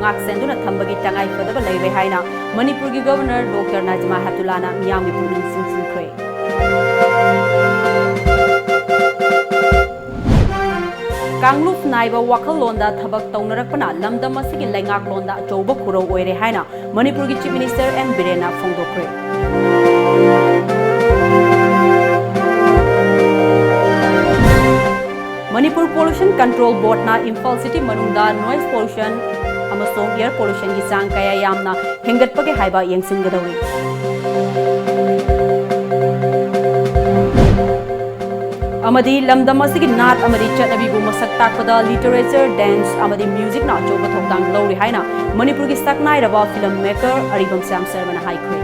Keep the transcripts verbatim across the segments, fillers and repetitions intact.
ꯉꯥꯛ ꯁꯦꯟꯗꯨꯅ ꯊꯝꯕꯒꯤ ꯇꯉꯥꯏ ꯐꯗꯕ ꯂꯩꯔꯦ ꯍꯥꯏꯅ ꯃꯅꯤꯄꯨꯔꯒꯤ ꯒꯕꯔꯅꯔ ꯗꯣꯛꯇꯔ ꯅꯥꯖꯃꯥ ꯍꯦꯞꯇꯨꯂꯥꯅ ꯃꯤꯌꯥꯝꯒꯤ ꯄꯨꯛꯅꯤꯡ ꯆꯤꯡꯁꯤꯟꯈ꯭ꯔꯦ꯫ ꯀꯥꯡꯂꯨꯞ ꯅꯥꯏꯕ ꯋꯥꯈꯜꯂꯣꯟꯗ ꯊꯕꯛ ꯇꯧꯅꯔꯛꯄꯅ ꯂꯝꯗꯝ ꯑꯁꯤꯒꯤ ꯂꯩꯉꯥꯛꯂꯣꯟꯗ ꯑꯆꯧꯕ ꯈꯨꯔꯧ ꯑꯣꯏꯔꯦ ꯍꯥꯏꯅ ꯃꯅꯤꯄꯨꯔꯒꯤ Chief Minister ꯑꯦꯟ ꯕꯤꯔꯦꯟꯅ ꯐꯣꯡꯗꯣꯛꯈ꯭ꯔꯦ꯫ ꯃꯅꯤꯄꯨꯔ Pollution Control Boardꯅ ꯏꯝꯐꯥꯜ city ꯃꯅꯨꯡꯗ noise pollution ꯑꯃꯁꯨꯡ air pollutionꯒꯤ ꯆꯥꯡ ꯀꯌꯥ ꯌꯥꯝꯅ ꯍꯦꯟꯒꯠꯄꯒꯦ ꯍꯥꯏꯕ ꯌꯦꯡꯁꯤꯟꯒꯗꯧꯔꯤ꯫ ꯑꯃꯗꯤ ꯂꯝꯗꯝ ꯑꯁꯤꯒꯤ ꯅꯥꯠ ꯑꯃꯗꯤ ꯆꯠꯅꯕꯤꯕꯨ ꯃꯁꯛ ꯇꯥꯛꯄꯗ literature, dance ꯑꯃꯗꯤ musicꯅ ꯑꯆꯧꯕ ꯊꯧꯗꯥꯡ ꯂꯧꯔꯤ ꯍꯥꯏꯅ ꯃꯅꯤꯄꯨꯔꯒꯤ ꯁꯛꯅꯥꯏꯔꯕ film maker ꯑꯔꯤꯕꯝ ꯁ꯭ꯌꯥꯝ ꯁꯔꯃꯅ ꯍꯥꯏꯈ꯭ꯔꯦ꯫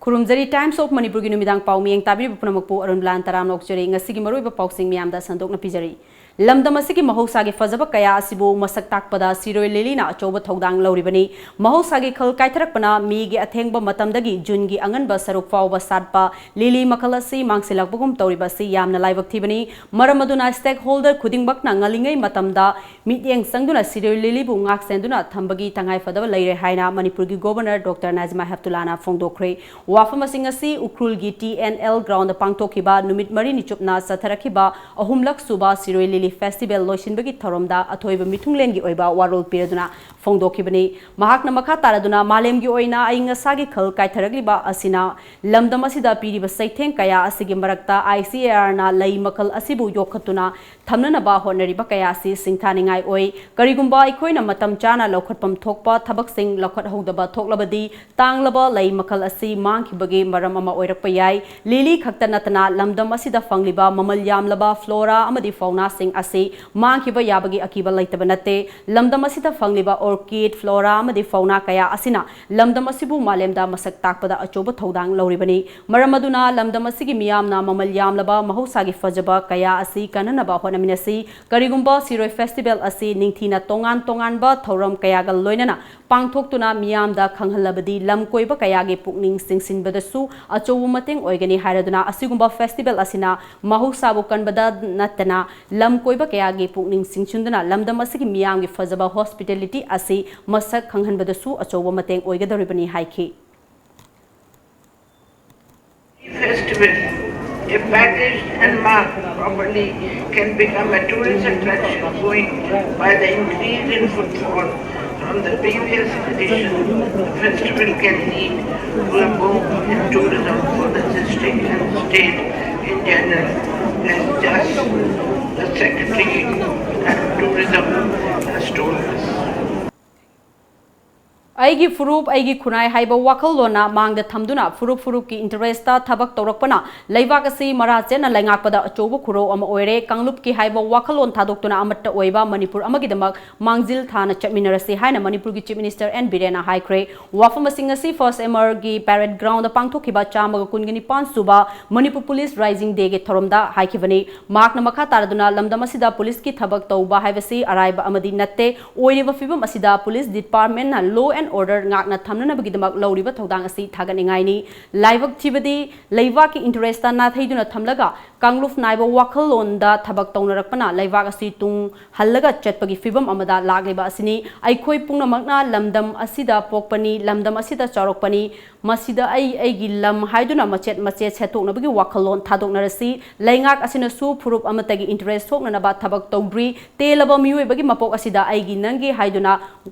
ꯈꯨꯔꯨꯝꯖꯔꯤ, Times of ꯃꯅꯤꯄꯨꯔꯒꯤ ꯅꯨꯃꯤꯗꯥꯡ ꯄꯥꯎ ꯃꯤꯠꯌꯦꯡ ꯇꯥꯕꯤꯔꯤꯕ ꯄꯨꯝꯅꯃꯛꯄꯨ ꯑꯔꯨꯟ ꯕꯂꯥꯟ ꯇꯔꯥꯝꯅ ꯑꯣꯛꯆꯔꯤ꯫ ꯉꯁꯤꯒꯤ ꯃꯔꯨꯑꯣꯏꯕ ꯄꯥꯎꯁꯤꯡ ꯃꯤꯌꯥꯝꯗ ꯁꯟꯗꯣꯛꯅ ꯄꯤꯖꯔꯤ꯫ ꯂꯝꯗꯝ ꯑꯁꯤꯒꯤ ꯃꯍꯧꯁꯥꯒꯤ ꯐꯖꯕ ꯀꯌꯥ ꯑꯁꯤꯕꯨ ꯃꯁꯛ ꯇꯥꯛꯄꯗ ꯁꯤꯔꯣꯏ ꯂꯤꯂꯤꯅ ꯑꯆꯧꯕ ꯊꯧꯗꯥꯡ ꯂꯧꯔꯤꯕꯅꯤ꯫ ꯃꯍꯧꯁꯥꯒꯤ ꯈꯜ ꯀꯥꯏꯊꯔꯛꯄꯅ ꯃꯦꯒꯤ ꯑꯊꯦꯡꯕ ꯃꯇꯝꯗꯒꯤ ꯖꯨꯟꯒꯤ ꯑꯉꯟꯕ ꯁꯔꯨꯛ ꯐꯥꯎꯕ ꯁꯥꯠꯄ ꯂꯤꯂꯤ ꯃꯈꯜ ꯑꯁꯤ ꯃꯥꯡꯁꯤꯜꯂꯛꯄꯒꯨꯝ ꯇꯧꯔꯤꯕ ꯑꯁꯤ ꯌꯥꯝꯅ ꯂꯥꯏꯕꯛ ꯊꯤꯕꯅꯤ꯫ ꯃꯔꯝ ꯑꯗꯨꯅ stakeholder ꯈꯨꯗꯤꯡꯃꯛꯅ ꯉꯜꯂꯤꯉꯩ ꯃꯇꯝꯗ ꯃꯤꯠꯌꯦꯡ ꯆꯪꯗꯨꯅ ꯁꯤꯔꯣꯏ ꯂꯤꯂꯤꯕꯨ ꯉꯥꯛ ꯁꯦꯟꯗꯨꯅ ꯊꯝꯕꯒꯤ ꯇꯉꯥꯏ ꯐꯗꯕ ꯂꯩꯔꯦ ꯍꯥꯏꯅ ꯃꯅꯤꯄꯨꯔꯒꯤ ꯒꯣꯕꯔꯅꯔ ꯗꯣꯛꯇꯔ ꯅꯥꯖꯃꯥ ꯍꯦꯞꯇꯨꯂꯥꯅ ꯐꯣꯡꯗꯣꯛꯈ꯭ꯔꯦ꯫ ꯋꯥꯐꯝ ꯑꯁꯤꯡ ꯑꯁꯤ ꯎꯈ꯭ꯔꯨꯜꯒꯤ T N L groundꯗ ꯄꯥꯡꯊꯣꯛꯈꯤꯕ ꯅꯨꯃꯤꯠ ꯃꯔꯤꯅꯤ ꯆꯨꯞꯅ ꯆꯠꯊꯔꯛꯈꯤꯕ ꯑꯍꯨꯝꯂꯛ ꯁꯨꯕ ꯁꯤꯔꯣꯏ ꯂꯤꯂꯤ festival ꯂꯣꯏꯁꯤꯟꯕꯒꯤ ꯊꯧꯔꯝꯗ ꯑꯊꯣꯏꯕ ꯃꯤꯊꯨꯡꯂꯦꯟꯒꯤ ꯑꯣꯏꯕ ꯋꯥꯔꯣꯜ ꯄꯤꯔꯗꯨꯅ ꯐꯣꯡꯗꯣꯛꯈꯤꯕꯅꯤ꯫ ꯃꯍꯥꯛꯅ ꯃꯈꯥ ꯇꯥꯔꯗꯨꯅ, ꯃꯥꯂꯦꯝꯒꯤ ꯑꯣꯏꯅ ꯑꯏꯪ ꯑꯁꯥꯒꯤ ꯈꯜ ꯀꯥꯏꯊꯔꯛꯂꯤꯕ ꯑꯁꯤꯅ ꯂꯝꯗꯝ ꯑꯁꯤꯗ ꯄꯤꯔꯤꯕ ꯆꯩꯊꯦꯡ ꯀꯌꯥ ꯑꯁꯤꯒꯤ ꯃꯔꯛꯇ I C A Rꯅ ꯂꯩ ꯃꯈꯜ ꯑꯁꯤꯕꯨ ꯌꯣꯛꯈꯠꯇꯨꯅ ꯊꯝꯅꯅꯕ ꯍꯣꯠꯅꯔꯤꯕ ꯀꯌꯥ ꯑꯁꯤ ꯁꯤꯡꯊꯥꯅꯤꯡꯉꯥꯏ ꯑꯣꯏ꯫ ꯀꯔꯤꯒꯨꯝꯕ ꯑꯩꯈꯣꯏꯅ ꯃꯇꯝ ꯆꯥꯅ ꯂꯧꯈꯠꯐꯝ ꯊꯣꯛꯄ ꯊꯕꯛꯁꯤꯡ ꯂꯧꯈꯠꯍꯧꯗꯕ ꯊꯣꯛꯂꯕꯗꯤ, ꯇꯥꯡꯂꯕ ꯂꯩ ꯃꯈꯜ ꯑꯁꯤ ꯃꯥꯡꯈꯤꯕꯒꯤ ꯃꯔꯝ ꯑꯃ ꯑꯣꯏꯔꯛꯄ ꯌꯥꯏ꯫ ꯂꯤꯂꯤ ꯈꯛꯇ ꯅꯠꯇꯅ ꯂꯝꯗꯝ ꯑꯁꯤꯗ ꯐꯪꯂꯤꯕ ꯃꯃꯜ ꯌꯥꯝꯂꯕ flora ꯑꯃꯗꯤ faunaꯁꯤꯡ ꯑꯁꯤ ꯃꯥꯡꯈꯤꯕ ꯌꯥꯕꯒꯤ ꯑꯀꯤꯕ ꯂꯩꯇꯕ ꯅꯠꯇꯦ꯫ ꯂꯝꯗꯝ ꯑꯁꯤꯗ ꯐꯪꯂꯤꯕ orchid, flora ꯑꯃꯗꯤ fauna ꯀꯌꯥ ꯑꯁꯤꯅ ꯂꯝꯗꯝ ꯑꯁꯤꯕꯨ ꯃꯥꯂꯦꯝꯗ ꯃꯁꯛ ꯇꯥꯛꯄꯗ ꯑꯆꯧꯕ ꯊꯧꯗꯥꯡ ꯂꯧꯔꯤꯕꯅꯤ꯫ ꯃꯔꯝ ꯑꯗꯨꯅ ꯂꯝꯗꯝ ꯑꯁꯤꯒꯤ ꯃꯤꯌꯥꯝꯅ ꯃꯃꯜ ꯌꯥꯝꯂꯕ ꯃꯍꯧꯁꯥꯒꯤ ꯐꯖꯕ ꯀꯌꯥ ꯑꯁꯤ ꯀꯟꯅꯅꯕ ꯍꯣꯠꯅꯃꯤꯟꯅꯁꯤ꯫ ꯀꯔꯤꯒꯨꯝꯕ ꯁꯤꯔꯣꯏ festival ꯑꯁꯤ ꯅꯤꯡꯊꯤꯅ ꯇꯣꯉꯥꯟ ꯇꯣꯉꯥꯟꯕ ꯊꯧꯔꯝ ꯀꯌꯥꯒ ꯂꯣꯏꯅꯅ ꯄꯥꯡꯊꯣꯛꯇꯨꯅ ꯃꯤꯌꯥꯝꯗ ꯈꯪꯍꯜꯂꯕꯗꯤ ꯂꯝ ꯀꯣꯏꯕ ꯀꯌꯥꯒꯤ ꯄꯨꯛꯅꯤꯡ ꯆꯤꯡꯁꯤꯟꯕꯗꯁꯨ ꯑꯆꯧꯕ ꯃꯇꯦꯡ ꯑꯣꯏꯒꯅꯤ ꯍꯥꯏꯔꯗꯨꯅ ꯑꯁꯤꯒꯨꯝꯕ festival ꯑꯁꯤꯅ ꯃꯍꯧꯁꯥꯕꯨ ꯀꯟꯕꯗ ꯅꯠꯇꯅ ꯂꯝ ꯀꯣꯏꯕ ꯀꯌꯥꯒꯤ ꯄꯨꯛꯅꯤꯡ ꯆꯤꯡꯁꯤꯟꯗꯨꯅ ꯂꯝꯗꯝ ꯑꯁꯤꯒꯤ ꯃꯤꯌꯥꯝꯒꯤ ꯐꯖꯕ hospitality ꯑꯁꯤ ꯃꯁꯛ ꯈꯪꯍꯟꯕꯗꯁꯨ ꯑꯆꯧꯕ ꯃꯇꯦꯡ ꯑꯣꯏꯒꯗꯧꯔꯤꯕꯅꯤ ꯍꯥꯏꯈꯤ꯫ Festival, if packaged and marked properly, can become a tourist attraction, going by the increase in footfall from the previous edition. The festival can lead to a boom in tourism for the district and state in general, as just the Secretary of Tourism has told us. ꯑꯩꯒꯤ ꯐꯨꯔꯨꯞ, ꯑꯩꯒꯤ ꯈꯨꯟꯅꯥꯏ ꯍꯥꯏꯕ ꯋꯥꯈꯜꯂꯣꯟꯅ ꯃꯥꯡꯗ ꯊꯝꯗꯨꯅ ꯐꯨꯔꯨꯞ ꯐꯨꯔꯨꯞꯀꯤ interest ꯊꯕꯛ ꯇꯧꯔꯛꯄꯅ ꯂꯩꯕꯥꯛ ꯑꯁꯤ ꯃꯔꯥ ꯆꯦꯠꯅ ꯂꯩꯉꯥꯛꯄꯗ ꯑꯆꯧꯕ ꯈꯨꯔꯧ ꯑꯃ ꯑꯣꯏꯔꯦ꯫ ꯀꯥꯡꯂꯨꯞꯀꯤ ꯍꯥꯏꯕ ꯋꯥꯈꯜꯂꯣꯟ ꯊꯥꯗꯣꯛꯇꯨꯅ ꯑꯃꯠꯇ ꯑꯣꯏꯕ ꯃꯅꯤꯄꯨꯔ ꯑꯃꯒꯤꯗꯃꯛ ꯃꯥꯡꯖꯤꯜ ꯊꯥꯅ ꯆꯠꯃꯤꯟꯅꯔꯁꯤ ꯍꯥꯏꯅ ꯃꯅꯤꯄꯨꯔꯒꯤ Chief Minister N ꯕꯤꯔꯦꯟꯅ ꯍꯥꯏꯈ꯭ꯔꯦ꯫ ꯋꯥꯐꯝ ꯑꯁꯤꯡ ꯑꯁꯤ first M R ꯒꯤ parade ground ꯗ ꯄꯥꯡꯊꯣꯛꯈꯤꯕ ꯆꯥꯝꯃꯒ ꯀꯨꯟꯒ ꯅꯤꯄꯥꯟ ꯁꯨꯕ ꯃꯅꯤꯄꯨꯔ Police Rising Day ꯒꯤ ꯊꯧꯔꯝꯗ ꯍꯥꯏꯈꯤꯕꯅꯤ꯫ ꯃꯍꯥꯛꯅ ꯃꯈꯥ ꯇꯥꯔꯗꯨꯅ ꯂꯝꯗꯝ ꯑꯁꯤꯗ ꯄꯨꯂꯤꯁꯀꯤ ꯊꯕꯛ ꯇꯧꯕ ꯍꯥꯏꯕꯁꯤ ꯑꯔꯥꯏꯕ ꯑꯃꯗꯤ ꯅꯠꯇꯦ꯫ ꯑꯣꯏꯔꯤꯕ ꯐꯤꯕꯝ ꯑꯁꯤꯗ ꯄꯨꯂꯤꯁ department ꯅ law and order ꯉꯥꯛꯅ ꯊꯝꯅꯅꯕꯒꯤꯗꯃꯛ ꯂꯧꯔꯤꯕ ꯊꯧꯗꯥꯡ ꯑꯁꯤ ꯊꯥꯒꯠꯅꯤꯡꯉꯥꯏꯅꯤ꯫ ꯂꯥꯏꯕꯛ ꯊꯤꯕꯗꯤ ꯂꯩꯕꯥꯛꯀꯤ interest ꯅꯥꯊꯩꯗꯨꯅ ꯊꯝꯂꯒ ꯀꯥꯡꯂꯨꯞ ꯅꯥꯏꯕ ꯋꯥꯈꯜꯂꯣꯟꯗ ꯊꯕꯛ ꯇꯧꯅꯔꯛꯄꯅ ꯂꯩꯕꯥꯛ ꯑꯁꯤ ꯇꯨꯡ ꯍꯜꯂꯒ ꯆꯠꯄꯒꯤ ꯐꯤꯕꯝ ꯑꯃꯗ ꯂꯥꯛꯂꯤꯕ ꯑꯁꯤꯅꯤ꯫ ꯑꯩꯈꯣꯏ ꯄꯨꯝꯅꯃꯛꯅ ꯂꯝꯗꯝ ꯑꯁꯤꯗ ꯄꯣꯛꯄꯅꯤ, ꯂꯝꯗꯝ ꯑꯁꯤꯗ ꯆꯥꯎꯔꯛꯄꯅꯤ꯫ ꯃꯁꯤꯗ ꯑꯩ ꯑꯩꯒꯤ ꯂꯝ ꯍꯥꯏꯗꯨꯅ ꯃꯆꯦꯠ ꯃꯆꯦꯠ ꯁꯦꯠꯇꯣꯛꯅꯕꯒꯤ ꯋꯥꯈꯜꯂꯣꯟ ꯊꯥꯗꯣꯛꯅꯔꯁꯤ꯫ ꯂꯩꯉꯥꯛ ꯑꯁꯤꯅꯁꯨ ꯐꯨꯔꯨꯞ ꯑꯃꯠꯇꯒꯤ interest ꯁꯣꯛꯅꯅꯕ ꯊꯕꯛ ꯇꯧꯗ꯭ꯔꯤ꯫ ꯇꯦꯜꯂꯕ ꯃꯤꯑꯣꯏꯕꯒꯤ ꯃꯄꯣꯛ ꯑꯁꯤꯗ ꯑꯩꯒꯤ ꯅꯪꯒꯤ ꯍꯥꯏꯗꯨꯅ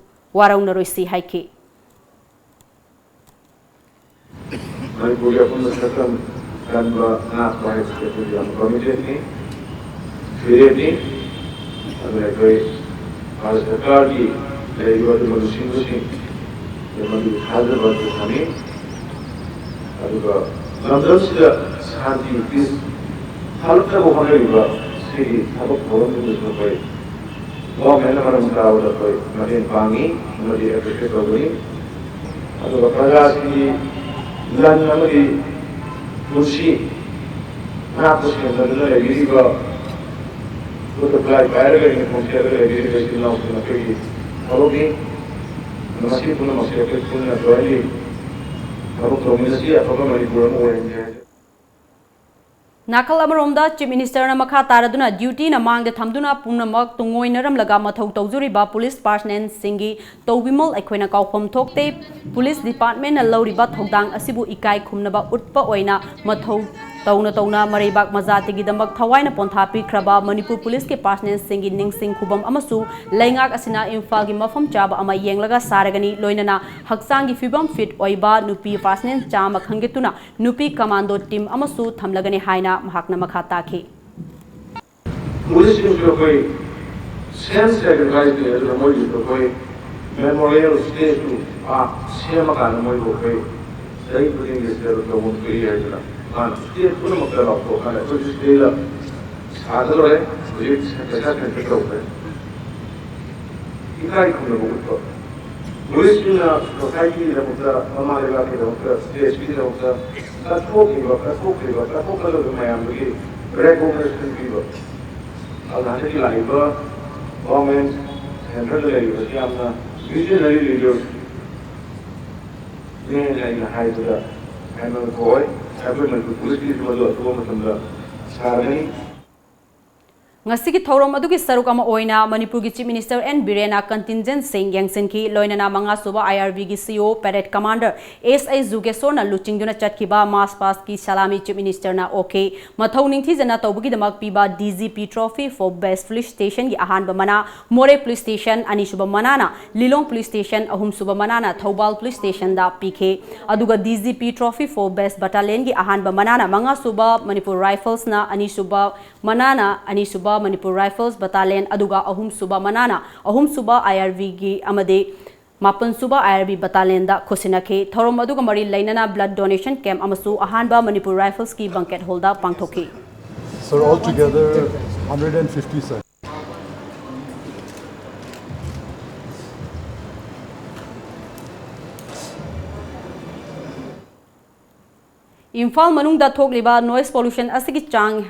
ꯋꯥꯔꯧꯅꯔꯣꯏꯁꯤ ꯍꯥꯏꯈꯤ꯫ ꯃꯅꯤꯄꯨꯔꯒꯤ ꯑꯄꯨꯟꯕ ꯁꯛꯇꯝ ꯀꯟꯕ ꯉꯥꯛꯄ ꯍꯥꯏꯕꯁꯤ ꯑꯩꯈꯣꯏꯒꯤ ꯌꯥꯝ committed ꯅꯤ, ꯐꯤꯔꯦꯞꯅꯤ꯫ ꯑꯗꯨꯅ ꯑꯩꯈꯣꯏ ꯚꯥꯔꯠ ꯁꯔꯀꯥꯔꯒꯤ ꯂꯩꯔꯤꯕ ꯑꯗꯨꯒꯨꯝꯕ ꯂꯨꯆꯤꯡꯕꯁꯤꯡ ꯃꯗꯨꯒꯤ ꯊꯥꯖꯕ ꯑꯗꯨ ꯊꯝꯃꯤ꯫ ꯑꯗꯨꯒ ꯂꯝꯗꯝꯁꯤꯗ ꯁꯥꯟꯇꯤ, peace ꯍꯜꯂꯛꯅꯕ ꯍꯣꯠꯅꯔꯤꯕ ꯑꯩꯒꯤ ꯊꯕꯛ ꯊꯧꯔꯝꯗꯨꯗꯁꯨ ꯑꯩꯈꯣꯏ ꯒꯣꯔꯃꯦꯟꯅ ꯃꯔꯝ ꯆꯥꯕꯗ ꯑꯩꯈꯣꯏ ꯃꯇꯦꯡ ꯄꯥꯡꯉꯤ ꯑꯃꯗꯤ ꯑꯦꯄ꯭ꯔꯤꯁꯤꯌꯦꯠ ꯇꯧꯒꯅꯤ꯫ ꯑꯗꯨꯒ ꯄ꯭ꯔꯖꯥꯁꯤꯡꯒꯤ ꯂꯟ ꯑꯃꯗꯤ ꯄꯨꯟꯁꯤ ꯉꯥꯛꯄ ꯁꯦꯟꯅꯗꯨꯅ ꯂꯩꯕꯤꯔꯤꯕ, ꯈꯨꯠꯇ ꯈꯨꯠꯂꯥꯏ ꯄꯥꯏꯔꯒ ꯌꯨꯅꯤꯐꯣꯔꯝ ꯁꯦꯠꯂꯒ ꯂꯩꯕꯤꯔꯤꯕ ꯏꯆꯤꯜ ꯏꯅꯥꯎꯁꯤꯡ ꯑꯩꯈꯣꯏꯒꯤ ꯊꯕꯛꯅꯤ꯫ ꯃꯁꯤ ꯄꯨꯝꯅꯃꯛꯁꯦ ꯑꯩꯈꯣꯏ ꯄꯨꯟꯅ ꯖꯣꯏꯟꯂꯤ ꯊꯕꯛ ꯇꯧꯃꯤꯟꯅꯁꯤ, ꯑꯐꯕ ꯃꯅꯤꯄꯨꯔ ꯑꯃ ꯑꯣꯏꯍꯟꯁꯤ ꯍꯥꯏꯖꯔꯤ꯫ ꯅꯥꯀꯜ ꯑꯃꯔꯣꯝꯗ, Chief Ministerꯅ ꯃꯈꯥ ꯇꯥꯔꯗꯨꯅ dutyꯅ ꯃꯥꯡꯗ ꯊꯝꯗꯨꯅ ꯄꯨꯝꯅꯃꯛ ꯇꯨꯡꯑꯣꯏꯅꯔꯝꯂꯒ ꯃꯊꯧ ꯇꯧꯖꯔꯤꯕ police personnelꯁꯤꯡꯒꯤ ꯇꯧꯕꯤꯃꯜ ꯑꯩꯈꯣꯏꯅ ꯀꯥꯎꯐꯝ ꯊꯣꯛꯇꯦ꯫ Police departmentꯅ ꯂꯧꯔꯤꯕ ꯊꯧꯗꯥꯡ ꯑꯁꯤꯕꯨ ꯏꯀꯥꯏ ꯈꯨꯝꯅꯕ ꯎꯠꯄ ꯑꯣꯏꯅ ꯃꯊꯧ ꯇꯧꯅ ꯇꯧꯅ ꯃꯔꯩꯕꯥꯛ ꯃꯖꯥꯇꯤꯒꯤꯗꯃꯛ ꯊꯋꯥꯏꯅ ꯄꯣꯟꯊꯥ ꯄꯤꯈ꯭ꯔꯕ ꯃꯅꯤꯄꯨꯔ policeꯀꯤ personnelꯁꯤꯡꯒꯤ ꯅꯤꯡꯁꯤꯡ ꯈꯨꯕꯝ ꯑꯃꯁꯨ ꯂꯩꯉꯥꯛ ꯑꯁꯤꯅ ꯏꯝꯐꯥꯜꯒꯤ ꯃꯐꯝ ꯆꯥꯕ ꯑꯃ ꯌꯦꯡꯂꯒ ꯁꯥꯔꯒꯅꯤ꯫ ꯂꯣꯏꯅꯅ ꯍꯛꯆꯥꯡꯒꯤ ꯐꯤꯕꯝ fit ꯑꯣꯏꯕ ꯅꯨꯄꯤ personnel ꯆꯥꯝꯃ ꯈꯟꯒꯠꯇꯨꯅ ꯅꯨꯄꯤ commando team ꯑꯃꯁꯨ ꯊꯝꯂꯒꯅꯤ ꯍꯥꯏꯅ ꯃꯍꯥꯛꯅ ꯃꯈꯥ ꯇꯥꯈꯤ꯫ Policeꯁꯤꯡꯁꯨ ꯑꯩꯈꯣꯏ self sacrificeꯅꯤ꯫ ꯑꯗꯨꯅ ꯃꯣꯏꯒꯤꯁꯨ ꯑꯩꯈꯣꯏ memorial statue park ꯁꯦꯝꯃꯀꯥꯟꯗ ꯃꯣꯏꯕꯨ ꯑꯩꯈꯣꯏ ꯆꯍꯤ ꯈꯨꯗꯤꯡꯒꯤ ꯁꯦꯜ ꯇꯧꯐꯝ ꯊꯣꯛꯏ ꯍꯥꯏꯗꯅ ꯃꯥꯅ state ꯄꯨꯝꯅꯃꯛꯇ ꯂꯥꯎꯊꯣꯛꯑꯀꯥꯟꯗ ꯑꯩꯈꯣꯏꯁꯨ state ꯁꯥꯗ ꯂꯣꯏꯔꯦ꯫ ꯍꯧꯖꯤꯛ ꯄꯩꯁꯥ ꯁꯦꯟꯁꯦ ꯇꯧꯈ꯭ꯔꯦ꯫ ꯏꯀꯥꯏ ꯈꯨꯝꯅꯕ ꯎꯠꯄ꯫ Policeꯁꯤꯡꯅ societyꯒꯤꯗꯃꯛꯇ, ꯃꯃꯥ ꯂꯩꯕꯥꯛꯀꯤꯗꯃꯛꯇ, stateꯀꯤꯗꯃꯛꯇ ꯀꯠꯊꯣꯛꯂꯤꯕ, ꯀꯠꯊꯣꯛꯂꯤꯕ, ꯀꯠꯊꯣꯛꯀꯗꯕ ꯃꯌꯥꯝꯗꯨꯒꯤ recognition ꯄꯤꯕ꯫ ꯑꯗꯨꯅ ꯍꯟꯗꯛꯀꯤ ꯂꯥꯛꯏꯕ government centralꯗ ꯂꯩꯔꯤꯕꯁꯤ ꯌꯥꯝꯅ visionary leaderꯅꯦꯅ ꯑꯩꯅ ꯍꯥꯏꯕꯗ ꯍꯥꯏꯃꯟꯕ ꯊꯣꯛꯑꯣꯏ꯫ ꯑꯩꯈꯣꯏ ꯃꯅꯤꯄꯨꯔ policeꯀꯤꯁꯨ ꯃꯗꯨ ꯑꯊꯨꯕ ꯃꯇꯝꯗ ꯁꯥꯔꯒꯅꯤ꯫ ꯉꯁꯤꯒꯤ ꯊꯧꯔꯝ ꯑꯗꯨꯒꯤ ꯁꯔꯨꯛ ꯑꯃ ꯑꯣꯏꯅ ꯃꯅꯤꯄꯨꯔꯒꯤ Chief Minister N ꯕꯤꯔꯦꯟꯅ contingentꯁꯤꯡ ꯌꯦꯡꯁꯤꯟꯈꯤ꯫ ꯂꯣꯏꯅꯅ ꯃꯉꯥꯁꯨꯕ IRBꯒꯤ CO, parade commander ꯑꯦꯁ ꯑꯥꯏ ꯖꯨꯒꯦꯁꯣꯔꯅ ꯂꯨꯆꯤꯡꯗꯨꯅ ꯆꯠꯈꯤꯕ march pastꯀꯤ salami Chief Ministerꯅ ꯑꯣꯛꯈꯤ꯫ ꯃꯊꯧ ꯅꯤꯡꯊꯤꯖꯅ ꯇꯧꯕꯒꯤꯗꯃꯛ ꯄꯤꯕ DGP Trophy for Best Police Stationꯒꯤ ꯑꯍꯥꯟꯕ ꯃꯅꯥ ꯃꯣꯔꯦ Police Station, ꯑꯅꯤꯁꯨꯕ ꯃꯅꯥꯅ ꯂꯤꯂꯣꯡ Police Station, ꯑꯍꯨꯝꯁꯨꯕ ꯃꯅꯥꯅ ꯊꯧꯕꯥꯜ Police Stationꯗ ꯄꯤꯈꯤ꯫ ꯑꯗꯨꯒ DGP Trophy for Best Battalionꯒꯤ ꯑꯍꯥꯟꯕ ꯃꯅꯥꯅ ꯃꯉꯥꯁꯨꯕ Manipur Riflesꯅ, ꯑꯅꯤꯁꯨꯕ ꯃꯅꯥꯅ ꯑꯅꯤꯁꯨꯕ Manipur Rifles Battalion, ꯑꯗꯨꯒ ꯑꯍꯨꯝꯁꯨꯕ ꯃꯅꯥꯅ ꯑꯍꯨꯝꯁꯨꯕ IRBꯒꯤ ꯑꯃꯗꯤ ꯃꯥꯄꯟꯁꯨꯕ IRB Battalionꯗ ꯈꯨꯠꯁꯤꯟꯅꯈꯤ꯫ ꯊꯧꯔꯝ ꯑꯗꯨꯒ ꯃꯔꯤ ꯂꯩꯅꯅ blood donation camp ꯑꯃꯁꯨ ꯑꯍꯥꯟꯕ Manipur Riflesꯀꯤ banquet hallꯗ ꯄꯥꯡꯊꯣꯛꯈꯤ꯫ Sir, altogether, Hundred and fifty, sir. Imphal ꯃꯅꯨꯡꯗ ꯊꯣꯛꯂꯤꯕ noise pollution ꯑꯁꯤꯒꯤ ꯆꯥꯡ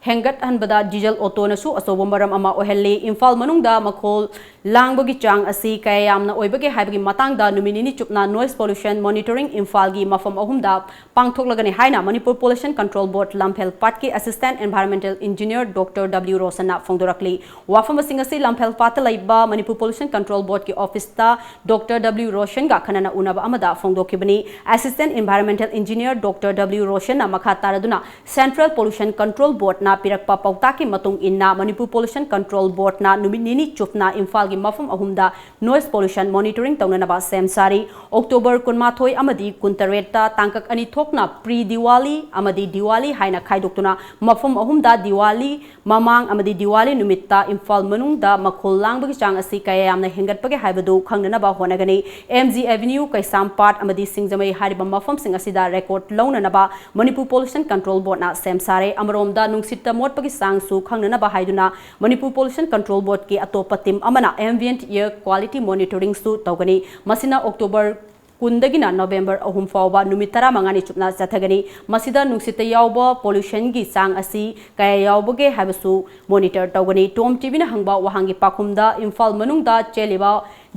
ꯍꯦꯟꯒꯠꯍꯟꯕꯗ ꯗꯤꯖꯜ ꯑꯣꯇꯣꯅꯁꯨ ꯑꯆꯧꯕ ꯃꯔꯝ ꯑꯃ ꯑꯣꯏꯍꯜꯂꯤ꯫ ꯏꯝꯐꯥꯜ ꯃꯅꯨꯡꯗ ꯃꯈꯣꯜ ꯂꯥꯡꯕꯒꯤ ꯆꯥꯡ ꯑꯁꯤ ꯀꯌꯥ ꯌꯥꯝꯅ ꯑꯣꯏꯕꯒꯦ ꯍꯥꯏꯕꯒꯤ ꯃꯇꯥꯡꯗ ꯅꯨꯃꯤꯠ ꯅꯤꯅꯤ ꯆꯨꯞꯅ noise pollution monitoring ꯏꯝꯐꯥꯜꯒꯤ ꯃꯐꯝ ꯑꯍꯨꯝꯗ ꯄꯥꯡꯊꯣꯛꯂꯒꯅꯤ ꯍꯥꯏꯅ Manipur Pollution Control Board ꯂꯝꯐꯦꯜ ꯄꯥꯠꯀꯤ Assistant Environmental Engineer Doctor W ꯔꯣꯁꯟꯅ ꯐꯣꯡꯗꯣꯔꯛꯂꯤ꯫ ꯋꯥꯐꯝꯁꯤꯡ ꯑꯁꯤ ꯂꯝꯐꯦꯜ ꯄꯥꯠꯇ ꯂꯩꯕ Manipur Pollution Control Boardꯀꯤ officeꯇ Doctor W ꯔꯣꯁꯟꯒ ꯈꯟꯅꯅ ꯎꯅꯕ ꯑꯃꯗ ꯐꯣꯡꯗꯣꯛꯈꯤꯕꯅꯤ꯫ Assistant Environmental Engineer Doctor W ꯔꯣꯁꯟꯅ ꯃꯈꯥ ꯇꯥꯔꯗꯨꯅ Central Pollution Control Boardꯅ ꯄꯤꯔꯛꯄ ꯄꯥꯎꯇꯥꯛꯀꯤ ꯃꯇꯨꯡ ꯏꯟꯅ ꯃꯅꯤꯄꯨꯔ Pollution Control Boardꯅ ꯅꯨꯃꯤꯠ ꯅꯤꯅꯤ ꯆꯨꯞꯅ ꯏꯝꯐꯥꯜꯒꯤ ꯃꯐꯝ ꯑꯍꯨꯝꯗ noise pollution monitoring ꯇꯧꯅꯅꯕ ꯁꯦꯝ ꯁꯥꯔꯤ꯫ ꯑꯣꯛꯇꯣꯕꯔ ꯀꯨꯟꯃꯥꯊꯣꯏ ꯑꯃꯗꯤ ꯀꯨꯟꯇꯔꯦꯠꯇ ꯇꯥꯡꯀꯛ ꯑꯅꯤ ꯊꯣꯛꯅ pre Diwali ꯑꯃꯗꯤ Diwali ꯍꯥꯏꯅ ꯈꯥꯏꯗꯣꯛꯇꯨꯅ ꯃꯐꯝ ꯑꯍꯨꯝꯗ Diwali ꯃꯃꯥꯡ ꯑꯃꯗꯤ Diwali ꯅꯨꯃꯤꯠꯇ ꯏꯝꯐꯥꯜ ꯃꯅꯨꯡꯗ ꯃꯈꯣꯜ ꯂꯥꯡꯕꯒꯤ ꯆꯥꯡ ꯑꯁꯤ ꯀꯌꯥ ꯌꯥꯝꯅ ꯍꯦꯟꯒꯠꯄꯒꯦ ꯍꯥꯏꯕꯗꯨ ꯈꯪꯅꯅꯕ ꯍꯣꯠꯅꯒꯅꯤ꯫ M G Avenue, ꯀꯩꯁꯥꯝꯄꯥꯠ ꯑꯃꯗꯤ ꯁꯤꯡꯖꯃꯩ ꯍꯥꯏꯔꯤꯕ ꯃꯐꯝꯁꯤꯡ ꯑꯁꯤꯗ record ꯂꯧꯅꯅꯕ ꯃꯅꯤꯄꯨꯔ Pollution Control Boardꯅ ꯁꯦꯝ ꯁꯥꯔꯦ꯫ ꯑꯃꯔꯣꯝꯗ ꯅꯨꯡꯁꯤꯠꯇ ꯃꯣꯠꯄꯒꯤ ꯆꯥꯡꯁꯨ ꯈꯪꯅꯅꯕ ꯍꯥꯏꯗꯨꯅ ꯃꯅꯤꯄꯨꯔ Pollution Control Boardꯀꯤ ꯑꯇꯣꯞꯄ team ꯑꯃꯅ ambient air quality monitoringꯁꯨ ꯇꯧꯒꯅꯤ꯫ ꯃꯁꯤꯅ ꯑꯣꯛꯇꯣꯕꯔ ꯀꯨꯟꯗꯒꯤꯅ ꯅꯣꯕꯦꯝꯕꯔ ꯑꯍꯨꯝ ꯐꯥꯎꯕ ꯅꯨꯃꯤꯠ ꯇꯔꯥꯃꯉꯥꯅꯤ ꯆꯨꯞꯅ ꯆꯠꯊꯒꯅꯤ꯫ ꯃꯁꯤꯗ ꯅꯨꯡꯁꯤꯠꯇ ꯌꯥꯎꯕ pollutionꯒꯤ ꯆꯥꯡ ꯑꯁꯤ ꯀꯌꯥ ꯌꯥꯎꯕꯒꯦ ꯍꯥꯏꯕꯁꯨ monitor ꯇꯧꯒꯅꯤ꯫ Tom TVꯅ ꯍꯪꯕ ꯋꯥꯍꯪꯒꯤ ꯄꯥꯎꯈꯨꯝꯗ ꯏꯝꯐꯥꯜ ꯃꯅꯨꯡꯗ ꯆꯦꯜꯂꯤꯕ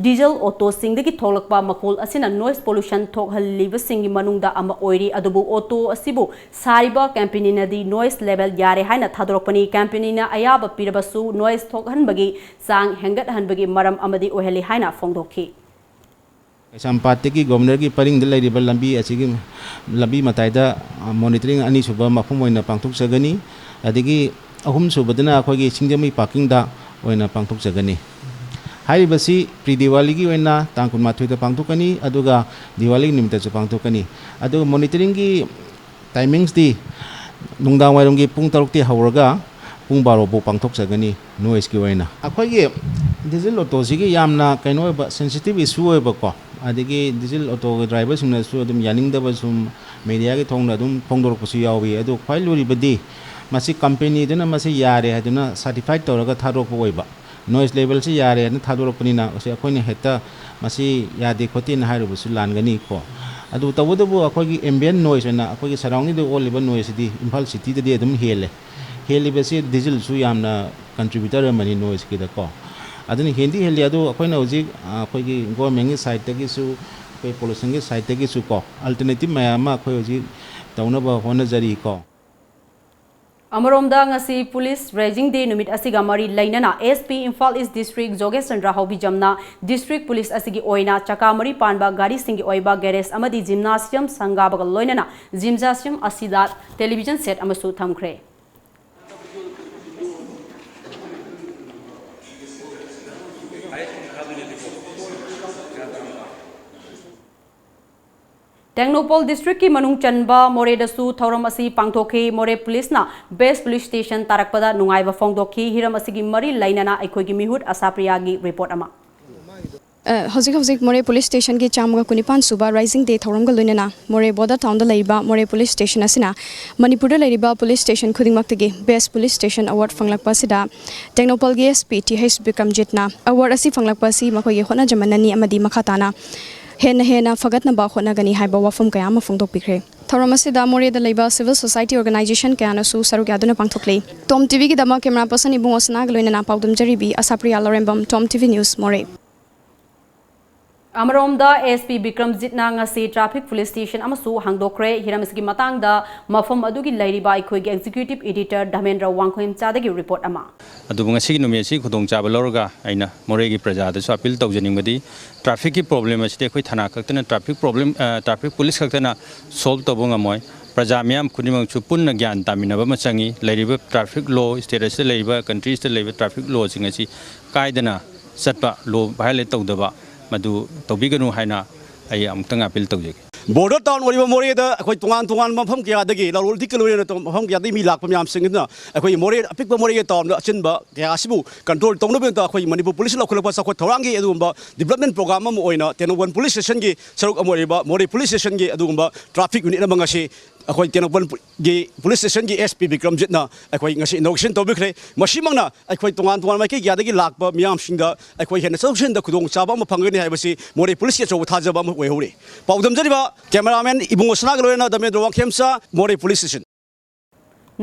ꯗꯤꯖꯜ ꯑꯣꯇꯣꯁꯤꯡꯗꯒꯤ ꯊꯣꯛꯂꯛꯄ ꯃꯈꯣꯜ ꯑꯁꯤꯅ noise pollution ꯊꯣꯛꯍꯜꯂꯤꯕꯁꯤꯡꯒꯤ ꯃꯅꯨꯡꯗ ꯑꯃ ꯑꯣꯏꯔꯤ, ꯑꯗꯨꯕꯨ ꯑꯣꯇꯣ ꯑꯁꯤꯕꯨ ꯁꯥꯔꯤꯕ companyꯅꯗꯤ noise level ꯌꯥꯔꯦ ꯍꯥꯏꯅ ꯊꯥꯗꯣꯔꯛꯄꯅꯤ꯫ Companyꯅ ꯑꯌꯥꯕ ꯄꯤꯔꯕꯁꯨ noise ꯊꯣꯛꯍꯟꯕꯒꯤ ꯆꯥꯡ ꯍꯦꯟꯒꯠꯍꯟꯕꯒꯤ ꯃꯔꯝ ꯑꯃꯗꯤ ꯑꯣꯏꯍꯜꯂꯤ ꯍꯥꯏꯅ ꯐꯣꯡꯗꯣꯛꯈꯤ꯫ ꯀꯩꯁꯥꯝꯄꯥꯠꯇꯒꯤ Governorꯒꯤ ꯄꯔꯤꯡꯗ ꯂꯩꯔꯤꯕ ꯂꯝꯕꯤ ꯑꯁꯤꯒꯤ ꯂꯝꯕꯤ ꯃꯇꯥꯏꯗ, ꯑ, monitoring ꯑꯅꯤꯁꯨꯕ ꯃꯐꯝ ꯑꯣꯏꯅ ꯄꯥꯡꯊꯣꯛꯆꯒꯅꯤ꯫ ꯑꯗꯒꯤ ꯑꯍꯨꯝꯁꯨꯕꯗꯅ ꯑꯩꯈꯣꯏꯒꯤ ꯁꯤꯡꯖꯃꯩ parkingꯗ ꯑꯣꯏꯅ ꯄꯥꯡꯊꯣꯛꯆꯒꯅꯤ꯫ ꯍꯥꯏꯔꯤꯕꯁꯤ pre Diwaliꯒꯤ ꯑꯣꯏꯅ ꯇꯥꯡ ꯀꯨꯟꯃꯥꯊꯣꯏꯗ ꯄꯥꯡꯊꯣꯛꯀꯅꯤ, ꯑꯗꯨꯒ Diwaliꯒꯤ ꯅꯨꯃꯤꯠꯇꯁꯨ ꯄꯥꯡꯊꯣꯛꯀꯅꯤ꯫ ꯑꯗꯨꯒ monitoringꯒꯤ timingsꯇꯤ ꯅꯨꯡꯗꯥꯡ ꯋꯥꯏꯔꯝꯒꯤ ꯄꯨꯡ ꯇꯔꯨꯛꯇꯤ ꯍꯧꯔꯒ ꯄꯨꯡ ꯕꯥꯔꯣ ꯐꯥꯎ ꯄꯥꯡꯊꯣꯛꯆꯒꯅꯤ noiseꯀꯤ ꯑꯣꯏꯅ꯫ ꯑꯩꯈꯣꯏꯒꯤ ꯗꯤꯖꯜ ꯑꯣꯇꯣꯁꯤꯒꯤ ꯌꯥꯝꯅ ꯀꯩꯅꯣ ꯑꯣꯏꯕ, sensitive issue ꯑꯣꯏꯕꯀꯣ, ꯑꯗꯒꯤ ꯗꯤꯖꯜ ꯑꯣꯇꯣꯒꯤ driverꯁꯤꯡꯅꯁꯨ ꯑꯗꯨꯝ ꯌꯥꯅꯤꯡꯗꯕ ꯁꯨꯝ mediaꯒꯤ ꯊꯣꯡꯗ ꯑꯗꯨꯝ ꯐꯣꯡꯗꯣꯔꯛꯄꯁꯨ ꯌꯥꯎꯏ꯫ ꯑꯗꯨ ꯈ꯭ꯋꯥꯏ ꯂꯨꯔꯤꯕꯗꯤ ꯃꯁꯤ ꯀꯝꯄꯦꯅꯤꯗꯨꯅ ꯃꯁꯤ ꯌꯥꯔꯦ ꯍꯥꯏꯗꯨꯅ ꯁꯥꯔꯇꯤꯐꯥꯏꯠ ꯇꯧꯔꯒ ꯊꯥꯗꯣꯔꯛꯄ ꯑꯣꯏꯕ꯫ ꯅꯣꯏꯁ ꯂꯦꯕꯦꯜꯁꯤ ꯌꯥꯔꯦ ꯍꯥꯏꯅ ꯊꯥꯗꯣꯔꯛꯄꯅꯤꯅ ꯃꯁꯤ ꯑꯩꯈꯣꯏꯅ ꯍꯦꯛꯇ ꯃꯁꯤ ꯌꯥꯗꯦ ꯈꯣꯠꯇꯦꯅ ꯍꯥꯏꯔꯨꯕꯁꯨ ꯂꯥꯟꯒꯅꯤꯀꯣ꯫ ꯑꯗꯨ ꯇꯧꯕꯇꯕꯨ ꯑꯩꯈꯣꯏꯒꯤ ꯑꯦꯝꯕꯤꯌꯦꯟ ꯅꯣꯏꯁ ꯑꯣꯏꯅ ꯑꯩꯈꯣꯏꯒꯤ ꯁꯔꯥꯎꯟꯗꯤꯡꯗ ꯑꯣꯜꯂꯤꯕ ꯅꯣꯏꯁꯁꯤꯗꯤ ꯏꯝꯐꯥꯜ ꯁꯤꯇꯤꯗꯗꯤ ꯑꯗꯨꯝ ꯍꯦꯜꯂꯦ꯫ ꯍꯦꯜꯂꯤꯕꯁꯤ ꯗꯤꯖꯜꯁꯨ ꯌꯥꯝꯅ ꯀꯟꯇ꯭ꯔꯤꯕ꯭ꯌꯨꯇꯔ ꯑꯃꯅꯤ ꯅꯣꯏꯁꯀꯤꯗꯀꯣ꯫ ꯑꯗꯨꯅ ꯍꯦꯟꯗꯤ ꯍꯦꯜꯂꯤ꯫ ꯑꯗꯨ ꯑꯩꯈꯣꯏꯅ ꯍꯧꯖꯤꯛ, ꯑ, ꯑꯩꯈꯣꯏꯒꯤ ꯒꯣꯔꯃꯦꯟꯒꯤ ꯁꯥꯏꯠꯇꯒꯤꯁꯨ, ꯑꯩꯈꯣꯏ ꯄꯣꯂꯨꯁꯟꯒꯤ ꯁꯥꯏꯠꯇꯒꯤꯁꯨꯀꯣ, ꯑꯜꯇꯔꯅꯦꯇꯤꯞ ꯃꯌꯥꯝ ꯑꯃ ꯑꯩꯈꯣꯏ ꯍꯧꯖꯤꯛ ꯇꯧꯅꯕ ꯍꯣꯠꯅꯖꯔꯤꯀꯣ꯫ ꯑꯃꯔꯣꯝꯗ, ꯉꯁꯤ ꯄꯨꯂꯤꯁ ꯔꯦꯖꯤꯡ ꯗꯦ ꯅꯨꯃꯤꯠ ꯑꯁꯤꯒ ꯃꯔꯤ ꯂꯩꯅꯅ ꯑꯦꯁ ꯄꯤ ꯏꯝꯐꯥꯜ ꯏꯁ ꯗꯤꯁꯇ꯭ꯔꯤꯛ ꯖꯣꯒꯦꯁ ꯆꯟꯗ꯭ꯔ ꯍꯥꯎꯕꯤꯖꯝꯅ ꯗꯤꯁꯇ꯭ꯔꯤꯛ ꯄꯨꯂꯤꯁ ꯑꯁꯤꯒꯤ ꯑꯣꯏꯅ ꯆꯀꯥ ꯃꯔꯤ ꯄꯥꯟꯕ ꯒꯥꯔꯤꯁꯤꯡꯒꯤ ꯑꯣꯏꯕ ꯒꯦꯔꯦꯖ ꯑꯃꯗꯤ ꯖꯤꯝꯅꯥꯁꯤꯌꯝ ꯁꯪꯒꯥꯕꯒ ꯂꯣꯏꯅꯅ ꯖꯤꯝꯅꯥꯁꯤꯌꯝ ꯑꯁꯤꯗ ꯇꯦꯂꯤꯚꯤꯖꯟ ꯁꯦꯠ ꯑꯃꯁꯨ ꯊꯝꯈ꯭ꯔꯦ꯫ ꯇꯦꯡꯅꯧꯄꯜ ꯗꯤꯁꯇ꯭ꯔꯤꯛꯀꯤ ꯃꯅꯨꯡ ꯆꯟꯕ ꯃꯣꯔꯦꯗꯁꯨ ꯊꯧꯔꯝ ꯑꯁꯤ ꯄꯥꯡꯊꯣꯛꯈꯤ꯫ ꯃꯣꯔꯦ ꯄꯨꯂꯤꯁꯅ ꯕꯦꯁ ꯄꯨꯂꯤꯁ ꯁ꯭ꯇꯦꯁꯟ ꯇꯥꯔꯛꯄꯗ ꯅꯨꯡꯉꯥꯏꯕ ꯐꯣꯡꯗꯣꯛꯈꯤ꯫ ꯍꯤꯔꯝ ꯑꯁꯤꯒꯤ ꯃꯔꯤ ꯂꯩꯅꯅ ꯑꯩꯈꯣꯏꯒꯤ ꯃꯤꯍꯨꯠ ꯑꯁꯥꯄ꯭ꯔꯤꯌꯥꯒꯤ ꯔꯤꯄꯣꯔꯠ ꯑꯃ꯫ ꯑ, ꯍꯧꯖꯤꯛ ꯍꯧꯖꯤꯛ ꯃꯣꯔꯦ ꯄꯨꯂꯤꯁ ꯁ꯭ꯇꯦꯁꯟꯒꯤ ꯆꯥꯝꯃꯒ ꯀꯨꯟꯅꯤꯄꯥꯟ ꯁꯨꯕ ꯔꯥꯏꯖꯤꯡ ꯗꯦ ꯊꯧꯔꯝꯒ ꯂꯣꯏꯅꯅ ꯃꯣꯔꯦ ꯕꯣꯔꯗꯔ ꯇꯥꯎꯟꯗ ꯂꯩꯔꯤꯕ ꯃꯣꯔꯦ ꯄꯨꯂꯤꯁ ꯁ꯭ꯇꯦꯁꯟ ꯑꯁꯤꯅ ꯃꯅꯤꯄꯨꯔꯗ ꯂꯩꯔꯤꯕ ꯄꯨꯂꯤꯁ ꯁ꯭ꯇꯦꯁꯟ ꯈꯨꯗꯤꯡꯃꯛꯇꯒꯤ ꯕꯦꯁ ꯄꯨꯂꯤꯁ ꯁ꯭ꯇꯦꯁꯟ ꯑꯦꯋꯥꯔꯗ ꯐꯪꯂꯛꯄ ꯑꯁꯤꯗ ꯇꯦꯡꯅꯧꯄꯜꯒꯤ ꯑꯦꯁ ꯄꯤ ꯇꯤ ꯍꯩꯆ ꯕꯤꯀ꯭ꯔꯝꯖꯤꯠꯅ ꯑꯦꯋꯥꯔꯗ ꯑꯁꯤ ꯐꯪꯂꯛꯄ ꯑꯁꯤ ꯃꯈꯣꯏꯒꯤ ꯍꯣꯠꯅꯖꯃꯟꯅꯅꯤ ꯑꯃꯗꯤ ꯃꯈꯥ ꯇꯥꯅ ꯍꯦꯟꯅ ꯍꯦꯟꯅ ꯐꯒꯠꯅꯕ ꯍꯣꯠꯅꯒꯅꯤ ꯍꯥꯏꯕ ꯋꯥꯐꯝ ꯀꯌꯥ ꯑꯃ ꯐꯣꯡꯗꯣꯛꯄꯤꯈ꯭ꯔꯦ꯫ ꯊꯧꯔꯝ ꯑꯁꯤꯗ ꯃꯣꯔꯦꯗ ꯂꯩꯕ ꯁꯤꯚꯤꯜ ꯁꯣꯁꯥꯏꯇꯤ ꯑꯣꯔꯒꯅꯥꯏꯖꯦꯁꯟ ꯀꯌꯥꯅꯁꯨ ꯁꯔꯨꯛ ꯌꯥꯗꯨꯅ ꯄꯥꯡꯊꯣꯛꯂꯤ꯫ ꯇꯣꯝ ꯇꯤꯚꯤꯒꯤꯗꯃꯛ ꯀꯦꯃꯦꯔꯥ ꯄꯔꯁꯟ ꯏꯕꯨꯡꯉꯣ ꯁꯅꯥꯒ ꯂꯣꯏꯅꯅ ꯄꯥꯎꯗꯝ ꯖꯔꯤꯕꯤ ꯑꯁꯥꯄ꯭ꯔꯤꯌꯥ ꯂꯧꯔꯦꯝꯕꯝ, ꯇꯣꯝ ꯇꯤꯚꯤ ꯅ꯭ꯌꯨꯁ, ꯃꯣꯔꯦ꯫ ꯑꯃꯔꯣꯝꯗ, ꯑꯦꯁ ꯄꯤ ꯕꯤꯀ꯭ꯔꯝꯖꯤꯠꯅ ꯉꯁꯤ ꯇ꯭ꯔꯥꯐꯤꯛ ꯄꯨꯂꯤꯁ ꯁ꯭ꯇꯦꯁꯟ ꯑꯃꯁꯨ ꯍꯥꯡꯗꯣꯛꯈ꯭ꯔꯦ꯫ ꯍꯤꯔꯝ ꯑꯁꯤꯒꯤ ꯃꯇꯥꯡꯗ ꯃꯐꯝ ꯑꯗꯨꯒꯤ ꯂꯩꯔꯤꯕ ꯑꯩꯈꯣꯏꯒꯤ ꯑꯦꯛꯖꯤꯀ꯭ꯌꯨꯇꯤꯚ ꯏꯗꯤꯇꯔ ꯙꯃꯦꯟꯗ꯭ꯔ ꯋꯥꯡꯈꯣꯏꯝꯆꯥꯗꯒꯤ ꯔꯤꯄꯣꯔꯠ ꯑꯃ꯫ ꯑꯗꯨꯕꯨ ꯉꯁꯤꯒꯤ ꯅꯨꯃꯤꯠ ꯑꯁꯤ ꯈꯨꯗꯣꯡꯆꯥꯕ ꯂꯧꯔꯒ ꯑꯩꯅ ꯃꯣꯔꯦꯒꯤ ꯄ꯭ꯔꯖꯥꯗꯁꯨ ꯑꯄꯤꯜ ꯇꯧꯖꯅꯤꯡꯕꯗꯤ, ꯇ꯭ꯔꯥꯐꯤꯛꯀꯤ ꯄ꯭ꯔꯣꯕ꯭ꯂꯦꯝ ꯑꯁꯤꯗꯤ ꯑꯩꯈꯣꯏ ꯊꯥꯅꯥ ꯈꯛꯇꯅ, ꯇ꯭ꯔꯥꯐꯤꯛ ꯄ꯭ꯔꯣꯕ꯭ꯂꯦꯝ, ꯑ, ꯇ꯭ꯔꯥꯐꯤꯛ ꯄꯨꯂꯤꯁ ꯈꯛꯇꯅ ꯁꯣꯜꯕ ꯇꯧꯕ ꯉꯝꯃꯣꯏ꯫ ꯄ꯭ꯔꯖꯥ ꯃꯤꯌꯥꯝ ꯈꯨꯗꯤꯡꯃꯛꯁꯨ ꯄꯨꯟꯅ ꯒ꯭ꯌꯥꯟ ꯇꯥꯃꯤꯟꯅꯕ ꯑꯃ ꯆꯪꯉꯤ꯫ ꯂꯩꯔꯤꯕ ꯇ꯭ꯔꯥꯐꯤꯛ ꯂꯣ, ꯁ꯭ꯇꯦꯠ ꯑꯁꯤꯗ ꯂꯩꯔꯤꯕ, ꯀꯟꯇ꯭ꯔꯤ ꯑꯁꯤꯗ ꯂꯩꯔꯤꯕ ꯇ꯭ꯔꯥꯐꯤꯛ ꯂꯣꯁꯤꯡ ꯑꯁꯤ ꯀꯥꯏꯗꯅ ꯆꯠꯄ, ꯂꯣ ꯚꯥꯏꯑꯣꯂꯦꯠ ꯇꯧꯗꯕ, ꯃꯗꯨ ꯇꯧꯕꯤꯒꯅꯨ ꯍꯥꯏꯅ ꯑꯩ ꯑꯃꯨꯛꯇꯪ ꯑꯄꯤꯜ ꯇꯧꯖꯒꯦ꯫ ꯕꯣꯔꯗꯔ ꯇꯥꯎꯟ ꯑꯣꯏꯔꯤꯕ ꯃꯣꯔꯦꯗ ꯑꯩꯈꯣꯏ ꯇꯣꯉꯥꯟ ꯇꯣꯉꯥꯟꯕ ꯃꯐꯝ ꯀꯌꯥꯗꯒꯤ, ꯂꯂꯣꯟ ꯏꯇꯤꯛꯀ ꯂꯣꯏꯅꯅ ꯇꯣ-, ꯃꯐꯝ ꯀꯌꯥꯗꯒꯤ ꯃꯤ ꯂꯥꯛꯄ ꯃꯌꯥꯝꯁꯤꯡ ꯑꯗꯨꯅ ꯑꯩꯈꯣꯏ ꯃꯣꯔꯦ, ꯑꯄꯤꯛꯄ ꯃꯣꯔꯦꯒꯤ ꯇꯥꯎꯟꯗ ꯑꯆꯤꯟꯕ ꯀꯌꯥ ꯑꯁꯤꯕꯨ ꯀꯟꯇ꯭ꯔꯣꯜ ꯇꯧꯅꯕꯒꯤꯗꯃꯛꯇ ꯑꯩꯈꯣꯏ ꯃꯅꯤꯄꯨꯔ ꯄꯨꯂꯤꯁꯅ ꯂꯧꯈꯠꯂꯛꯄ ꯆꯥꯎꯈꯠ ꯊꯧꯔꯥꯡꯒꯤ ꯑꯗꯨꯒꯨꯝꯕ ꯗꯤꯕ꯭ꯂꯞꯃꯦꯟ ꯄ꯭ꯔꯣꯒ꯭ꯔꯥꯝ ꯑꯃ ꯑꯣꯏꯅ ꯇꯦꯡꯅꯧꯄꯜ ꯄꯨꯂꯤꯁ ꯁ꯭ꯇꯦꯁꯟꯒꯤ ꯁꯔꯨꯛ ꯑꯃ ꯑꯣꯏꯔꯤꯕ ꯃꯣꯔꯦ ꯄꯨꯂꯤꯁ ꯁ꯭ꯇꯦꯁꯟꯒꯤ ꯑꯗꯨꯒꯨꯝꯕ ꯇ꯭ꯔꯥꯐꯤꯛ ꯌꯨꯅꯤꯠ ꯑꯃ ꯉꯁꯤ ꯑꯩꯈꯣꯏ ꯇꯦꯡꯅꯧꯄꯜꯒꯤ ꯄꯨꯂꯤꯁ ꯁ꯭ꯇꯦꯁꯟꯒꯤ ꯑꯦꯁ ꯄꯤ ꯕꯤꯀ꯭ꯔꯝꯖꯤꯠꯅ ꯑꯩꯈꯣꯏ ꯉꯁꯤ ꯏꯅꯣꯒ꯭ꯔꯦꯁꯟ ꯇꯧꯕꯤꯈ꯭ꯔꯦ꯫ ꯃꯁꯤꯃꯛꯅ ꯑꯩꯈꯣꯏ ꯇꯣꯉꯥꯟ ꯇꯣꯉꯥꯟꯕ ꯃꯥꯏꯀꯩ ꯀꯌꯥꯗꯒꯤ ꯂꯥꯛꯄ ꯃꯤꯌꯥꯝꯁꯤꯡꯗ ꯑꯩꯈꯣꯏ ꯍꯦꯟꯅ ꯆꯠꯊꯣꯛ ꯆꯠꯁꯤꯟꯗ ꯈꯨꯗꯣꯡꯆꯥꯕ ꯑꯃ ꯐꯪꯒꯅꯤ ꯍꯥꯏꯕꯁꯤ ꯃꯣꯔꯦ ꯄꯨꯂꯤꯁꯀꯤ ꯑꯆꯧꯕ ꯊꯥꯖꯕ ꯑꯃ ꯑꯣꯏꯍꯧꯔꯤ꯫ ꯄꯥꯎꯗꯝꯖꯔꯤꯕ ꯀꯦꯃꯦꯔꯥꯃꯦꯟ ꯏꯕꯨꯡꯉꯣ ꯁꯅꯥꯒ ꯂꯣꯏꯅꯅ ꯙꯔꯃꯦꯟꯗ꯭ꯔ ꯋꯥꯡꯈꯦꯝꯆꯥ, ꯃꯣꯔꯦ police station.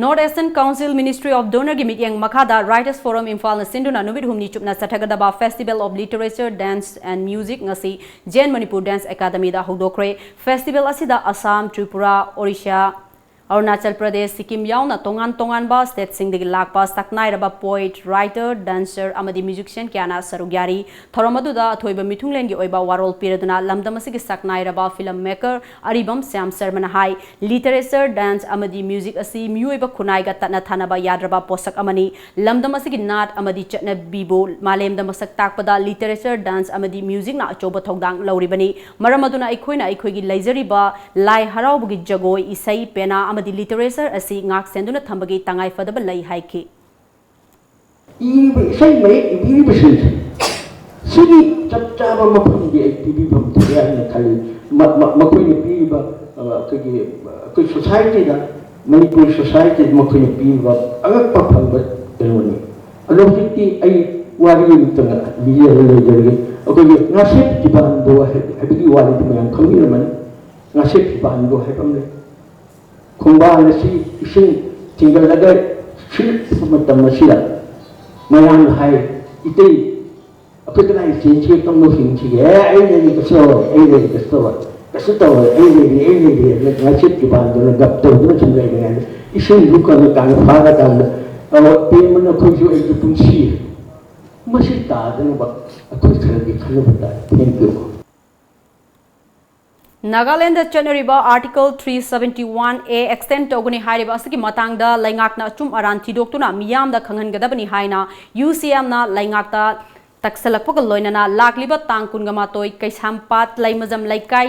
North Eastern Council Ministry of DoNERꯒꯤ ꯃꯤꯠꯌꯦꯡ ꯃꯈꯥꯗ Writers Forum ꯏꯝꯐꯥꯜꯅ ꯁꯤꯟꯗꯨꯅ ꯅꯨꯃꯤꯠ ꯍꯨꯝꯅꯤ ꯆꯨꯞꯅ ꯆꯠꯊꯒꯗꯕ Festival of Literature, Dance and Music ꯉꯁꯤ Zen Manipur Dance Academyꯗ ꯍꯧꯗꯣꯛꯈ꯭ꯔꯦ꯫ Festival ꯑꯁꯤꯗ ꯑꯁꯥꯝ, ꯇ꯭ꯔꯤꯄꯨꯔꯥ, ꯑꯣꯔꯤꯁꯥ, ꯑꯔꯨꯅꯥꯆꯜ ꯄ꯭ꯔꯗꯦꯁ, ꯁꯤꯛꯀꯤꯝ ꯌꯥꯎꯅ ꯇꯣꯉꯥꯟ ꯇꯣꯉꯥꯟꯕ stateꯁꯤꯡꯗꯒꯤ ꯂꯥꯛꯄ ꯁꯛꯅꯥꯏꯔꯕ poet, writer, dancer ꯑꯃꯗꯤ musician ꯀꯌꯥꯅ ꯁꯔꯨꯛ ꯌꯥꯔꯤ꯫ ꯊꯧꯔꯝ ꯑꯗꯨꯗ ꯑꯊꯣꯏꯕ ꯃꯤꯊꯨꯡꯂꯦꯟꯒꯤ ꯑꯣꯏꯕ ꯋꯥꯔꯣꯜ ꯄꯤꯔꯗꯨꯅ ꯂꯝꯗꯝ ꯑꯁꯤꯒꯤ ꯁꯛꯅꯥꯏꯔꯕ film maker ꯑꯔꯤꯕꯝ ꯁ꯭ꯌꯥꯝ ꯁꯔꯃꯅ ꯍꯥꯏ, literature, dance ꯑꯃꯗꯤ music ꯑꯁꯤ ꯃꯤꯑꯣꯏꯕ ꯈꯨꯟꯅꯥꯏꯒ ꯇꯠꯅ ꯊꯥꯅꯕ ꯌꯥꯗ꯭ꯔꯕ ꯄꯣꯠꯁꯛ ꯑꯃꯅꯤ꯫ ꯂꯝꯗꯝ ꯑꯁꯤꯒꯤ ꯅꯥꯠ ꯑꯃꯗꯤ ꯆꯠꯅꯕꯤꯕꯨ ꯃꯥꯂꯦꯝꯗ ꯃꯁꯛ ꯇꯥꯛꯄꯗ literature, dance ꯑꯃꯗꯤ musicꯅ ꯑꯆꯧꯕ ꯊꯧꯗꯥꯡ ꯂꯧꯔꯤꯕꯅꯤ꯫ ꯃꯔꯝ ꯑꯗꯨꯅ ꯑꯩꯈꯣꯏꯅ ꯑꯩꯈꯣꯏꯒꯤ ꯂꯩꯖꯔꯤꯕ ꯂꯥꯏ ꯍꯔꯥꯎꯕꯒꯤ ꯖꯒꯣꯏ, ꯏꯁꯩ, ꯄꯦꯅꯥ ꯑꯃꯗꯤ literature ꯑꯁꯤ ꯉꯥꯛ ꯁꯦꯟꯗꯨꯅ ꯊꯝꯕꯒꯤ ꯇꯉꯥꯏ ꯐꯗꯕ ꯂꯩ ꯍꯥꯏꯈꯤ꯫ ꯏꯔꯤꯕ ꯏꯁꯩ ꯃꯌꯦꯛ ꯏꯕꯤꯔꯤꯕꯁꯤꯡꯁꯦ ꯁꯤꯒꯤ ꯆꯞ ꯆꯥꯕ ꯃꯐꯝꯗꯤ ꯑꯩ ꯄꯤꯕꯤꯐꯝ ꯊꯣꯛꯑꯦ ꯍꯥꯏꯅ ꯈꯜꯂꯤ꯫ ꯃ- ꯃ- ꯃꯈꯣꯏꯅ ꯄꯤꯔꯤꯕ ꯑ, ꯑꯩꯈꯣꯏꯒꯤ ꯑꯩꯈꯣꯏ societyꯗ, ꯃꯅꯤꯄꯨꯔ societyꯗ ꯃꯈꯣꯏꯅ ꯄꯤꯔꯤꯕ ꯑꯉꯛꯄ ꯐꯪꯕ ꯀꯩꯅꯣꯅꯤ꯫ ꯑꯗꯣ ꯍꯧꯖꯤꯛꯇꯤ ꯑꯩ ꯋꯥꯔꯤ ꯑꯃꯇꯪ ꯂꯤꯖꯔ ꯂꯣꯏꯖꯔꯒꯦ꯫ ꯑꯩꯈꯣꯏꯒꯤ ꯉꯥꯁꯦꯞ ꯀꯤꯕꯥꯟꯗꯣ ꯍꯥꯏ- ꯍꯥꯏꯕꯒꯤ ꯋꯥꯔꯤꯗꯤ ꯃꯌꯥꯝ ꯈꯪꯕꯤꯔꯝꯃꯅꯤ꯫ ꯉꯥꯁꯦꯞ ꯀꯤꯕꯥꯟꯗꯣ ꯍꯥꯏꯕ ꯑꯃ ꯂꯩ꯫ ꯈꯣꯡꯕꯥꯟ ꯑꯁꯤ ꯏꯁꯤꯡ ꯊꯤꯡꯒꯠꯂꯒ ꯁꯤꯜꯂꯛꯄ ꯃꯇꯝ ꯑꯁꯤꯗ ꯃꯌꯥꯝꯅ ꯍꯥꯏ, "ꯏꯇꯩ, ꯑꯩꯈꯣꯏ ꯀꯗꯥꯏ ꯆꯦꯟꯁꯤꯒꯦ, ꯀꯝꯗꯧ ꯍꯤꯡꯁꯤꯒꯦ? ꯑꯦ, ꯑꯩ ꯂꯩꯔꯤ, ꯀꯩꯁꯨ ꯇꯧꯔꯣꯏ, ꯑꯩ ꯂꯩꯔꯤ, ꯀꯩꯁꯨ ꯇꯧꯔꯣꯏ, ꯀꯩꯁꯨ ꯇꯧꯔꯣꯏ, ꯑꯩ ꯂꯩꯔꯤ, ꯑꯩ ꯂꯩꯔꯤ" ꯍꯥꯏꯅ ꯉꯥꯆꯦꯠ ꯀꯤꯕꯥꯟꯗꯨꯅ ꯒꯞ ꯇꯧꯗꯨꯅ ꯁꯨꯝ ꯂꯩꯔꯤꯉꯩꯗ ꯏꯁꯤꯡꯗꯨ ꯀꯪꯉꯀꯥꯟꯗ, ꯐꯥꯔꯀꯥꯟꯗ, "ꯑꯣ, ꯄꯦꯝꯃ, ꯅꯈꯣꯏꯁꯨ ꯑꯩꯒꯤ ꯄꯨꯟꯁꯤ"꯫ ꯃꯁꯤ ꯇꯥꯗꯅꯕ ꯑꯩꯈꯣꯏ ꯈꯔꯗꯤ ꯈꯟꯅꯕ ꯇꯥꯏ꯫ Thank you꯫ ꯅꯥꯒꯥꯂꯦꯟꯗ ꯆꯠꯅꯔꯤꯕ Article three seventy one A extend ꯇꯧꯒꯅꯤ ꯍꯥꯏꯔꯤꯕ ꯑꯁꯤꯒꯤ ꯃꯇꯥꯡꯗ ꯂꯩꯉꯥꯛꯅ ꯑꯆꯨꯝ ꯑꯔꯥꯟ ꯊꯤꯗꯣꯛꯇꯨꯅ ꯃꯤꯌꯥꯝꯗ ꯈꯪꯍꯟꯒꯗꯕꯅꯤ ꯍꯥꯏꯅ U C Mꯅ ꯂꯩꯉꯥꯛꯇ ꯇꯛꯁꯜꯂꯛꯄꯒ ꯂꯣꯏꯅꯅ ꯂꯥꯛꯂꯤꯕ ꯇꯥꯡ ꯀꯨꯟꯒ ꯃꯥꯊꯣꯏ ꯀꯩꯁꯥꯝꯄꯥꯠ ꯂꯩꯃꯖꯝ ꯂꯩꯀꯥꯏ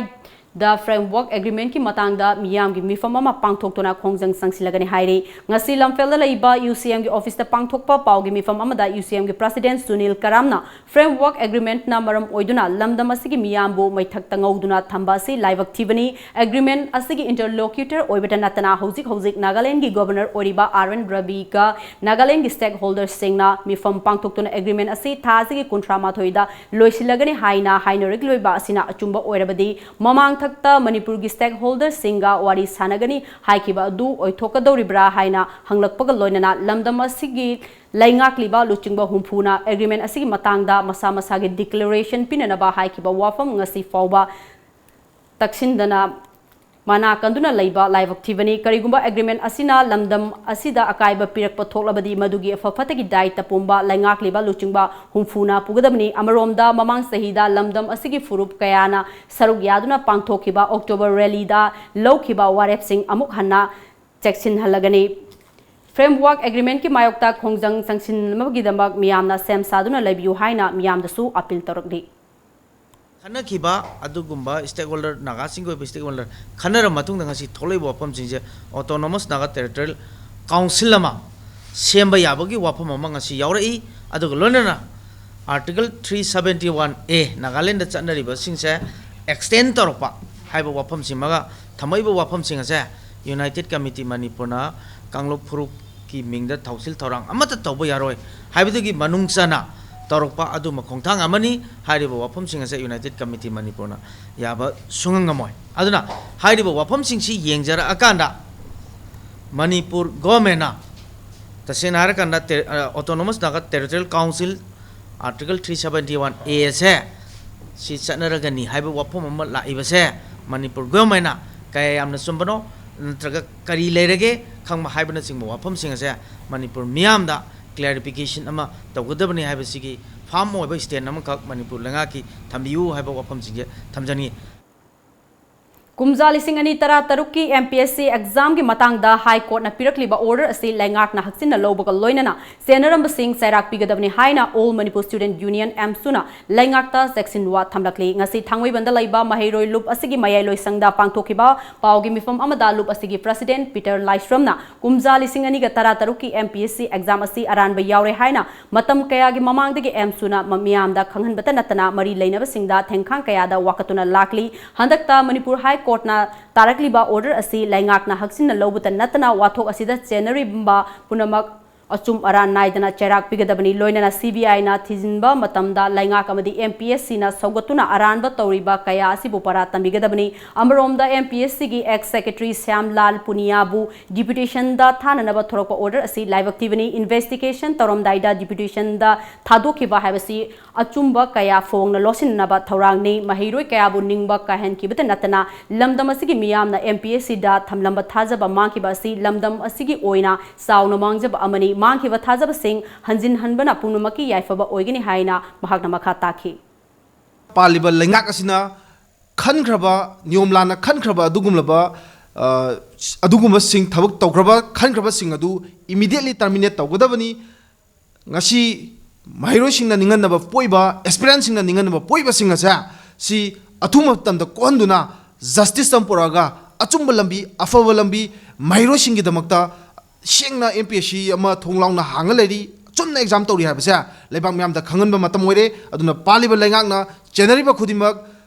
ꯗ ꯐ꯭ꯔꯦꯝꯋꯔꯛ ꯑꯦꯒ꯭ꯔꯤꯃꯦꯟꯠꯀꯤ ꯃꯇꯥꯡꯗ ꯃꯤꯌꯥꯝꯒꯤ ꯃꯤꯐꯝ ꯑꯃ ꯄꯥꯡꯊꯣꯛꯇꯨꯅ ꯈꯣꯡꯖꯪ ꯆꯪꯁꯤꯜꯂꯒꯅꯤ ꯍꯥꯏꯔꯤ꯫ ꯉꯁꯤ ꯂꯝꯐꯦꯜꯗ ꯂꯩꯕ ꯌꯨ ꯁꯤ ꯑꯦꯝꯒꯤ ꯑꯣꯐꯤꯁꯇ ꯄꯥꯡꯊꯣꯛꯄ ꯄꯥꯎꯒꯤ ꯃꯤꯐꯝ ꯑꯃꯗ ꯌꯨ ꯁꯤ ꯑꯦꯝꯒꯤ ꯄ꯭ꯔꯁꯤꯗꯦꯟꯠ ꯁꯨꯅꯤꯜ ꯀꯔꯥꯝꯅ ꯐ꯭ꯔꯦꯝꯋꯔꯛ ꯑꯦꯒ꯭ꯔꯤꯃꯦꯟꯠꯅ ꯃꯔꯝ ꯑꯣꯏꯗꯨꯅ ꯂꯝꯗꯝ ꯑꯁꯤꯒꯤ ꯃꯤꯌꯥꯝꯕꯨ ꯃꯩꯊꯛꯇ ꯉꯧꯗꯨꯅ ꯊꯝꯕ ꯑꯁꯤ ꯂꯥꯏꯕꯛ ꯊꯤꯕꯅꯤ꯫ ꯑꯦꯒ꯭ꯔꯤꯃꯦꯟꯠ ꯑꯁꯤꯒꯤ ꯏꯟꯇꯔꯂꯣꯀ꯭ꯌꯨꯇꯔ ꯑꯣꯏꯕꯇ ꯅꯠꯇꯅ ꯍꯧꯖꯤꯛ ꯍꯧꯖꯤꯛ ꯅꯥꯒꯥꯂꯦꯟꯗꯒꯤ ꯒꯣꯕꯔꯅꯔ ꯑꯣꯏꯔꯤꯕ ꯑꯥꯔ ꯑꯦꯟ ꯔꯕꯤꯒ ꯅꯥꯒꯥꯂꯦꯟꯗꯒꯤ ꯁ꯭ꯇꯦꯛꯍꯣꯜꯗꯔꯁꯤꯡꯅ ꯃꯤꯐꯝ ꯄꯥꯡꯊꯣꯛꯇꯨꯅ ꯑꯦꯒ꯭ꯔꯤꯃꯦꯟꯠ ꯑꯁꯤ ꯊꯥ ꯑꯁꯤꯒꯤ ꯀꯨꯟꯊ꯭ꯔꯥ ꯃꯥꯊꯣꯏꯗ ꯂꯣꯏꯁꯤꯜꯂꯒꯅꯤ ꯍꯥꯏꯅ ꯍꯥꯏꯅꯔꯛꯂꯤꯕ ꯑꯁꯤꯅ ꯑꯆꯨꯝꯕ ꯑꯣꯏꯔꯕꯗꯤ ꯃꯃꯥꯡꯊꯛꯇ ꯃꯅꯤꯄꯨꯔꯒꯤ ꯁ꯭ꯇꯦꯛꯍꯣꯜꯗꯔꯁꯤꯡꯒ ꯋꯥꯔꯤ ꯁꯥꯟꯅꯒꯅꯤ ꯍꯥꯏꯈꯤꯕ ꯑꯗꯨ ꯑꯣꯏꯊꯣꯛꯀꯗꯧꯔꯤꯕ꯭ꯔꯥ ꯍꯥꯏꯅ ꯍꯪꯂꯛꯄꯒ ꯂꯣꯏꯅꯅ ꯂꯝꯗꯝ ꯑꯁꯤꯒꯤ ꯂꯩꯉꯥꯛꯂꯤꯕ ꯂꯨꯆꯤꯡꯕ ꯍꯨꯝꯐꯨꯅ ꯑꯦꯒ꯭ꯔꯤꯃꯦꯟꯠ ꯑꯁꯤꯒꯤ ꯃꯇꯥꯡꯗ ꯃꯁꯥ ꯃꯁꯥꯒꯤ ꯗꯤꯀ꯭ꯂꯦꯔꯦꯁꯟ ꯄꯤꯅꯅꯕ ꯍꯥꯏꯈꯤꯕ ꯋꯥꯐꯝ ꯉꯁꯤ ꯐꯥꯎꯕ ꯇꯛꯁꯤꯟꯗꯅ ꯃꯅꯥ ꯀꯟꯗꯨꯅ ꯂꯩꯕ ꯂꯥꯏꯕꯛ ꯊꯤꯕꯅꯤ꯫ ꯀꯔꯤꯒꯨꯝꯕ ꯑꯦꯒ꯭ꯔꯤꯃꯦꯟꯠ ꯑꯁꯤꯅ ꯂꯝꯗꯝ ꯑꯁꯤꯗ ꯑꯀꯥꯏꯕ ꯄꯤꯔꯛꯄ ꯊꯣꯛꯂꯕꯗꯤ ꯃꯗꯨꯒꯤ ꯑꯐ ꯐꯠꯇꯒꯤ ꯗꯥꯏꯇ ꯄꯨꯝꯕ ꯂꯩꯉꯥꯛꯂꯤꯕ ꯂꯨꯆꯤꯡꯕ ꯍꯨꯝꯐꯨꯅ ꯄꯨꯒꯗꯕꯅꯤ꯫ ꯑꯃꯔꯣꯝꯗ ꯃꯃꯥꯡ ꯆꯍꯤꯗ ꯂꯝꯗꯝ ꯑꯁꯤꯒꯤ ꯐꯨꯔꯨꯞ ꯀꯌꯥꯅ ꯁꯔꯨꯛ ꯌꯥꯗꯨꯅ ꯄꯥꯡꯊꯣꯛꯈꯤꯕ ꯑꯣꯛꯇꯣꯕꯔ ꯔꯦꯂꯤꯗ ꯂꯧꯈꯤꯕ ꯋꯥꯔꯦꯞꯁꯤꯡ ꯑꯃꯨꯛ ꯍꯟꯅ ꯆꯦꯛꯁꯤꯟꯍꯜꯂꯒꯅꯤ꯫ ꯐ꯭ꯔꯦꯝꯋꯔꯛ ꯑꯦꯒ꯭ꯔꯤꯃꯦꯟꯠꯀꯤ ꯃꯥꯌꯣꯛꯇ ꯈꯣꯡꯖꯪ ꯆꯪꯁꯤꯟꯅꯕꯒꯤꯗꯃꯛ ꯃꯤꯌꯥꯝꯅ ꯁꯦꯝ ꯁꯥꯗꯨꯅ ꯂꯩꯕꯤꯌꯨ ꯍꯥꯏꯅ ꯃꯤꯌꯥꯝꯗꯁꯨ ꯑꯄꯤꯜ ꯇꯧꯔꯛꯂꯤ꯫ ꯈꯟꯅꯈꯤꯕ ꯑꯗꯨꯒꯨꯝꯕ ꯁ꯭ꯇꯦꯛꯍꯣꯜꯗꯔ, ꯅꯥꯒꯥꯁꯤꯡꯒꯤ ꯑꯣꯏꯕ ꯁ꯭ꯇꯦꯛꯍꯣꯜꯗꯔ ꯈꯟꯅꯔ ꯃꯇꯨꯡꯗ ꯉꯁꯤ ꯊꯣꯛꯂꯛꯏꯕ ꯋꯥꯐꯝꯁꯤꯡꯁꯦ ꯑꯣꯇꯣꯅꯣꯃꯁ ꯅꯥꯒꯥ ꯇꯦꯔꯤꯇꯣꯔꯤꯌꯦꯜ ꯀꯥꯎꯟꯁꯤꯜ ꯑꯃ ꯁꯦꯝꯕ ꯌꯥꯕꯒꯤ ꯋꯥꯐꯝ ꯑꯃ ꯉꯁꯤ ꯌꯥꯎꯔꯛꯏ꯫ ꯑꯗꯨꯒ ꯂꯣꯏꯅꯅ ꯑꯥꯔꯇꯤꯀꯜ ꯊ꯭ꯔꯤ ꯁꯕꯦꯟꯇꯤ ꯋꯥꯟ ꯑꯦ ꯅꯥꯒꯥꯂꯦꯟꯗ ꯆꯠꯅꯔꯤꯕꯁꯤꯡꯁꯦ ꯑꯦꯛꯁꯇꯦꯟ ꯇꯧꯔꯛꯄ ꯍꯥꯏꯕ ꯋꯥꯐꯝꯁꯤꯃꯒ ꯊꯝꯃꯛꯏꯕ ꯋꯥꯐꯝꯁꯤꯡ ꯑꯁꯦ ꯌꯨꯅꯥꯏꯇꯦꯠ ꯀꯃꯤꯇꯤ ꯃꯅꯤꯄꯨꯔꯅ ꯀꯥꯡꯂꯨꯞ ꯐꯨꯔꯨꯞꯀꯤ ꯃꯤꯡꯗ ꯊꯧꯁꯤꯜ ꯊꯧꯔꯥꯡ ꯑꯃꯠꯇ ꯇꯧꯕ ꯌꯥꯔꯣꯏ ꯍꯥꯏꯕꯗꯨꯒꯤ ꯃꯅꯨꯡ ꯆꯟꯅ ꯇꯧꯔꯛꯄ ꯑꯗꯨꯝꯕ ꯈꯣꯡꯊꯥꯡ ꯑꯃꯅꯤ꯫ ꯍꯥꯏꯔꯤꯕ ꯋꯥꯐꯝꯁꯤꯡ ꯑꯁꯦ ꯌꯨꯅꯥꯏꯇꯦꯠ ꯀꯃꯤꯇꯤ ꯃꯅꯤꯄꯨꯔꯅ ꯌꯥꯕ ꯁꯨꯡꯉꯝ ꯉꯝꯃꯣꯏ꯫ ꯑꯗꯨꯅ ꯍꯥꯏꯔꯤꯕ ꯋꯥꯐꯝꯁꯤꯡꯁꯤ ꯌꯦꯡꯖꯔꯛꯑꯀꯥꯟꯗ ꯃꯅꯤꯄꯨꯔ ꯒꯣꯔꯃꯦꯟꯅ ꯇꯁꯦꯡꯅ ꯍꯥꯏꯔꯀꯥꯟꯗ ꯇꯦ-, ꯑ, autonomous Naga territorial council article three seventy one A ꯑꯁꯦ ꯁꯤ ꯆꯠꯅꯔꯒꯅꯤ ꯍꯥꯏꯕ ꯋꯥꯐꯝ ꯑꯃ ꯂꯥꯛꯏꯕꯁꯦ ꯃꯅꯤꯄꯨꯔ ꯒꯣꯔꯃꯦꯟꯅ ꯀꯌꯥ ꯌꯥꯝꯅ ꯆꯨꯝꯕꯅꯣ ꯅꯠꯇ꯭ꯔꯒ ꯀꯔꯤ ꯂꯩꯔꯒꯦ ꯈꯪꯕ ꯍꯥꯏꯕꯅꯆꯤꯡꯕ ꯋꯥꯐꯝꯁꯤꯡ ꯑꯁꯦ ꯃꯅꯤꯄꯨꯔ ꯃꯤꯌꯥꯝꯗ ꯀ꯭ꯂꯦꯔꯤꯐꯤꯀꯦꯁꯟ ꯑꯃ ꯇꯧꯒꯗꯕꯅꯤ ꯍꯥꯏꯕꯁꯤꯒꯤ ꯐꯥꯔꯝ ꯑꯣꯏꯕ ꯁ꯭ꯇꯦꯟ ꯑꯃꯈꯛ ꯃꯅꯤꯄꯨꯔ ꯂꯩꯉꯥꯛꯀꯤ ꯊꯝꯕꯤꯌꯨ ꯍꯥꯏꯕ ꯋꯥꯐꯝꯁꯤꯡꯁꯦ ꯊꯝꯖꯅꯤꯡꯏ꯫ ꯀꯨꯝꯖꯥ ꯂꯤꯁꯤꯡ ꯑꯅꯤ ꯇꯔꯥ ꯇꯔꯨꯛꯀꯤ M P S C examꯒꯤ ꯃꯇꯥꯡꯗ High Courtꯅ ꯄꯤꯔꯛꯂꯤꯕ order ꯑꯁꯤ ꯂꯩꯉꯥꯛꯅ ꯍꯛꯆꯤꯟꯅ ꯂꯧꯕꯒ ꯂꯣꯏꯅꯅ ꯆꯦꯟꯅꯔꯝꯕꯁꯤꯡ ꯆꯩꯔꯥꯛ ꯄꯤꯒꯗꯕꯅꯤ ꯍꯥꯏꯅ All Manipur Student Union, AMSUꯅ ꯂꯩꯉꯥꯛꯇ ꯆꯦꯛꯁꯤꯟꯋꯥ ꯊꯝꯂꯛꯂꯤ꯫ ꯉꯁꯤ ꯊꯥꯡꯃꯩꯕꯟꯗ ꯂꯩꯕ ꯃꯍꯩꯔꯣꯏ ꯂꯨꯞ ꯑꯁꯤꯒꯤ ꯃꯌꯥꯏꯂꯣꯏꯁꯪꯗ ꯄꯥꯡꯊꯣꯛꯈꯤꯕ ꯄꯥꯎꯒꯤ ꯃꯤꯐꯝ ꯑꯃꯗ ꯂꯨꯞ ꯑꯁꯤꯒꯤ President Peter ꯂꯥꯏꯁ꯭ꯔꯝꯅ ꯀꯨꯝꯖꯥ ꯂꯤꯁꯤꯡ ꯑꯅꯤꯒ ꯇꯔꯥ ꯇꯔꯨꯛꯀꯤ M P S C exam ꯑꯁꯤ ꯑꯔꯥꯟꯕ ꯌꯥꯎꯔꯦ ꯍꯥꯏꯅ ꯃꯇꯝ ꯀꯌꯥꯒꯤ ꯃꯃꯥꯡꯗꯒꯤ AMSUꯅ ꯃ-, ꯃꯤꯌꯥꯝꯗ ꯈꯪꯍꯟꯕꯇ ꯅꯠꯇꯅ ꯃꯔꯤ ꯂꯩꯅꯕꯁꯤꯡꯗ ꯊꯦꯡꯈꯥꯡ ꯀꯌꯥꯗ ꯋꯥꯀꯠꯇꯨꯅ ꯂꯥꯛꯂꯤ꯫ ꯍꯟꯗꯛꯇ ꯃꯅꯤꯄꯨꯔ High Courtꯅ ꯇꯥꯔꯛꯂꯤꯕ order ꯑꯁꯤ ꯂꯩꯉꯥꯛꯅ ꯍꯛꯆꯤꯟꯅ ꯂꯧꯕꯇ ꯅꯠꯇꯅ ꯋꯥꯊꯣꯛ ꯑꯁꯤꯗ ꯆꯦꯟꯅꯔꯤꯕ ꯄꯨꯝꯅꯃꯛ ꯑꯆꯨꯝ ꯑꯔꯥꯟ ꯅꯥꯏꯗꯅ ꯆꯩꯔꯥꯛ ꯄꯤꯒꯗꯕꯅꯤ꯫ ꯂꯣꯏꯅꯅ C B Iꯅ ꯊꯤꯖꯤꯟꯕ ꯃꯇꯝꯗ ꯂꯩꯉꯥꯛ ꯑꯃꯗꯤ M P S Cꯅ ꯁꯧꯒꯠꯇꯨꯅ ꯑꯔꯥꯟꯕ ꯇꯧꯔꯤꯕ ꯀꯌꯥ ꯑꯁꯤꯕꯨ ꯄꯔꯥ ꯇꯝꯕꯤꯒꯗꯕꯅꯤ꯫ ꯑꯃꯔꯣꯝꯗ M P S Cꯒꯤ ex secretary ꯁ꯭ꯌꯥꯝꯂꯥꯜ ꯄꯨꯅꯤꯌꯥꯕꯨ deputationꯗ ꯊꯥꯅꯅꯕ ꯊꯣꯔꯛꯄ order ꯑꯁꯤ ꯂꯥꯏꯕꯛ ꯊꯤꯕꯅꯤ꯫ Investigation ꯇꯧꯔꯝꯗꯥꯏꯗ deputationꯗ ꯊꯥꯗꯣꯛꯈꯤꯕ ꯍꯥꯏꯕꯁꯤ ꯑꯆꯨꯝꯕ ꯀꯌꯥ ꯐꯣꯡꯅ ꯂꯣꯠꯁꯤꯟꯅꯕ ꯊꯧꯔꯥꯡꯅꯤ꯫ ꯃꯍꯩꯔꯣꯏ ꯀꯌꯥꯕꯨ ꯅꯤꯡꯕ ꯀꯥꯏꯍꯟꯈꯤꯕꯇ ꯅꯠꯇꯅ ꯂꯝꯗꯝ ꯑꯁꯤꯒꯤ ꯃꯤꯌꯥꯝꯅ M P S Cꯗ ꯊꯝꯂꯝꯕ ꯊꯥꯖꯕ ꯃꯥꯡꯈꯤꯕ ꯑꯁꯤ ꯂꯝꯗꯝ ꯑꯁꯤꯒꯤ ꯑꯣꯏꯅ ꯆꯥꯎꯅ ꯃꯥꯡꯖꯕ ꯑꯃꯅꯤ꯫ ꯃꯥꯡꯈꯤꯕ ꯊꯥꯖꯕꯁꯤꯡ ꯍꯟꯖꯤꯟꯍꯟꯕꯅ ꯄꯨꯝꯅꯃꯛꯀꯤ ꯌꯥꯏꯐꯕ ꯑꯣꯏꯒꯅꯤ ꯍꯥꯏꯅ ꯃꯍꯥꯛꯅ ꯃꯈꯥ ꯇꯥꯈꯤ꯫ ꯄꯥꯜꯂꯤꯕ ꯂꯩꯉꯥꯛ ꯑꯁꯤꯅ ꯈꯟꯈ꯭ꯔꯕ, ꯅꯤꯌꯣꯝ ꯂꯥꯟꯅ ꯈꯟꯈ꯭ꯔꯕ ꯑꯗꯨꯒꯨꯝꯂꯕ, ꯑ, ꯑꯗꯨꯒꯨꯝꯕꯁꯤꯡ, ꯊꯕꯛ ꯇꯧꯈ꯭ꯔꯕ, ꯈꯟꯈ꯭ꯔꯕꯁꯤꯡ ꯑꯗꯨ immediately terminate ꯇꯧꯒꯗꯕꯅꯤ꯫ ꯉꯁꯤ ꯃꯍꯩꯔꯣꯏꯁꯤꯡꯅ ꯅꯤꯡꯍꯟꯅꯕ ꯄꯣꯛꯏꯕ, aspirantꯁꯤꯡꯅ ꯅꯤꯡꯍꯟꯅꯕ ꯄꯣꯛꯏꯕꯁꯤꯡ ꯑꯁꯦ ꯁꯤ ꯑꯊꯨꯕ ꯃꯇꯝꯗ ꯀꯣꯛꯍꯟꯗꯨꯅ justice ꯑꯃ ꯄꯨꯔꯛꯑꯒ ꯑꯆꯨꯝꯕ ꯂꯝꯕꯤ, ꯑꯐꯕ ꯂꯝꯕꯤ, ꯃꯍꯩꯔꯣꯏꯁꯤꯡꯒꯤꯗꯃꯛꯇ ꯁꯦꯡꯅ M P S C ꯑꯃ ꯊꯣꯡ ꯂꯥꯎꯅ ꯍꯥꯡꯉ ꯂꯩꯔꯤ, ꯑꯆꯨꯝꯅ exam ꯇꯧꯔꯤ ꯍꯥꯏꯕꯁꯦ ꯂꯩꯕꯥꯛ ꯃꯤꯌꯥꯝꯗ ꯈꯪꯍꯟꯕ ꯃꯇꯝ ꯑꯣꯏꯔꯦ꯫ ꯑꯗꯨꯅ ꯄꯥꯜꯂꯤꯕ ꯂꯩꯉꯥꯛꯅ ꯆꯦꯟꯅꯔꯤꯕ ꯈꯨꯗꯤꯡꯃꯛ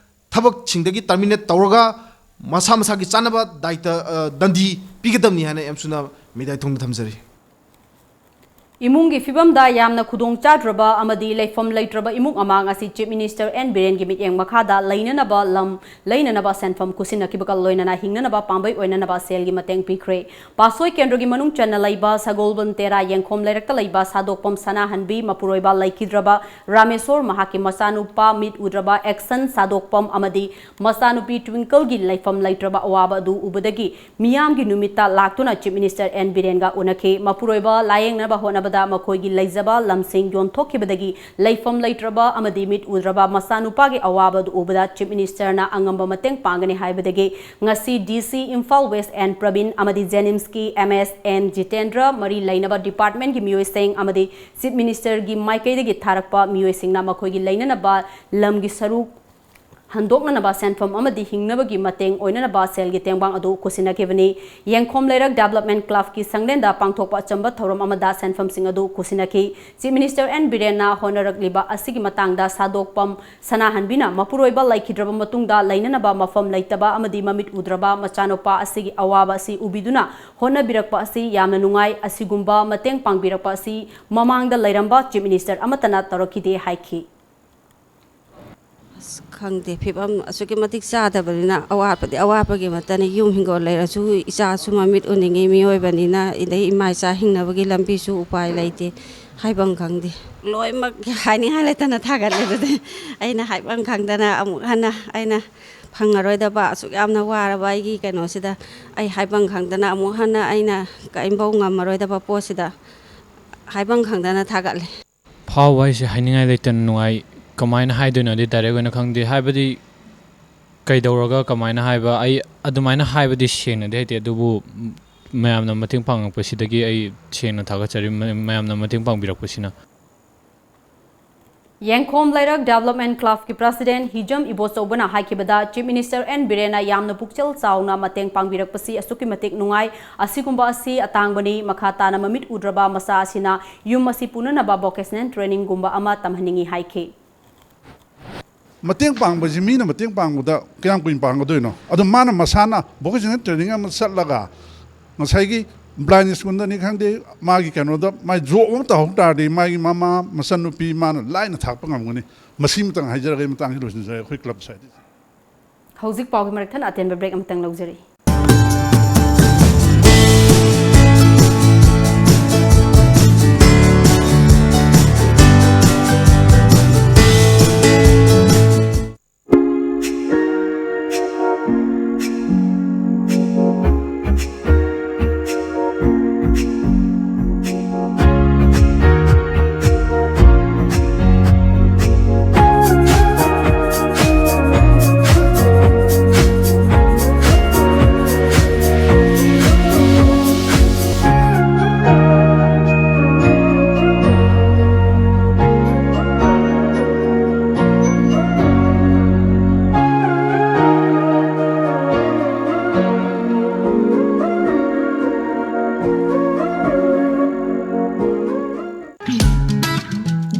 ꯊꯕꯛꯁꯤꯡꯗꯒꯤ terminate ꯇꯧꯔꯒ ꯃꯁꯥ ꯃꯁꯥꯒꯤ ꯆꯥꯅꯕ ꯗꯥꯏꯇ, ꯑ, ꯗꯟꯗꯤ ꯄꯤꯒꯗꯕꯅꯤ ꯍꯥꯏꯅ AMSUꯅ ꯃꯤꯗꯥꯏ ꯊꯣꯡꯗ ꯊꯝꯖꯔꯤ꯫ ꯏꯃꯨꯡꯒꯤ ꯐꯤꯕꯝꯗ ꯌꯥꯝꯅ ꯈꯨꯗꯣꯡ ꯆꯥꯗ꯭ꯔꯕ ꯑꯃꯗꯤ ꯂꯩꯐꯝ ꯂꯩꯇ꯭ꯔꯕ ꯏꯃꯨꯡ ꯑꯃ ꯉꯁꯤ Chief Minister N ꯕꯤꯔꯦꯟꯒꯤ ꯃꯤꯠꯌꯦꯡ ꯃꯈꯥꯗ ꯂꯩꯅꯅꯕ ꯂꯝ ꯂꯩꯅꯅꯕ ꯁꯦꯟꯐꯝ ꯈꯨꯠꯁꯤꯟꯅꯈꯤꯕꯒ ꯂꯣꯏꯅꯅ ꯍꯤꯡꯅꯅꯕ ꯄꯥꯝꯕꯩ ꯑꯣꯏꯅꯅꯕ ꯁꯦꯜꯒꯤ ꯃꯇꯦꯡ ꯄꯤꯈ꯭ꯔꯦ꯫ ꯄꯥꯠꯁꯣꯏ ꯀꯦꯟꯗ꯭ꯔꯒꯤ ꯃꯅꯨꯡ ꯆꯟꯅ ꯂꯩꯕ ꯁꯒꯣꯜꯕꯟ ꯇꯦꯔꯥ ꯌꯦꯡꯈꯣꯝ ꯂꯩꯔꯛꯇ ꯂꯩꯕ ꯁꯥꯗꯣꯛꯄꯝ ꯁꯅꯥꯍꯟꯕꯤ ꯃꯄꯨꯔꯣꯏꯕ ꯂꯩꯈꯤꯗ꯭ꯔꯕ ꯔꯥꯃꯦꯁꯣꯔ, ꯃꯍꯥꯛꯀꯤ ꯃꯆꯥꯅꯨꯄꯥ ꯃꯤꯠ ꯎꯗ꯭ꯔꯕ ꯑꯦꯛꯁꯟ ꯁꯥꯗꯣꯛꯄꯝ ꯑꯃꯗꯤ ꯃꯆꯥꯅꯨꯄꯤ ꯇ꯭ꯋꯤꯡꯀꯜꯒꯤ ꯂꯩꯐꯝ ꯂꯩꯇ꯭ꯔꯕ ꯑꯋꯥꯕ ꯑꯗꯨ ꯎꯕꯗꯒꯤ ꯃꯤꯌꯥꯝꯒꯤ ꯅꯨꯃꯤꯠꯇ ꯂꯥꯛꯇꯨꯅ Chief Minister N ꯕꯤꯔꯦꯟꯒ ꯎꯅꯈꯤ꯫ ꯃꯄꯨꯔꯣꯏꯕ ꯂꯥꯌꯦꯡꯅꯕ ꯍꯣꯠꯅꯕ ꯗ ꯃꯈꯣꯏꯒꯤ ꯂꯩꯖꯕ ꯂꯝꯁꯤꯡ ꯌꯣꯟꯊꯣꯛꯈꯤꯕꯗꯒꯤ ꯂꯩꯐꯝ ꯂꯩꯇ꯭ꯔꯕ ꯑꯃꯗꯤ ꯃꯤꯠ ꯎꯗ꯭ꯔꯕ ꯃꯆꯥꯅꯨꯄꯥꯒꯤ ꯑꯋꯥꯕ ꯑꯗꯨ ꯎꯕꯗ Chief Minister ꯅ ꯑꯉꯝꯕ ꯃꯇꯦꯡ ꯄꯥꯡꯒꯅꯤ ꯍꯥꯏꯕꯗꯒꯤ ꯉꯁꯤ D C Imphal West N Praveen ꯑꯃꯗꯤ JNIMS ꯀꯤ M S N ꯖꯤꯇꯦꯟꯗ꯭ꯔ, ꯃꯔꯤ ꯂꯩꯅꯕ department ꯀꯤ ꯃꯤꯑꯣꯏꯁꯤꯡ ꯑꯃꯗꯤ Chief Minister ꯒꯤ ꯃꯥꯏꯀꯩꯗꯒꯤ ꯊꯥꯔꯛꯄ ꯃꯤꯑꯣꯏꯁꯤꯡꯅ ꯃꯈꯣꯏꯒꯤ ꯂꯩꯅꯅꯕ ꯂꯝꯒꯤ ꯁꯔꯨꯛ ꯍꯟꯗꯣꯛꯅꯅꯕ ꯁꯦꯟꯐꯝ ꯑꯃꯗꯤ ꯍꯤꯡꯅꯕꯒꯤ ꯃꯇꯦꯡ ꯑꯣꯏꯅꯅꯕ ꯁꯦꯜꯒꯤ ꯇꯦꯡꯕꯥꯡ ꯑꯗꯨ ꯈꯨꯠꯁꯤꯟꯅꯈꯤꯕꯅꯤ꯫ ꯌꯦꯡꯈꯣꯝ ꯂꯩꯔꯛ Development Club ꯀꯤ ꯁꯪꯂꯦꯟꯗ ꯄꯥꯡꯊꯣꯛꯄ ꯑꯆꯝꯕ ꯊꯧꯔꯝ ꯑꯃꯗ ꯁꯦꯟꯐꯝꯁꯤꯡ ꯑꯗꯨ ꯈꯨꯠꯁꯤꯟꯅꯈꯤ꯫ Chief Minister N ꯕꯤꯔꯦꯟꯅ ꯍꯣꯠꯅꯔꯛꯂꯤꯕ ꯑꯁꯤꯒꯤ ꯃꯇꯥꯡꯗ ꯁꯥꯗꯣꯛꯄꯝ ꯁꯅꯥꯍꯟꯕꯤꯅ ꯃꯄꯨꯔꯣꯏꯕ ꯂꯩꯈꯤꯗ꯭ꯔꯕ ꯃꯇꯨꯡꯗ ꯂꯩꯅꯅꯕ ꯃꯐꯝ ꯂꯩꯇꯕ ꯑꯃꯗꯤ ꯃꯃꯤꯠ ꯎꯗ꯭ꯔꯕ ꯃꯆꯥꯅꯨꯄꯥ ꯑꯁꯤꯒꯤ ꯑꯋꯥꯕ ꯑꯁꯤ ꯎꯕꯤꯗꯨꯅ ꯍꯣꯠꯅꯕꯤꯔꯛꯄ ꯑꯁꯤ ꯌꯥꯝꯅ ꯅꯨꯡꯉꯥꯏ꯫ ꯑꯁꯤꯒꯨꯝꯕ ꯃꯇꯦꯡ ꯄꯥꯡꯕꯤꯔꯛꯄ ꯑꯁꯤ ꯃꯃꯥꯡꯗ ꯂꯩꯔꯝꯕ Chief Minister ꯑꯃꯠꯇꯅ ꯇꯧꯔꯛꯈꯤꯗꯦ ꯍꯥꯏꯈꯤ꯫ ꯑꯁ, ꯈꯪꯗꯦ, ꯐꯤꯕꯝ ꯑꯁꯨꯛꯀꯤ ꯃꯇꯤꯛ ꯆꯥꯗꯕꯅꯤꯅ ꯑꯋꯥꯠꯄꯗꯤ ꯑꯋꯥꯠꯄꯒꯤ ꯑꯃꯠꯇꯅꯤ꯫ ꯌꯨꯝ ꯍꯤꯡꯒꯣꯜ ꯂꯩꯔꯁꯨ ꯏꯆꯥꯁꯨ ꯃꯃꯤꯠ ꯎꯅꯤꯡꯉꯤ ꯃꯤꯑꯣꯏꯕꯅꯤꯅ, ꯑꯗꯩ ꯏꯃꯥ ꯏꯆꯥ ꯍꯤꯡꯅꯕꯒꯤ ꯂꯝꯕꯤꯁꯨ ꯎꯄꯥꯏ ꯂꯩꯇꯦ꯫ ꯍꯥꯏꯐꯝ ꯈꯪꯗꯦ꯫ ꯂꯣꯏꯅꯃꯛ ꯍꯥꯏꯅꯤꯡꯉꯥꯏ ꯂꯩꯇꯅ ꯊꯥꯒꯠꯂꯦ꯫ ꯑꯗꯨꯗꯤ ꯑꯩꯅ ꯍꯥꯏꯐꯝ ꯈꯪꯗꯅ ꯑꯃꯨꯛ ꯍꯟꯅ ꯑꯩꯅ ꯐꯪꯉꯔꯣꯏꯗꯕ ꯑꯁꯨꯛ ꯌꯥꯝꯅ ꯋꯥꯔꯕ ꯑꯩꯒꯤ ꯀꯩꯅꯣꯁꯤꯗ ꯑꯩ ꯍꯥꯏꯐꯝ ꯈꯪꯗꯅ ꯑꯃꯨꯛ ꯍꯟꯅ ꯑꯩꯅ ꯀꯔꯤꯝꯐꯧ ꯉꯝꯃꯔꯣꯏꯗꯕ ꯄꯣꯠꯁꯤꯗ ꯍꯥꯏꯐꯝ ꯈꯪꯗꯅ ꯊꯥꯒꯠꯂꯦ꯫ ꯐꯥꯎꯕ ꯍꯥꯏꯁꯦ ꯍꯥꯏꯅꯤꯡꯉꯥꯏ ꯂꯩꯇꯅ ꯅꯨꯡꯉꯥꯏ꯫ ꯀꯃꯥꯏꯅ ꯍꯥꯏꯗꯣꯏꯅꯣꯗꯤ direct ꯑꯣꯏꯅ ꯈꯪꯗꯦ꯫ ꯍꯥꯏꯕꯗꯤ ꯀꯩꯗꯧꯔꯒ ꯀꯃꯥꯏꯅ ꯍꯥꯏꯕ, ꯑꯩ ꯑꯗꯨꯃꯥꯏꯅ ꯍꯥꯏꯕꯗꯤ ꯁꯦꯡꯅꯗꯤ ꯍꯩꯇꯦ, ꯑꯗꯨꯕꯨ ꯃꯌꯥꯝꯅ ꯃꯇꯦꯡ ꯄꯥꯡꯉꯛꯄꯁꯤꯗꯒꯤ ꯑꯩ ꯁꯦꯡꯅ ꯊꯥꯒꯠꯆꯔꯤ꯫ ꯃ-, ꯃꯌꯥꯝꯅ ꯃꯇꯦꯡ ꯄꯥꯡꯕꯤꯔꯛꯄꯁꯤꯅ꯫ ꯌꯦꯡꯈꯣꯝ ꯂꯩꯔꯛ Development Club ꯀꯤ President ꯍꯤꯖꯝ ꯏꯕꯣꯆꯧꯕꯅ ꯍꯥꯏꯈꯤꯕꯗ, Chief Minister N ꯕꯤꯔꯦꯟꯅ ꯌꯥꯝꯅ ꯄꯨꯛꯆꯦꯜ ꯆꯥꯎꯅ ꯃꯇꯦꯡ ꯄꯥꯡꯕꯤꯔꯛꯄꯁꯤ ꯑꯁꯨꯛꯀꯤ ꯃꯇꯤꯛ ꯅꯨꯡꯉꯥꯏ꯫ ꯑꯁꯤꯒꯨꯝꯕ ꯑꯁꯤ ꯑꯇꯥꯡꯕꯅꯤ꯫ ꯃꯈꯥ ꯇꯥꯅ ꯃꯃꯤꯠ ꯎꯗ꯭ꯔꯕ ꯃꯆꯥ ꯑꯁꯤꯅ ꯌꯨꯝ ꯑꯁꯤ ꯄꯨꯅꯅꯕ vocational training ꯒꯨꯝꯕ ꯑꯃ ꯇꯝꯍꯟꯅꯤꯡꯏ ꯍꯥꯏꯈꯤ꯫ ꯃꯇꯦꯡ ꯄꯥꯡꯕꯁꯤ ꯃꯤꯅ ꯃꯇꯦꯡ ꯄꯥꯡꯕꯗ ꯀꯌꯥꯝ ꯀꯨꯏꯅ ꯄꯥꯡꯒꯗꯣꯏꯅꯣ? ꯑꯗꯣ ꯃꯥꯅ ꯃꯁꯥꯅ vocational training ꯑꯃ ꯆꯠꯂꯒ ꯉꯁꯥꯏꯒꯤ blind school ꯗꯅꯤ ꯈꯪꯗꯦ, ꯃꯥꯒꯤ ꯀꯩꯅꯣꯗ ꯃꯥꯏ job ꯑꯃ ꯇꯧꯍꯧ ꯇꯥꯔꯗꯤ ꯃꯥꯒꯤ ꯃꯃꯥ ꯃꯆꯟꯅꯨꯄꯤ ꯃꯥꯅ ꯂꯥꯏꯅ ꯊꯥꯛꯄ ꯉꯝꯒꯅꯤ꯫ ꯃꯁꯤꯃꯇꯪ ꯍꯥꯏꯖꯔꯒ ꯑꯩ ꯃꯇꯥꯡꯁꯤ ꯂꯣꯏꯁꯤꯟꯖꯔꯒꯦ ꯑꯩꯈꯣꯏ club side꯫ ꯍꯧꯖꯤꯛ ꯄꯥꯎꯒꯤ ꯃꯔꯛ ꯊꯠꯅ ꯑꯇꯦꯟꯕ break ꯑꯃꯇꯪ ꯂꯧꯖꯔꯤ꯫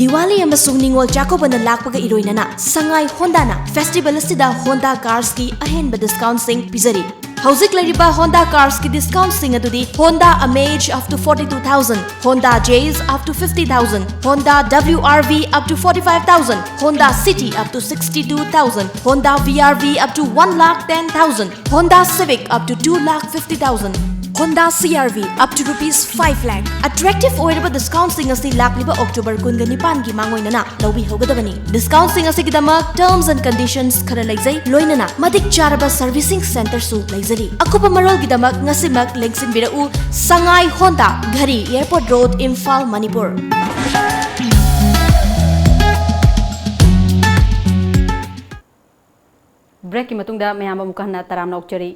ꯗꯤꯋꯥꯂꯤ ꯑꯃꯁꯨꯡ ꯅꯤꯉꯣꯜ ꯆꯥꯛꯀꯧꯕꯅ ꯂꯥꯛꯄꯒ ꯏꯔꯣꯏꯅꯅ ꯁꯉꯥꯏ ꯍꯣꯟꯗꯥꯅ ꯐꯦꯁꯇꯤꯚꯦꯜ ꯑꯁꯤꯗ ꯍꯣꯟꯗꯥ ꯀꯥꯔꯁꯀꯤ ꯑꯍꯦꯟꯕ ꯗꯤꯁꯀꯥꯎꯟꯠꯁꯤꯡ ꯄꯤꯖꯔꯤ꯫ ꯍꯧꯖꯤꯛ ꯂꯩꯔꯤꯕ ꯍꯣꯟꯗꯥ ꯀꯥꯔꯁꯀꯤ ꯗꯤꯁꯀꯥꯎꯟꯠꯁꯤꯡ ꯑꯗꯨꯗꯤ Honda Amaze up to forty two thousand, Honda Jazz up to fifty thousand, Honda W R V up to forty five thousand, Honda City up to sixty two thousand, Honda V R V up to one lakh ten thousand, Honda Civic up to two lakh fifty thousand, Honda C R V up to rupees five lakh꯫ Attractive ꯑꯣꯏꯔꯕ ꯗꯤꯁꯀꯥꯎꯟꯠꯁꯤꯡ ꯑꯁꯤ ꯂꯥꯛꯂꯤꯕ October ꯀꯨꯟꯒ ꯅꯤꯄꯥꯟꯒꯤ ꯃꯥꯡꯑꯣꯏꯅꯅ ꯂꯧꯕꯤꯍꯧꯒꯗꯕꯅꯤ꯫ ꯗꯤꯁꯀꯥꯎꯟꯠꯁꯤꯡ ꯑꯁꯤꯒꯤꯗꯃꯛ terms and conditions ꯈꯔ ꯂꯩꯖꯩ, ꯂꯣꯏꯅꯅ ꯃꯇꯤꯛ ꯆꯥꯔꯕ servicing centreꯁꯨ ꯂꯩꯖꯔꯤ꯫ ꯑꯀꯨꯞꯄ ꯃꯔꯣꯜꯒꯤꯗꯃꯛ ꯉꯁꯤꯃꯛ ꯂꯦꯡꯁꯤꯟꯕꯤꯔꯛꯎ꯫ Sangai Honda, Ghari, Airport Road, Imphal, Manipur. ꯕ꯭ꯔꯦꯛꯀꯤ ꯃꯇꯨꯡꯗ ꯃꯌꯥꯝ ꯑꯃꯨꯛ ꯍꯟꯅ ꯇꯔꯥꯝꯅ ꯑꯣꯛꯆꯔꯤ꯫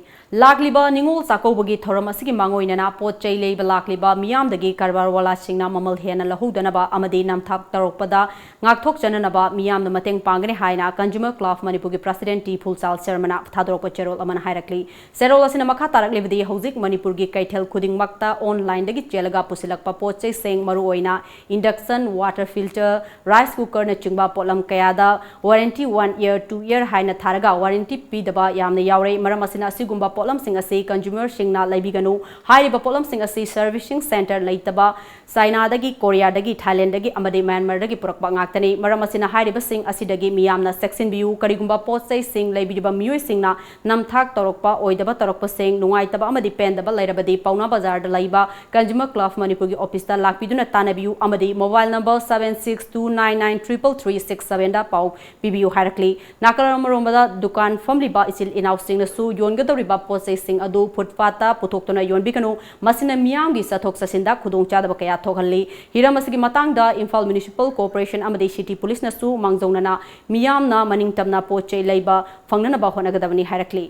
ꯂꯥꯛꯂꯤꯕ ꯅꯤꯉꯣꯜ ꯆꯥꯛꯀꯧꯕꯒꯤ ꯊꯧꯔꯝ ꯑꯁꯤꯒꯤ ꯃꯥꯡꯑꯣꯏꯅꯅ ꯄꯣꯠ ꯆꯩ ꯂꯩꯕ ꯂꯥꯛꯂꯤꯕ ꯃꯤꯌꯥꯝꯗꯒꯤ ꯀꯔꯕꯥꯔ ꯋꯥꯂꯥꯁꯤꯡꯅ ꯃꯃꯜ ꯍꯦꯟꯅ ꯂꯧꯍꯧꯗꯅꯕ ꯑꯃꯗꯤ ꯅꯝꯊꯥꯛ ꯇꯧꯔꯛꯄꯗ ꯉꯥꯛꯊꯣꯛꯆꯅꯅꯕ ꯃꯤꯌꯥꯝꯅ ꯃꯇꯦꯡ ꯄꯥꯡꯒꯅꯤ ꯍꯥꯏꯅ Consumer Club ꯃꯅꯤꯄꯨꯔꯒꯤ president ꯇꯤ ꯐꯨꯜꯆꯥꯜ ꯁꯔꯃꯅ ꯊꯥꯗꯣꯔꯛꯄ ꯆꯦꯔꯣꯜ ꯑꯃꯅ ꯍꯥꯏꯔꯛꯂꯤ꯫ ꯆꯦꯔꯣꯜ ꯑꯁꯤꯅ ꯃꯈꯥ ꯇꯥꯔꯛꯂꯤꯕꯗꯤ, ꯍꯧꯖꯤꯛ ꯃꯅꯤꯄꯨꯔꯒꯤ ꯀꯩꯊꯦꯜ ꯈꯨꯗꯤꯡꯃꯛꯇ onlineꯗꯒꯤ ꯆꯦꯜꯂꯒ ꯄꯨꯁꯤꯜꯂꯛꯄ ꯄꯣꯠ ꯆꯩꯁꯤꯡ, ꯃꯔꯨꯑꯣꯏꯅ induction, water filter, rice cookerꯅꯆꯤꯡꯕ ꯄꯣꯠꯂꯝ ꯀꯌꯥꯗ warranty one year, two year ꯍꯥꯏꯅ ꯊꯥꯔꯒ warranty ꯄꯤꯗꯕ ꯌꯥꯝꯅ ꯌꯥꯎꯔꯦ꯫ ꯃꯔꯝ ꯑꯁꯤꯅ ꯑꯁꯤꯒꯨꯝꯕ ꯄꯣꯠꯂꯝꯁꯤꯡ ꯑꯁꯤ consumerꯁꯤꯡꯅ ꯂꯩꯕꯤꯒꯅꯨ꯫ ꯍꯥꯏꯔꯤꯕ ꯄꯣꯠꯂꯝꯁꯤꯡ ꯑꯁꯤ servicing centre ꯂꯩꯇꯕ, ꯆꯥꯏꯅꯥꯗꯒꯤ, ꯀꯣꯔꯤꯌꯥꯗꯒꯤ, ꯊꯥꯏꯂꯦꯟꯗꯒꯤ ꯑꯃꯗꯤ ꯃ꯭ꯌꯥꯟꯃꯥꯔꯗꯒꯤ ꯄꯨꯔꯛꯄ ꯉꯥꯛꯇꯅꯤ꯫ ꯃꯔꯝ ꯑꯁꯤꯅ ꯍꯥꯏꯔꯤꯕꯁꯤꯡ ꯑꯁꯤꯗꯒꯤ ꯃꯤꯌꯥꯝꯅ ꯆꯦꯛꯁꯤꯟꯕꯤꯌꯨ꯫ ꯀꯔꯤꯒꯨꯝꯕ ꯄꯣꯠ ꯆꯩꯁꯤꯡ ꯂꯩꯕꯤꯔꯤꯕ ꯃꯤꯑꯣꯏꯁꯤꯡꯅ ꯅꯝꯊꯥꯛ ꯇꯧꯔꯛꯄ, ꯑꯣꯏꯗꯕ ꯇꯧꯔꯛꯄꯁꯤꯡ, ꯅꯨꯡꯉꯥꯏꯇꯕ ꯑꯃꯗꯤ ꯄꯦꯟꯗꯕ ꯂꯩꯔꯕꯗꯤ ꯄꯥꯎꯅꯥ ꯕꯖꯥꯔꯗ ꯂꯩꯕ Consumer Club ꯃꯅꯤꯄꯨꯔꯒꯤ officeꯇ ꯂꯥꯛꯄꯤꯗꯨꯅ ꯇꯥꯟꯅꯕꯤꯌꯨ ꯑꯃꯗꯤ mobile number seven six two nine nine triple three six sevenꯗ ꯄꯥꯎ ꯄꯤꯕꯤꯌꯨ ꯍꯥꯏꯔꯛꯂꯤ꯫ ꯅꯥꯀꯜ ꯑꯃꯔꯣꯝꯗ ꯗꯨꯀꯥꯟ ꯐꯝꯂꯤꯕ ꯏꯆꯤꯜ ꯏꯅꯥꯎꯁꯤꯡꯅꯁꯨ ꯌꯣꯟꯒꯗꯧꯔꯤꯕ ꯄꯣꯠ ꯆꯩꯁꯤꯡ ꯑꯗꯨ footpathꯇ ꯄꯨꯊꯣꯛꯇꯨꯅ ꯌꯣꯟꯕꯤꯒꯅꯨ꯫ ꯃꯁꯤꯅ ꯃꯤꯌꯥꯝꯒꯤ ꯆꯠꯊꯣꯛ ꯆꯠꯁꯤꯟꯗ ꯈꯨꯗꯣꯡꯆꯥꯗꯕ ꯀꯌꯥ ꯊꯣꯛꯍꯜꯂꯤ꯫ ꯍꯤꯔꯝ ꯑꯁꯤꯒꯤ ꯃꯇꯥꯡꯗ ꯏꯝꯐꯥꯜ Municipal Corporation ꯑꯃꯗꯤ City Policeꯅꯁꯨ ꯃꯥꯡꯖꯧꯅꯅ ꯃꯤꯌꯥꯝꯅ ꯃꯅꯤꯡꯇꯝꯅ ꯄꯣꯠ ꯆꯩ ꯂꯩꯕ ꯐꯪꯅꯅꯕ ꯍꯣꯠꯅꯒꯗꯕꯅꯤ ꯍꯥꯏꯔꯛꯂꯤ꯫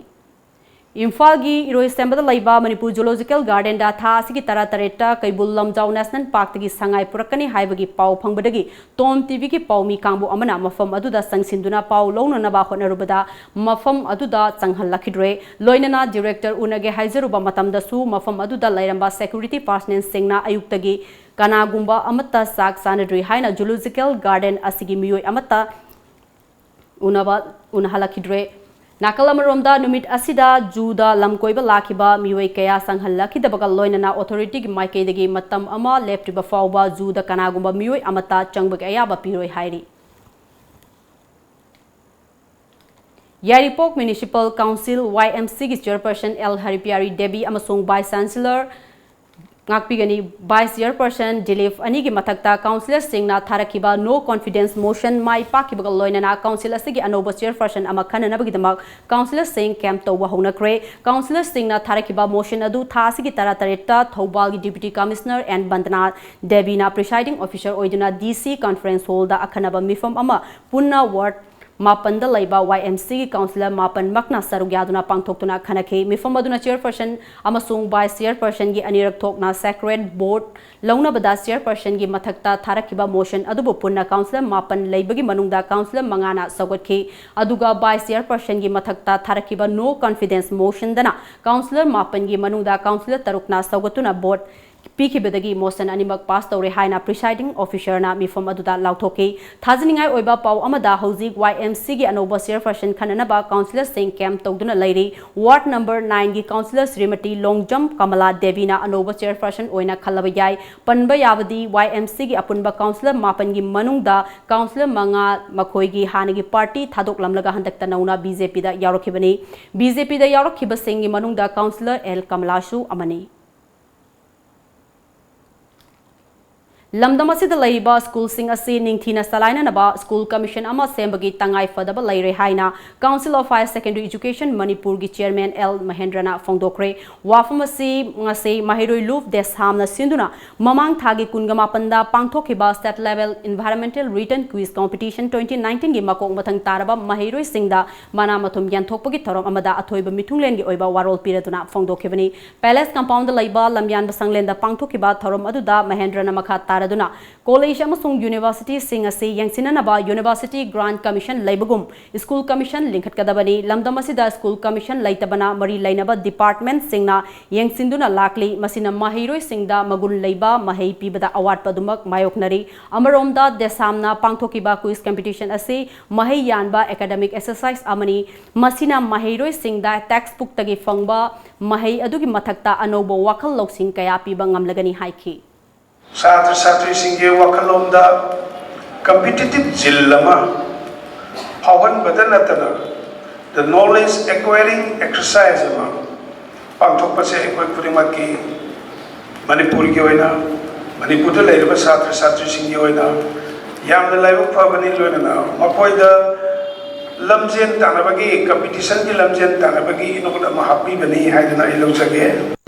ꯏꯝꯐꯥꯜꯒꯤ ꯏꯔꯣꯏꯁꯦꯝꯕꯗ ꯂꯩꯕ ꯃꯅꯤꯄꯨꯔ Zoological Gardenꯗ ꯊꯥ ꯑꯁꯤꯒꯤ ꯇꯔꯥꯇꯔꯦꯠꯇ ꯀꯩꯕꯨꯜ ꯂꯝꯖꯥꯎ National Parkꯇꯒꯤ ꯁꯉꯥꯏ ꯄꯨꯔꯛꯀꯅꯤ ꯍꯥꯏꯕꯒꯤ ꯄꯥꯎ ꯐꯪꯕꯗꯒꯤ Tom TVꯒꯤ ꯄꯥꯎꯃꯤ ꯀꯥꯡꯕꯨ ꯑꯃꯅ ꯃꯐꯝ ꯑꯗꯨꯗ ꯆꯪꯁꯤꯟꯗꯨꯅ ꯄꯥꯎ ꯂꯧꯅꯅꯕ ꯍꯣꯠꯅꯔꯨꯕꯗ ꯃꯐꯝ ꯑꯗꯨꯗ ꯆꯪꯍꯜꯂꯛꯈꯤꯗ꯭ꯔꯦ꯫ ꯂꯣꯏꯅꯅ director ꯎꯅꯒꯦ ꯍꯥꯏꯖꯔꯨꯕ ꯃꯇꯝꯗꯁꯨ ꯃꯐꯝ ꯑꯗꯨꯗ ꯂꯩꯔꯝꯕ security personnelꯁꯤꯡꯅ ꯑꯌꯨꯛꯇꯒꯤ ꯀꯅꯥꯒꯨꯝꯕ ꯑꯃꯠꯇ ꯆꯥꯛ ꯆꯥꯅꯗ꯭ꯔꯤ ꯍꯥꯏꯅ ꯖꯨꯂꯣꯖꯤꯀꯦꯜ ꯒꯥꯔꯗꯦꯟ ꯑꯁꯤꯒꯤ ꯃꯤꯑꯣꯏ ꯑꯃꯠꯇ ꯎꯅꯕ ꯎꯅꯍꯜꯂꯛꯈꯤꯗ꯭ꯔꯦ꯫ ꯅꯥꯀꯜ ꯑꯃꯔꯣꯝꯗ, ꯅꯨꯃꯤꯠ ꯑꯁꯤꯗ ꯖꯨꯗ ꯂꯝ ꯀꯣꯏꯕ ꯂꯥꯛꯈꯤꯕ ꯃꯤꯑꯣꯏ ꯀꯌꯥ ꯆꯪꯍꯜꯂꯛꯈꯤꯗꯕꯒ ꯂꯣꯏꯅꯅ ꯑꯣꯊꯣꯔꯤꯇꯤꯒꯤ ꯃꯥꯏꯀꯩꯗꯒꯤ ꯃꯇꯝ ꯑꯃ ꯂꯦꯞꯇ꯭ꯔꯤꯕ ꯐꯥꯎꯕ ꯖꯨꯗ ꯀꯅꯥꯒꯨꯝꯕ ꯃꯤꯑꯣꯏ ꯑꯃꯠꯇ ꯆꯪꯕꯒꯤ ꯑꯌꯥꯕ ꯄꯤꯔꯣꯏ ꯍꯥꯏꯔꯤ꯫ ꯌꯥꯏꯔꯤꯄꯣꯛ Municipal Council, Y M C, ꯒꯤ chairperson L ꯍꯔꯤꯄꯤꯌꯥꯔꯤ ꯗꯦꯕꯤ ꯑꯃꯁꯨꯡ vice chancellor ꯉꯥꯛꯄꯤꯒꯅꯤ꯫ Vice chairperson Dilip ꯑꯅꯤꯒꯤ ꯃꯊꯛꯇ councillorꯁꯤꯡꯅ ꯊꯥꯔꯛꯈꯤꯕ no confidence motion ꯃꯥꯏ ꯄꯥꯛꯈꯤꯕꯒ ꯂꯣꯏꯅꯅ council ꯑꯁꯤꯒꯤ ꯑꯅꯧꯕ chairperson ꯑꯃ ꯈꯟꯅꯅꯕꯒꯤꯗꯃꯛ councillorꯁꯤꯡ camp ꯇꯧꯕ ꯍꯧꯅꯈ꯭ꯔꯦ꯫ Councillorꯁꯤꯡꯅ ꯊꯥꯔꯛꯈꯤꯕ motion ꯑꯗꯨ ꯊꯥ ꯑꯁꯤꯒꯤ ꯇꯔꯥꯇꯔꯦꯠꯇ ꯊꯧꯕꯥꯜꯒꯤ Deputy Commissioner N ꯕꯟꯗꯅꯥ ꯗꯦꯕꯤꯅ presiding officer ꯑꯣꯏꯗꯨꯅ D C conference hallꯗ ꯑꯈꯟꯅꯕ ꯃꯤꯐꯝ ꯑꯃ ꯄꯨꯟꯅ ward ꯃꯥꯄꯟꯗ ꯂꯩꯕ Y M C ꯒꯤ councillor ꯃꯥꯄꯟꯃꯛꯅ ꯁꯔꯨꯛ ꯌꯥꯗꯨꯅ ꯄꯥꯡꯊꯣꯛꯇꯨꯅ ꯈꯟꯅꯈꯤ꯫ ꯃꯤꯐꯝ ꯑꯗꯨꯅ chairperson ꯑꯃꯁꯨꯡ vice chairperson ꯒꯤ ꯑꯅꯤꯔꯛ ꯊꯣꯛꯅ sacred vote ꯂꯧꯅꯕꯗ chairperson ꯒꯤ ꯃꯊꯛꯇ ꯊꯥꯔꯛꯈꯤꯕ motion ꯑꯗꯨꯕꯨ ꯄꯨꯟꯅ councillor ꯃꯥꯄꯟ ꯂꯩꯕꯒꯤ ꯃꯅꯨꯡꯗ councillor ꯃꯉꯥꯅ ꯁꯧꯒꯠꯈꯤ꯫ ꯑꯗꯨꯒ vice chairperson ꯒꯤ ꯃꯊꯛꯇ ꯊꯥꯔꯛꯈꯤꯕ no confidence motion ꯗꯅ councillor ꯃꯥꯄꯟꯒꯤ ꯃꯅꯨꯡꯗ councillor ꯇꯔꯨꯛꯅ ꯁꯧꯒꯠꯇꯨꯅ vote ꯄꯤꯈꯤꯕꯗꯒꯤ motion ꯑꯅꯤꯃꯛ pass ꯇꯧꯔꯦ ꯍꯥꯏꯅ presiding officer ꯅ ꯃꯤꯐꯝ ꯑꯗꯨꯗ ꯂꯥꯎꯊꯣꯛꯈꯤ꯫ ꯊꯥꯖꯅꯤꯡꯉꯥꯏ ꯑꯣꯏꯕ ꯄꯥꯎ ꯑꯃꯗ, ꯍꯧꯖꯤꯛ Y M C ꯒꯤ ꯑꯅꯧꯕ chairperson ꯈꯟꯅꯅꯕ councillorꯁꯤꯡ camp ꯇꯧꯗꯨꯅ ꯂꯩꯔꯤ꯫ Ward number nine ꯒꯤ councillor ꯁ꯭ꯔꯤꯃꯇꯤ ꯂꯣꯡꯖꯝ ꯀꯃꯂꯥ ꯗꯦꯕꯤꯅ ꯑꯅꯧꯕ chairperson ꯑꯣꯏꯅ ꯈꯜꯂꯕ ꯌꯥꯏ꯫ ꯄꯟꯕ ꯌꯥꯕꯗꯤ, Y M C ꯒꯤ ꯑꯄꯨꯟꯕ councillor ꯃꯥꯄꯟꯒꯤ ꯃꯅꯨꯡꯗ councillor ꯃꯉꯥ ꯃꯈꯣꯏꯒꯤ ꯍꯥꯟꯅꯒꯤ party ꯊꯥꯗꯣꯛꯂꯝꯂꯒ ꯍꯟꯗꯛꯇ ꯅꯧꯅ B J P ꯗ ꯌꯥꯎꯔꯛꯈꯤꯕꯅꯤ꯫ B J P ꯗ ꯌꯥꯎꯔꯛꯈꯤꯕꯁꯤꯡꯒꯤ ꯃꯅꯨꯡꯗ councillor L ꯀꯃꯂꯥꯁꯨ ꯑꯃꯅꯤ꯫ ꯂꯝꯗꯝ ꯑꯁꯤꯗ ꯂꯩꯔꯤꯕ schoolꯁꯤꯡ ꯑꯁꯤ ꯅꯤꯡꯊꯤꯅ ꯆꯂꯥꯏꯅꯅꯕ school commission ꯑꯃ ꯁꯦꯝꯕꯒꯤ ꯇꯉꯥꯏ ꯐꯗꯕ ꯂꯩꯔꯦ ꯍꯥꯏꯅ Council of Higher Secondary Education ꯃꯅꯤꯄꯨꯔꯒꯤ chairman L ꯃꯍꯦꯟꯗ꯭ꯔꯅ ꯐꯣꯡꯗꯣꯛꯈ꯭ꯔꯦ꯫ ꯋꯥꯐꯝ ꯑꯁꯤ ꯉꯁꯤ ꯃꯍꯩꯔꯣꯏ ꯂꯨꯞ ꯗꯦꯁꯥꯝꯅ ꯁꯤꯟꯗꯨꯅ ꯃꯃꯥꯡ ꯊꯥꯒꯤ ꯀꯨꯟꯒ ꯃꯥꯄꯟꯗ ꯄꯥꯡꯊꯣꯛꯈꯤꯕ State Level Environmental Written Quiz Competition twenty nineteen ꯒꯤ ꯃꯀꯣꯛ ꯃꯊꯪ ꯇꯥꯔꯕ ꯃꯍꯩꯔꯣꯏꯁꯤꯡꯗ ꯃꯅꯥ ꯃꯊꯨꯝ ꯌꯦꯟꯊꯣꯛꯄꯒꯤ ꯊꯧꯔꯝ ꯑꯃꯗ ꯑꯊꯣꯏꯕ ꯃꯤꯊꯨꯡꯂꯦꯟꯒꯤ ꯑꯣꯏꯕ ꯋꯥꯔꯣꯜ ꯄꯤꯔꯗꯨꯅ ꯐꯣꯡꯗꯣꯛꯈꯤꯕꯅꯤ꯫ Palace compound ꯗ ꯂꯩꯕ ꯂꯝꯌꯥꯟꯕ ꯁꯪꯂꯦꯟꯗ ꯄꯥꯡꯊꯣꯛꯈꯤꯕ ꯊꯧꯔꯝ ꯑꯗꯨꯗ ꯃꯍꯦꯟꯗ꯭ꯔꯅ ꯃꯈꯥ ꯇꯥꯔ ꯑꯗꯨꯅ ꯀꯣꯂꯦꯖ ꯑꯃꯁꯨꯡ ꯌꯨꯅꯤꯚꯔꯁꯤꯇꯤꯁꯤꯡ ꯑꯁꯤ ꯌꯦꯡꯁꯤꯟꯅꯅꯕ ꯌꯨꯅꯤꯚꯔꯁꯤꯇꯤ ꯒ꯭ꯔꯥꯟꯠ ꯀꯃꯤꯁꯟ ꯂꯩꯕꯒꯨꯝ ꯁ꯭ꯀꯨꯜ ꯀꯃꯤꯁꯟ ꯂꯤꯡꯈꯠꯀꯗꯕꯅꯤ꯫ ꯂꯝꯗꯝ ꯑꯁꯤꯗ ꯁ꯭ꯀꯨꯜ ꯀꯃꯤꯁꯟ ꯂꯩꯇꯕꯅ ꯃꯔꯤ ꯂꯩꯅꯕ ꯗꯤꯄꯥꯔꯠꯃꯦꯟꯠꯁꯤꯡꯅ ꯌꯦꯡꯁꯤꯟꯗꯨꯅ ꯂꯥꯛꯂꯤ꯫ ꯃꯁꯤꯅ ꯃꯍꯩꯔꯣꯏꯁꯤꯡꯗ ꯃꯒꯨꯟ ꯂꯩꯕ ꯃꯍꯩ ꯄꯤꯕꯗ ꯑꯋꯥꯠꯄ ꯑꯗꯨꯃꯛ ꯃꯥꯌꯣꯛꯅꯔꯤ꯫ ꯑꯃꯔꯣꯝꯗ ꯗꯦꯁꯥꯝꯅ ꯄꯥꯡꯊꯣꯛꯈꯤꯕ ꯀ꯭ꯋꯤꯖ ꯀꯝꯄꯤꯇꯤꯁꯟ ꯑꯁꯤ ꯃꯍꯩ ꯌꯥꯟꯕ ꯑꯦꯀꯥꯗꯃꯤꯛ ꯑꯦꯛꯁꯔꯁꯥꯏꯖ ꯑꯃꯅꯤ꯫ ꯃꯁꯤꯅ ꯃꯍꯩꯔꯣꯏꯁꯤꯡꯗ ꯇꯦꯛꯁ ꯕꯨꯛꯇꯒꯤ ꯐꯪꯕ ꯃꯍꯩ ꯑꯗꯨꯒꯤ ꯃꯊꯛꯇ ꯑꯅꯧꯕ ꯋꯥꯈꯜ ꯂꯧꯁꯤꯡ ꯀꯌꯥ ꯄꯤꯕ ꯉꯝꯂꯒꯅꯤ ꯍꯥꯏꯈꯤ꯫ ꯁꯥꯇ꯭ꯔ ꯁꯥꯇ꯭ꯔꯤꯁꯤꯡꯒꯤ ꯋꯥꯈꯜꯂꯣꯟꯗ ꯀꯝꯄꯤꯇꯤꯇꯤꯞ ꯖꯤꯜ ꯑꯃ ꯐꯥꯎꯍꯟꯕꯗ ꯅꯠꯇꯅ the knowledge acquiring exercise ꯑꯃ ꯄꯥꯡꯊꯣꯛꯄꯁꯦ ꯑꯩꯈꯣꯏ ꯈꯨꯗꯤꯡꯃꯛꯀꯤ, ꯃꯅꯤꯄꯨꯔꯒꯤ ꯑꯣꯏꯅ, ꯃꯅꯤꯄꯨꯔꯗ ꯂꯩꯔꯤꯕ ꯁꯥꯇ꯭ꯔ ꯁꯥꯇ꯭ꯔꯤꯁꯤꯡꯒꯤ ꯑꯣꯏꯅ ꯌꯥꯝꯅ ꯂꯥꯏꯕꯛ ꯐꯕꯅꯤ꯫ ꯂꯣꯏꯅꯅ ꯃꯈꯣꯏꯗ ꯂꯝꯖꯦꯟ ꯇꯥꯟꯅꯕꯒꯤ, ꯀꯝꯄꯤꯇꯤꯁꯟꯒꯤ ꯂꯝꯖꯦꯟ ꯇꯥꯟꯅꯕꯒꯤ ꯏꯅꯣꯠ ꯑꯃ ꯍꯥꯞꯄꯤꯕꯅꯤ ꯍꯥꯏꯗꯨꯅ ꯑꯩ ꯂꯧꯖꯒꯦ꯫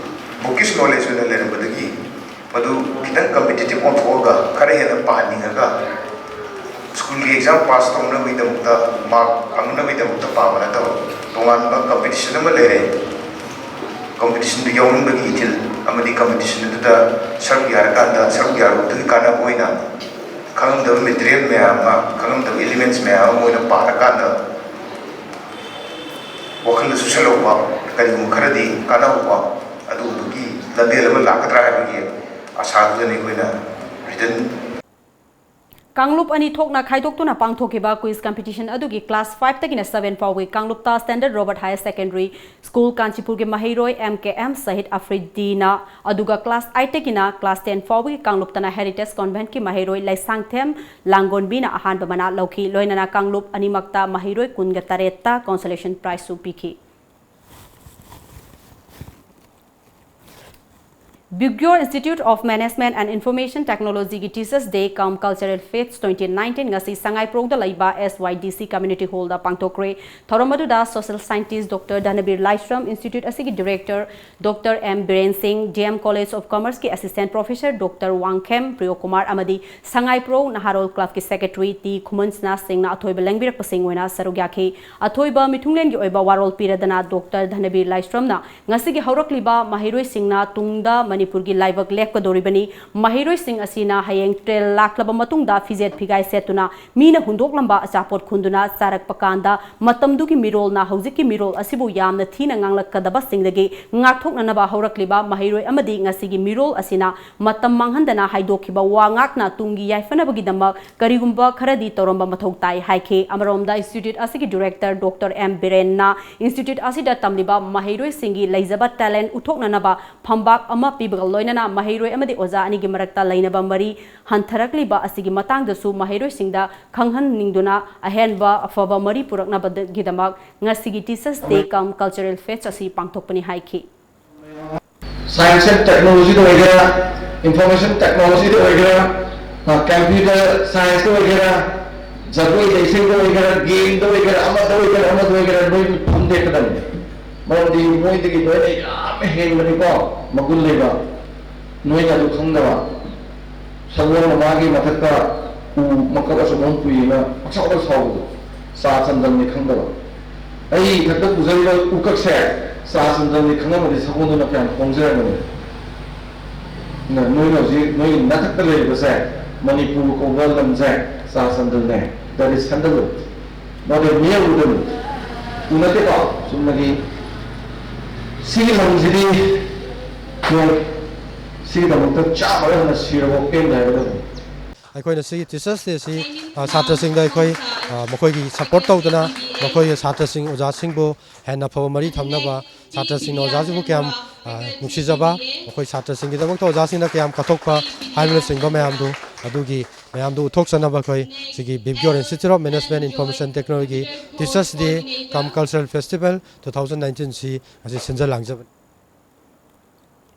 ꯕꯨꯀꯤꯁ ꯅꯣꯂꯦꯖ ꯑꯣꯏꯅ ꯂꯩꯔꯝꯕꯗꯒꯤ ꯃꯗꯨ ꯈꯤꯇꯪ ꯀꯝꯄꯤꯇꯤꯇꯤꯞ ꯑꯣꯟꯊꯣꯛꯑꯒ ꯈꯔ ꯍꯦꯟꯅ ꯄꯥꯍꯟꯅꯤꯡꯉꯒ ꯁ꯭ꯀꯨꯜꯒꯤ ꯑꯦꯛꯖꯥꯝ ꯄꯥꯁ ꯇꯧꯅꯕꯒꯤꯗꯃꯛꯇ, ꯃꯥꯔꯛ ꯐꯪꯅꯕꯒꯤꯗꯃꯛꯇ ꯄꯥꯕ ꯅꯠꯇꯕ, ꯇꯣꯉꯥꯟꯕ ꯀꯝꯄꯤꯇꯤꯁꯟ ꯑꯃ ꯂꯩꯔꯦ꯫ ꯀꯝꯄꯤꯇꯤꯁꯟꯗꯨ ꯌꯥꯎꯅꯤꯡꯕꯒꯤ ꯏꯊꯤꯜ ꯑꯃꯗꯤ ꯀꯝꯄꯤꯇꯤꯁꯟ ꯑꯗꯨꯗ ꯁꯔꯨꯛ ꯌꯥꯔꯀꯥꯟꯗ ꯁꯔꯨꯛ ꯌꯥꯔꯨꯕꯗꯨꯒꯤ ꯀꯥꯟꯅꯕ ꯑꯣꯏꯅ ꯈꯪꯉꯝꯗꯕ ꯃꯦꯇꯔꯤꯌꯦꯜ ꯃꯌꯥꯝ ꯑꯃ, ꯈꯪꯉꯝꯗꯕ ꯏꯂꯤꯃꯦꯟꯠꯁ ꯃꯌꯥꯝ ꯑꯃ ꯃꯣꯏꯅ ꯄꯥꯔꯀꯥꯟꯗ ꯋꯥꯈꯜꯗ ꯆꯨꯁꯜꯍꯧꯕ, ꯀꯔꯤꯒꯨꯝꯕ ꯈꯔꯗꯤ ꯀꯥꯟꯅꯍꯧꯕ ꯑꯗꯨꯒꯨꯝꯕꯒꯤ ꯂꯝꯕꯦꯜ ꯑꯃ ꯂꯥꯛꯀꯗ꯭ꯔꯥ ꯍꯥꯏꯕꯒꯤ ꯑꯁꯥꯗꯨꯗꯅꯤ ꯑꯩꯈꯣꯏꯅ ꯔꯤꯇꯟ ꯀꯥꯡꯂꯨꯞ ꯑꯅꯤ ꯊꯣꯛꯅ ꯈꯥꯏꯗꯣꯛꯇꯨꯅ ꯄꯥꯡꯊꯣꯛꯈꯤꯕ ꯀ꯭ꯋꯤꯖ ꯀꯝꯄꯤꯇꯤꯁꯟ ꯑꯗꯨꯒꯤ ꯀ꯭ꯂꯥꯁ ꯐꯥꯏꯚꯇꯒꯤꯅ ꯁꯚꯦꯟ ꯐꯥꯎꯕꯒꯤ ꯀꯥꯡꯂꯨꯞꯇ standard Robert higher secondary school ꯀꯥꯟꯆꯤꯄꯨꯔꯒꯤ ꯃꯍꯩꯔꯣꯏ ꯑꯦꯝ ꯀꯦ ꯑꯦꯝ ꯁꯍꯤꯗ ꯑꯐ꯭ꯔꯤꯗꯤꯅ, ꯑꯗꯨꯒ ꯀ꯭ꯂꯥꯁ ꯑꯥꯏꯠꯇꯒꯤꯅ ꯀ꯭ꯂꯥꯁ ꯇꯦꯟ ꯐꯥꯎꯕꯒꯤ ꯀꯥꯡꯂꯨꯞꯇꯅ ꯍꯦꯔꯤꯇꯦꯖ ꯀꯣꯟꯚꯦꯟꯠꯀꯤ ꯃꯍꯩꯔꯣꯏ ꯂꯩꯁꯥꯡꯊꯦꯝ ꯂꯥꯡꯒꯣꯟꯕꯤꯅ ꯑꯍꯥꯟꯕ ꯃꯅꯥ ꯂꯧꯈꯤ꯫ ꯂꯣꯏꯅꯅ ꯀꯥꯡꯂꯨꯞ ꯑꯅꯤꯃꯛꯇ ꯃꯍꯩꯔꯣꯏ ꯀꯨꯟꯒ ꯇꯔꯦꯠꯇ ꯀꯣꯟꯁꯣꯂꯦꯁꯟ ꯄ꯭ꯔꯥꯏꯖꯁꯨ ꯄꯤꯈꯤ꯫ Bugeor Institute of Management and Information Technology ꯒꯤ Teachers Day cum Cultural Fest twenty nineteen ꯉꯁꯤ ꯁꯉꯥꯏꯄ꯭ꯔꯧꯗ ꯂꯩꯕ S Y D C Community Hall ꯗ ꯄꯥꯡꯊꯣꯛꯈ꯭ꯔꯦ꯫ ꯊꯧꯔꯝ ꯑꯗꯨꯗ social scientist Doctor ꯙꯅꯕꯤꯔ ꯂꯥꯏꯁ꯭ꯔꯝ, institute ꯑꯁꯤꯒꯤ director Doctor M ꯕꯤꯔꯦꯟ ꯁꯤꯡ, D M College of Commerce ꯀꯤ assistant professor Doctor Wangkhem Priyokumar ꯑꯃꯗꯤ ꯁꯉꯥꯏꯄ꯭ꯔꯧ ꯅꯍꯥꯔꯣꯜ club ꯀꯤ secretary T ꯈꯨꯃꯟꯁꯅꯥ ꯁꯤꯡꯅ ꯑꯊꯣꯏꯕ ꯂꯦꯡꯕꯤꯔꯛꯄꯁꯤꯡ ꯑꯣꯏꯅ ꯁꯔꯨꯛ ꯌꯥꯈꯤ꯫ ꯑꯊꯣꯏꯕ ꯃꯤꯊꯨꯡꯂꯦꯟꯒꯤ ꯑꯣꯏꯕ ꯋꯥꯔꯣꯜ ꯄꯤꯔꯗꯅ Doctor ꯙꯅꯕꯤꯔ ꯂꯥꯏꯁ꯭ꯔꯝꯅ ꯉꯁꯤꯒꯤ ꯍꯧꯔꯛꯂꯤꯕ ꯃꯍꯩꯔꯣꯏꯁꯤꯡꯅ ꯇꯨꯡꯗ ꯃꯅꯤꯄꯨꯔꯒꯤ ꯂꯥꯏꯕꯛ ꯂꯦꯞꯀꯗꯧꯔꯤꯕꯅꯤ꯫ ꯃꯍꯩꯔꯣꯏꯁꯤꯡ ꯑꯁꯤꯅ ꯍꯌꯦꯡ ꯇ꯭ꯔꯦꯜ ꯂꯥꯛꯂꯕ ꯃꯇꯨꯡꯗ ꯐꯤꯖꯦꯠ ꯐꯤꯒꯥꯏ ꯁꯦꯠꯇꯨꯅ ꯃꯤꯅ ꯍꯨꯟꯗꯣꯛꯂꯝꯕ ꯑꯆꯥꯄꯣꯠ ꯈꯨꯟꯗꯨꯅ ꯆꯥꯔꯛꯄ ꯀꯥꯟꯗ ꯃꯇꯝꯗꯨꯒꯤ ꯃꯤꯔꯣꯜꯅ ꯍꯧꯖꯤꯛꯀꯤ ꯃꯤꯔꯣꯜ ꯑꯁꯤꯕꯨ ꯌꯥꯝꯅ ꯊꯤꯅ ꯉꯥꯡꯂꯛꯀꯗꯕꯁꯤꯡꯗꯒꯤ ꯉꯥꯛꯊꯣꯛꯅꯅꯕ ꯍꯧꯔꯛꯂꯤꯕ ꯃꯍꯩꯔꯣꯏ ꯑꯃꯗꯤ ꯉꯁꯤꯒꯤ ꯃꯤꯔꯣꯜ ꯑꯁꯤꯅ ꯃꯇꯝ ꯃꯥꯡꯍꯟꯗꯅ ꯍꯥꯏꯗꯣꯛꯈꯤꯕ ꯋꯥ ꯉꯥꯛꯅ ꯇꯨꯡꯒꯤ ꯌꯥꯏꯐꯅꯕꯒꯤꯗꯃꯛ ꯀꯔꯤꯒꯨꯝꯕ ꯈꯔꯗꯤ ꯇꯧꯔꯝꯕ ꯃꯊꯧ ꯇꯥꯏ ꯍꯥꯏꯈꯤ꯫ ꯑꯃꯔꯣꯝꯗ institute ꯑꯁꯤꯒꯤ director Doctor M ꯕꯤꯔꯦꯟꯅ institute ꯑꯁꯤꯗ ꯇꯝꯂꯤꯕ ꯃꯍꯩꯔꯣꯏꯁꯤꯡꯒꯤ ꯂꯩꯖꯕ talent ꯎꯠꯊꯣꯛꯅꯅꯕ ꯐꯝꯕꯥꯛ ꯑꯃ ꯄꯤꯕꯒ ꯂꯣꯏꯅꯅ ꯃꯍꯩꯔꯣꯏ ꯑꯃꯗꯤ ꯑꯣꯖꯥ ꯑꯅꯤꯒꯤ ꯃꯔꯛꯇ ꯂꯩꯅꯕ ꯃꯔꯤ ꯍꯟꯊꯔꯛꯂꯤꯕ ꯑꯁꯤꯒꯤ ꯃꯇꯥꯡꯗꯁꯨ ꯃꯍꯩꯔꯣꯏꯁꯤꯡꯗ ꯈꯪꯍꯟꯅꯤꯡꯗꯨꯅ ꯑꯍꯦꯟꯕ ꯑꯐꯕ ꯃꯔꯤ ꯄꯨꯔꯛꯅꯕꯒꯤꯗꯃꯛ ꯉꯁꯤꯒꯤ Teachers Day cum Cultural Fest ꯑꯁꯤ ꯄꯥꯡꯊꯣꯛꯄꯅꯤ ꯍꯥꯏꯈꯤ꯫ Science and Technologyꯗ ꯑꯣꯏꯒꯦꯔꯥ, Information Technologyꯗ ꯑꯣꯏꯒꯦꯔꯥ, Computer Scienceꯗ ꯑꯣꯏꯒꯦꯔꯥ, ꯖꯒꯣꯏꯗ ꯏꯁꯩꯗ ꯑꯣꯏꯒꯦꯔꯥ, gameꯗ ꯑꯣꯏꯒꯦꯔꯥ, ꯑꯃꯗ ꯑꯣꯏꯒꯦꯔꯥ, ꯑꯃꯗ ꯑꯣꯏꯒꯦꯔꯥ, ꯅꯣꯏ ꯐꯝꯗꯦꯛꯀꯗꯕꯅꯤ꯫ ꯃꯔꯝꯗꯤ ꯃꯣꯏꯗꯒꯤ ꯅꯣꯏꯅ ꯌꯥꯝ ꯍꯦꯟꯕꯅꯤꯀꯣ, ꯃꯒꯨꯟ ꯂꯩꯕ꯫ ꯅꯣꯏꯅ ꯑꯗꯨ ꯈꯪꯗꯕ꯫ ꯁꯒꯣꯜ ꯃꯃꯥꯒꯤ ꯃꯊꯛꯇ ꯎ ꯃꯀꯛ ꯑꯆꯧꯕ ꯑꯃ ꯄꯨꯏꯌꯦꯅ ꯄꯪꯁꯥꯎꯗ ꯁꯥꯎꯕꯗꯣ꯫ ꯆꯥ ꯆꯟꯗꯟꯅꯤ ꯈꯪꯗꯕ꯫ ꯑꯩ ꯏꯊꯛꯇ ꯄꯨꯖꯔꯤꯕ ꯎꯀꯛꯁꯦ ꯆꯥ ꯆꯟꯗꯟꯅꯤ ꯈꯪꯉꯝꯃꯗꯤ ꯁꯒꯣꯜꯗꯨꯅ ꯀꯌꯥꯝ ꯍꯣꯡꯖꯔꯝꯒꯅꯤ꯫ ꯅ-, ꯅꯣꯏꯅ ꯍꯧꯖꯤꯛ ꯅꯣꯏ ꯅꯊꯛꯇ ꯂꯩꯔꯤꯕꯁꯦ ꯃꯅꯤꯄꯨꯔ ꯀꯧꯕ ꯂꯝꯁꯦ ꯆꯥ ꯆꯟꯗꯟꯅꯦ꯫ That is ꯁꯟꯗꯜ꯫ ꯃꯗꯨ ꯃꯤꯌꯥꯝ ꯎꯗꯅꯤ꯫ ꯎ ꯅꯠꯇꯦꯀꯣ? ꯆꯨꯝꯅꯒꯤ ꯁꯤꯒꯤ ꯂꯝꯁꯤꯗꯤ ꯅꯣꯏ ꯁꯤꯒꯤꯗꯃꯛꯇ ꯆꯥꯝꯃꯔꯛ ꯍꯟꯅ ꯁꯤꯔꯕ ꯄꯦꯟꯗꯦ ꯍꯥꯏꯒꯗꯕꯅꯤ꯫ ꯑꯩꯈꯣꯏꯅ ꯁꯤꯒꯤ Teachers Dayꯁꯤ, ꯑ, ꯁꯥꯇ꯭ꯔꯁꯤꯡꯗ ꯑꯩꯈꯣꯏ, ꯑ, ꯃꯈꯣꯏꯒꯤ support ꯇꯧꯗꯨꯅ, ꯃꯈꯣꯏꯒꯤ ꯁꯥꯇ꯭ꯔꯁꯤꯡ, ꯑꯣꯖꯥꯁꯤꯡꯕꯨ ꯍꯦꯟꯅ ꯐꯕ ꯃꯔꯤ ꯊꯝꯅꯕ, ꯁꯥꯇ꯭ꯔꯁꯤꯡꯅ ꯑꯣꯖꯥꯁꯤꯕꯨ ꯀꯌꯥꯝ, ꯑ, ꯅꯨꯡꯁꯤꯖꯕ, ꯃꯈꯣꯏ ꯁꯥꯇ꯭ꯔꯁꯤꯡꯒꯤꯗꯃꯛꯇ ꯑꯣꯖꯥꯁꯤꯡꯅ ꯀꯌꯥꯝ ꯀꯠꯊꯣꯛꯄ ꯍꯥꯏꯕꯅꯆꯤꯡꯕ ꯃꯌꯥꯝꯗꯨ, ꯑꯗꯨꯒꯤ ꯃꯌꯥꯝꯗꯨ ꯎꯠꯊꯣꯛꯆꯅꯕ ꯑꯩꯈꯣꯏ ꯁꯤꯒꯤ ꯕꯤꯕꯤꯑꯣꯔ Institute of Management Information Technology Teachers Day cum Cultural Festival two thousand nineteenꯁꯤ ꯉꯁꯤ ꯁꯤꯟꯖ ꯂꯥꯡꯖꯕꯅꯤ꯫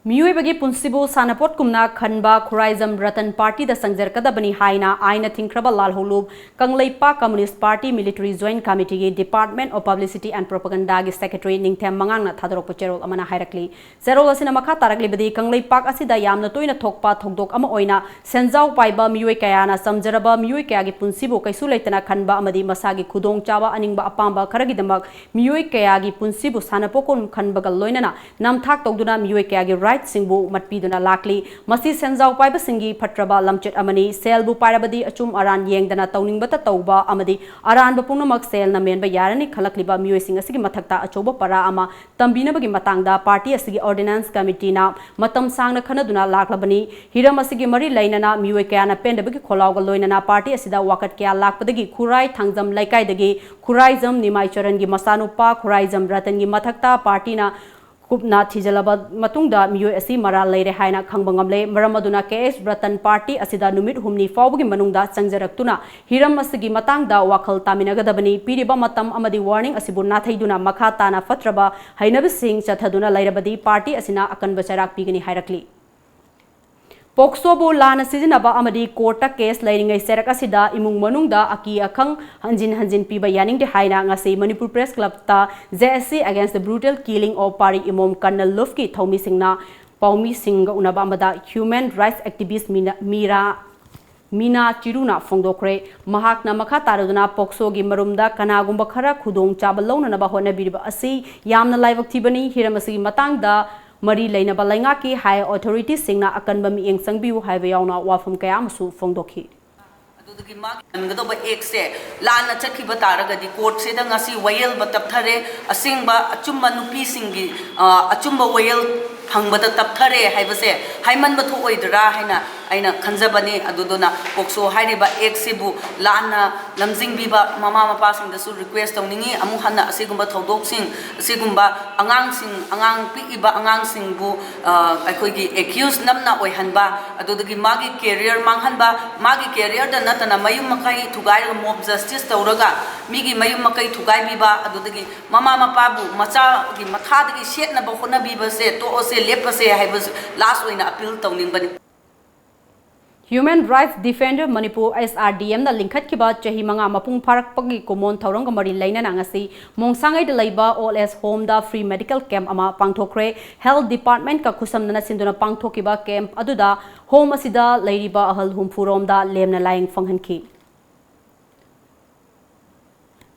ꯃꯤꯑꯣꯏꯕꯒꯤ ꯄꯨꯟꯁꯤꯕꯨ ꯁꯥꯟꯅꯄꯣꯠꯀꯨꯝꯅ ꯈꯟꯕ ꯈꯨꯔꯥꯏꯖꯝ ꯔꯇꯟ partyꯗ ꯆꯪꯖꯔꯛꯀꯗꯕꯅꯤ ꯍꯥꯏꯅ ꯑꯥꯏꯟꯅ ꯊꯤꯡꯈ꯭ꯔꯕ ꯂꯥꯜꯍꯧꯂꯨꯞ Kangleipak Communist Party Military Joint Committeeꯒꯤ Department of Publicity and Propagandaꯒꯤ Secretary ꯅꯤꯡꯊꯦꯝ ꯃꯉꯥꯡꯅ ꯊꯥꯗꯣꯔꯛꯄ ꯆꯦꯔꯣꯜ ꯑꯃꯅ ꯍꯥꯏꯔꯛꯂꯤ꯫ ꯆꯦꯔꯣꯜ ꯑꯁꯤꯅ ꯃꯈꯥ ꯇꯥꯔꯛꯂꯤꯕꯗꯤ, ꯀꯪꯂꯩꯄꯥꯛ ꯑꯁꯤꯗ ꯌꯥꯝꯅ ꯇꯣꯏꯅ ꯊꯣꯛꯄ ꯊꯧꯗꯣꯛ ꯑꯃ ꯑꯣꯏꯅ ꯁꯦꯟꯖꯥꯎ ꯄꯥꯏꯕ ꯃꯤꯑꯣꯏ ꯀꯌꯥꯅ ꯆꯝꯖꯔꯕ ꯃꯤꯑꯣꯏ ꯀꯌꯥꯒꯤ ꯄꯨꯟꯁꯤꯕꯨ ꯀꯩꯁꯨ ꯂꯩꯇꯅ ꯈꯟꯕ ꯑꯃꯗꯤ ꯃꯁꯥꯒꯤ ꯈꯨꯗꯣꯡꯆꯥꯕ ꯑꯅꯤꯡꯕ ꯑꯄꯥꯝꯕ ꯈꯔꯒꯤꯗꯃꯛ ꯃꯤꯑꯣꯏ ꯀꯌꯥꯒꯤ ꯄꯨꯟꯁꯤꯕꯨ ꯁꯥꯟꯅꯄꯣꯠꯀꯨꯝ ꯈꯟꯕꯒ ꯂꯣꯏꯅꯅ ꯅꯝꯊꯥꯛ ꯇꯧꯗꯨꯅ ꯃꯤꯑꯣꯏ ꯀꯌꯥꯒꯤ ꯁꯤꯡꯕꯨ ꯃꯠꯄꯤꯗꯨꯅ ꯂꯥꯛꯂꯤ꯫ ꯃꯁꯤ ꯁꯦꯟꯖꯥꯎ ꯄꯥꯏꯕꯁꯤꯡꯒꯤ ꯐꯠꯇ꯭ꯔꯕ ꯂꯝꯆꯠ ꯑꯃꯅꯤ꯫ ꯁꯦꯜꯕꯨ ꯄꯥꯏꯔꯕꯗꯤ ꯑꯆꯨꯝ ꯑꯔꯥꯟ ꯌꯦꯡꯗꯅ ꯇꯧꯅꯤꯡꯕꯇ ꯇꯧꯕ ꯑꯃꯗꯤ ꯑꯔꯥꯟꯕ ꯄꯨꯝꯅꯃꯛ ꯁꯦꯜꯅ ꯃꯦꯟꯕ ꯌꯥꯔꯅꯤ ꯈꯜꯂꯛꯂꯤꯕ ꯃꯤꯑꯣꯏꯁꯤꯡ ꯑꯁꯤꯒꯤ ꯃꯊꯛꯇ ꯑꯆꯧꯕ ꯄꯔꯥ ꯑꯃ ꯇꯝꯕꯤꯅꯕꯒꯤ ꯃꯇꯥꯡꯗ party ꯑꯁꯤꯒꯤ ordinance committeeꯅ ꯃꯇꯝ ꯁꯥꯡꯅ ꯈꯟꯅꯗꯨꯅ ꯂꯥꯛꯂꯕꯅꯤ꯫ ꯍꯤꯔꯝ ꯑꯁꯤꯒꯤ ꯃꯔꯤ ꯂꯩꯅꯅ ꯃꯤꯑꯣꯏ ꯀꯌꯥꯅ ꯄꯦꯟꯗꯕꯒꯤ ꯈꯣꯜꯂꯥꯎꯒ ꯂꯣꯏꯅꯅ party ꯑꯁꯤꯗ ꯋꯥꯀꯠ ꯀꯌꯥ ꯂꯥꯛꯄꯗꯒꯤ ꯈꯨꯔꯥꯏ ꯊꯥꯡꯖꯝ ꯂꯩꯀꯥꯏꯗꯒꯤ ꯈꯨꯔꯥꯏꯖꯝ ꯅꯤꯃꯥꯏ ꯆꯔꯟꯒꯤ ꯃꯆꯥꯅꯨꯄꯥ ꯈꯨꯔꯥꯏꯖꯝ ꯔꯇꯟꯒꯤ ꯃꯊꯛꯇ partyꯅ ꯀꯨꯞꯅ ꯊꯤꯖꯤꯜꯂꯕ ꯃꯇꯨꯡꯗ ꯃꯤꯑꯣꯏ ꯑꯁꯤ ꯃꯔꯥꯜ ꯂꯩꯔꯦ ꯍꯥꯏꯅ ꯈꯪꯕ ꯉꯝꯂꯦ꯫ ꯃꯔꯝ ꯑꯗꯨꯅ ꯀꯦ ꯑꯦꯁ ꯔꯇꯟ party ꯑꯁꯤꯗ ꯅꯨꯃꯤꯠ ꯍꯨꯝꯅꯤ ꯐꯥꯎꯕꯒꯤ ꯃꯅꯨꯡꯗ ꯆꯪꯖꯔꯛꯇꯨꯅ ꯍꯤꯔꯝ ꯑꯁꯤꯒꯤ ꯃꯇꯥꯡꯗ ꯋꯥꯈꯜ ꯇꯥꯃꯤꯟꯅꯒꯗꯕꯅꯤ꯫ ꯄꯤꯔꯤꯕ ꯃꯇꯝ ꯑꯃꯗꯤ warning ꯑꯁꯤꯕꯨ ꯅꯥꯊꯩꯗꯨꯅ ꯃꯈꯥ ꯇꯥꯅ ꯐꯠꯇ꯭ꯔꯕ ꯍꯩꯅꯕꯤꯁꯤꯡ ꯆꯠꯊꯗꯨꯅ ꯂꯩꯔꯕꯗꯤ party ꯑꯁꯤꯅ ꯑꯀꯟꯕ ꯆꯩꯔꯥꯛ ꯄꯤꯒꯅꯤ ꯍꯥꯏꯔꯛꯂꯤ꯫ ꯄꯣꯛꯁꯣꯕꯨ ꯂꯥꯟꯅ ꯁꯤꯖꯤꯟꯅꯕ ꯑꯃꯗꯤ courtꯇ case ꯂꯩꯔꯤꯉꯩ ꯆꯩꯔꯛ ꯑꯁꯤꯗ ꯏꯃꯨꯡ ꯃꯅꯨꯡꯗ ꯑꯀꯤ ꯑꯈꯪ ꯍꯟꯖꯤꯟ ꯍꯟꯖꯤꯟ ꯄꯤꯕ ꯌꯥꯅꯤꯡꯗꯦ ꯍꯥꯏꯅ ꯉꯁꯤ Manipur Press Clubꯇ J S C Against the Brutal Killing of Pari Imom Colonel Lufki ꯊꯧꯃꯤꯁꯤꯡꯅ ꯄꯥꯎꯃꯤꯁꯤꯡꯒ ꯎꯅꯕ ꯑꯃꯗ human rights activist ꯃꯤꯅ, ꯃꯤꯔꯥ ꯃꯤꯅꯥ ꯆꯤꯔꯨꯅ ꯐꯣꯡꯗꯣꯛꯈ꯭ꯔꯦ꯫ ꯃꯍꯥꯛꯅ ꯃꯈꯥ ꯇꯥꯔꯗꯨꯅ ꯄꯣꯛꯁꯣꯒꯤ ꯃꯔꯨꯝꯗ ꯀꯅꯥꯒꯨꯝꯕ ꯈꯔ ꯈꯨꯗꯣꯡꯆꯥꯕ ꯂꯧꯅꯅꯕ ꯍꯣꯠꯅꯕꯤꯔꯤꯕ ꯑꯁꯤ ꯌꯥꯝꯅ ꯂꯥꯏꯕꯛ ꯊꯤꯕꯅꯤ꯫ ꯍꯤꯔꯝ ꯑꯁꯤꯒꯤ ꯃꯇꯥꯡꯗ ꯃꯔꯤ ꯂꯩꯅꯕ ꯂꯩꯉꯥꯛꯀꯤ high authorityꯁꯤꯡꯅ ꯑꯀꯟꯕ ꯃꯤꯠꯌꯦꯡ ꯆꯪꯕꯤꯌꯨ ꯍꯥꯏꯕ ꯌꯥꯎꯅ ꯋꯥꯐꯝ ꯀꯌꯥ ꯑꯃꯁꯨ ꯐꯣꯡꯗꯣꯛꯈꯤ꯫ ꯑꯗꯨꯗꯒꯤ ꯃꯥꯒꯤ ꯆꯟꯒꯗꯧꯕ actꯁꯦ ꯂꯥꯟꯅ ꯆꯠꯈꯤꯕ ꯇꯥꯔꯒꯗꯤ courtꯁꯤꯗ ꯉꯁꯤ ꯋꯥꯌꯦꯜꯕ ꯇꯞꯊꯔꯦ, ꯑꯁꯦꯡꯕ ꯑꯆꯨꯝꯕ ꯅꯨꯄꯤꯁꯤꯡꯒꯤ, ꯑ, ꯑꯆꯨꯝꯕ ꯋꯥꯌꯦꯜ ꯐꯪꯕꯗ ꯇꯞꯊꯔꯦ ꯍꯥꯏꯕꯁꯦ ꯍꯥꯏꯃꯟꯕ ꯊꯣꯛꯑꯣꯏꯗ꯭ꯔꯥ ꯍꯥꯏꯅ ꯑꯩꯅ ꯈꯟꯖꯕꯅꯤ꯫ ꯑꯗꯨꯗꯨꯅ ꯄꯣꯛꯁꯣ ꯍꯥꯏꯔꯤꯕ actꯁꯤꯕꯨ ꯂꯥꯟꯅ ꯂꯝꯖꯤꯡꯕꯤꯕ ꯃꯃꯥ ꯃꯄꯥꯁꯤꯡꯗꯁꯨ request ꯇꯧꯅꯤꯡꯉꯤ꯫ ꯑꯃꯨꯛ ꯍꯟꯅ ꯑꯁꯤꯒꯨꯝꯕ ꯊꯧꯗꯣꯛꯁꯤꯡ, ꯑꯁꯤꯒꯨꯝꯕ ꯑꯉꯥꯡꯁꯤꯡ, ꯑꯉꯥꯡ ꯄꯤꯛꯏꯕ ꯑꯉꯥꯡꯁꯤꯡꯕꯨ, ꯑ, ꯑꯩꯈꯣꯏꯒꯤ accuse ꯅꯝꯅ ꯑꯣꯏꯍꯟꯕ, ꯑꯗꯨꯗꯒꯤ ꯃꯥꯒꯤ career ꯃꯥꯡꯍꯟꯕ, ꯃꯥꯒꯤ careerꯗ ꯅꯠꯇꯅ ꯃꯌꯨꯝ ꯃꯀꯩ ꯊꯨꯒꯥꯏꯔꯒ mob justice ꯇꯧꯔꯒ ꯃꯤꯒꯤ ꯃꯌꯨꯝ ꯃꯀꯩ ꯊꯨꯒꯥꯏꯕꯤꯕ, ꯑꯗꯨꯗꯒꯤ ꯃꯃꯥ ꯃꯄꯥꯕꯨ ꯃꯆꯥꯒꯤ ꯃꯈꯥꯗꯒꯤ ꯁꯦꯠꯅꯕ ꯍꯣꯠꯅꯕꯤꯕꯁꯦ ꯇꯣꯛꯑꯁꯦ, ꯂꯦꯞꯄꯁꯦ ꯍꯥꯏꯕꯁꯨ last ꯑꯣꯏꯅ appeal ꯇꯧꯅꯤꯡꯕꯅꯤ꯫ Human Rights Defender Manipur, H R D Mꯅ ꯂꯤꯡꯈꯠꯈꯤꯕ ꯆꯍꯤ ꯃꯉꯥ ꯃꯄꯨꯡ ꯐꯥꯔꯛꯄꯒꯤ ꯀꯨꯃꯣꯟ ꯊꯧꯔꯝꯒ ꯃꯔꯤ ꯂꯩꯅꯅ ꯉꯁꯤ ꯃꯣꯡꯁꯥꯡꯉꯩꯗ ꯂꯩꯕ old age homeꯗ free medical camp ꯑꯃ ꯄꯥꯡꯊꯣꯛꯈ꯭ꯔꯦ꯫ Health Departmentꯀ ꯈꯨꯠꯁꯝꯅꯅ ꯁꯤꯟꯗꯨꯅ ꯄꯥꯡꯊꯣꯛꯈꯤꯕ camp ꯑꯗꯨꯗ home ꯑꯁꯤꯗ ꯂꯩꯔꯤꯕ ꯑꯍꯜ ꯍꯨꯝꯐꯨ ꯔꯣꯝꯗ ꯂꯦꯝꯅ ꯂꯥꯏꯌꯦꯡ ꯐꯪꯍꯟꯈꯤ꯫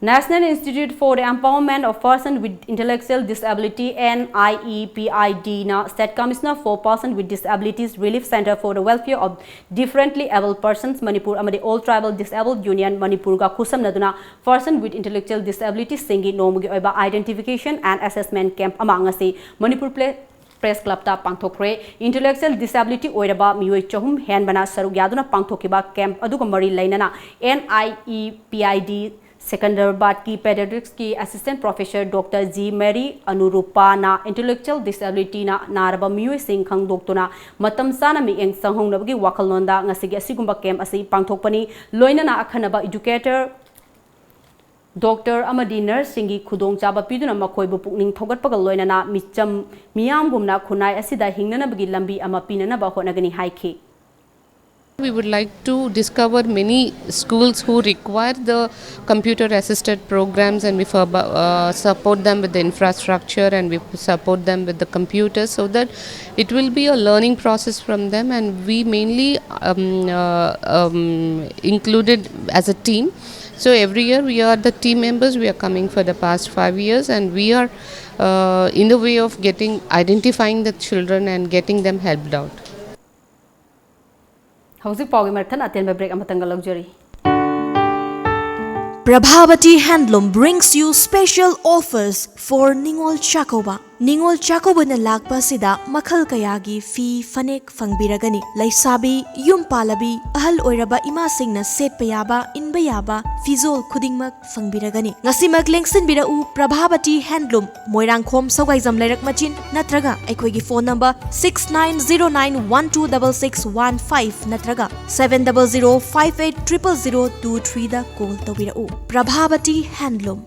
National Institute for the Empowerment of Persons with Intellectual Disability, NIEPID, na State Commissioner for Persons with Disabilities Relief Center for the Welfare of Differently Abled Persons Manipur ꯑꯃꯗꯤ All Tribal Disabled Union ꯃꯅꯤꯄꯨꯔꯒ ꯈꯨꯠꯁꯝꯅꯗꯨꯅ Person with Intellectual Disability ꯁꯤꯡꯒꯤ ꯅꯣꯡꯃꯒꯤ ꯑꯣꯏꯕ Identification and Assessment Camp ꯑꯃ ꯉꯁꯤ ꯃꯅꯤꯄꯨꯔ ꯄ꯭ꯂꯦ press ꯀ꯭ꯂꯕꯇ ꯄꯥꯡꯊꯣꯛꯈ꯭ꯔꯦ꯫ Intellectual Disability ꯑꯣꯏꯔꯕ ꯃꯤꯑꯣꯏ ꯆꯍꯨꯝ ꯍꯦꯟꯕꯅ ꯁꯔꯨꯛ ꯌꯥꯗꯨꯅ ꯄꯥꯡꯊꯣꯛꯈꯤꯕ ꯀꯦꯝꯞ ꯑꯗꯨꯒ ꯃꯔꯤ ꯂꯩꯅꯅ NIEPID ꯁꯦꯀꯟꯗꯔꯕꯥꯗꯀꯤ ꯄꯦꯗꯤꯌꯥꯇ꯭ꯔꯤꯛꯁꯀꯤ assistant professor doctor G Mary ꯑꯅꯨꯔꯨꯄꯥꯅ intellectual disabilityꯅ ꯅꯥꯔꯕ ꯃꯤꯑꯣꯏꯁꯤꯡ ꯈꯪꯗꯣꯛꯇꯨꯅ ꯃꯇꯝ ꯆꯥꯅ ꯃꯤꯠꯌꯦꯡ ꯆꯪꯍꯧꯅꯕꯒꯤ ꯋꯥꯈꯜꯂꯣꯟꯗ ꯉꯁꯤꯒꯤ ꯑꯁꯤꯒꯨꯝꯕ ꯀꯦꯝꯞ ꯑꯁꯤ ꯄꯥꯡꯊꯣꯛꯄꯅꯤ꯫ ꯂꯣꯏꯅꯅ ꯑꯈꯟꯅꯕ ꯏꯗꯨꯀꯦꯇꯔ, ꯗꯣꯛꯇꯔ ꯑꯃꯗꯤ ꯅꯔꯁꯁꯤꯡꯒꯤ ꯈꯨꯗꯣꯡꯆꯥꯕ ꯄꯤꯗꯨꯅ ꯃꯈꯣꯏꯕꯨ ꯄꯨꯛꯅꯤꯡ ꯊꯧꯒꯠꯄꯒ ꯂꯣꯏꯅꯅ ꯃꯤꯆꯝ ꯃꯤꯌꯥꯝꯒꯨꯝꯅ ꯈꯨꯟꯅꯥꯏ ꯑꯁꯤꯗ ꯍꯤꯡꯅꯅꯕꯒꯤ ꯂꯝꯕꯤ ꯑꯃ ꯄꯤꯅꯅꯕ ꯍꯣꯠꯅꯒꯅꯤ ꯍꯥꯏꯈꯤ꯫ We would like to discover many schools who require the computer assisted programs, and we furb- uh, support them with the infrastructure, and we support them with the computers, so that it will be a learning process from them, and we mainly um, uh, um, included as a team. So every year we are the team members, we are coming for the past five years, and we are uh, in the way of getting identifying the children and getting them helped out. ꯍꯧꯖꯤꯛ ꯄꯥꯎꯒꯤ ꯃꯔꯛꯊꯠꯅ ꯑꯇꯦꯟꯕ break ꯑꯃꯇꯪꯒ ꯂꯧꯖꯔꯤ꯫ Prabhavati Handloom brings you special offers for Ningol Chakkouba. ꯅꯤꯉꯣꯜ ꯆꯥꯛꯀꯧꯕꯅ ꯂꯥꯛꯄ ꯑꯁꯤꯗ ꯃꯈꯜ ꯀꯌꯥꯒꯤ ꯐꯤ ꯐꯅꯦꯛ ꯐꯪꯕꯤꯔꯒꯅꯤ꯫ ꯂꯩꯁꯥꯕꯤ, ꯌꯨꯝ ꯄꯥꯜꯂꯕꯤ, ꯑꯍꯜ ꯑꯣꯏꯔꯕ ꯏꯃꯥꯁꯤꯡꯅ ꯁꯦꯠꯄ ꯌꯥꯕ, ꯏꯟꯕ ꯌꯥꯕ ꯐꯤꯖꯣꯜ ꯈꯨꯗꯤꯡꯃꯛ ꯐꯪꯕꯤꯔꯒꯅꯤ꯫ ꯉꯁꯤꯃꯛ ꯂꯦꯡꯁꯤꯟꯕꯤꯔꯛꯎ ꯄ꯭ꯔꯚꯥꯕꯇꯤ ꯍꯦꯟꯗꯂꯨꯝ, ꯃꯣꯏꯔꯥꯡꯈꯣꯝ ꯁꯧꯒꯥꯏꯖꯝ ꯂꯩꯔꯛ ꯃꯆꯤꯟ ꯅꯠꯇ꯭ꯔꯒ ꯑꯩꯈꯣꯏꯒꯤ phone number six nine zero nine one two double six one five ꯅꯠꯇ꯭ꯔꯒ seven double zero five eight triple zero two three ꯗ call ꯇꯧꯕꯤꯔꯛꯎ꯫ ꯄ꯭ꯔꯚꯥꯕꯇꯤ ꯍꯦꯟꯗꯂꯨꯝ꯫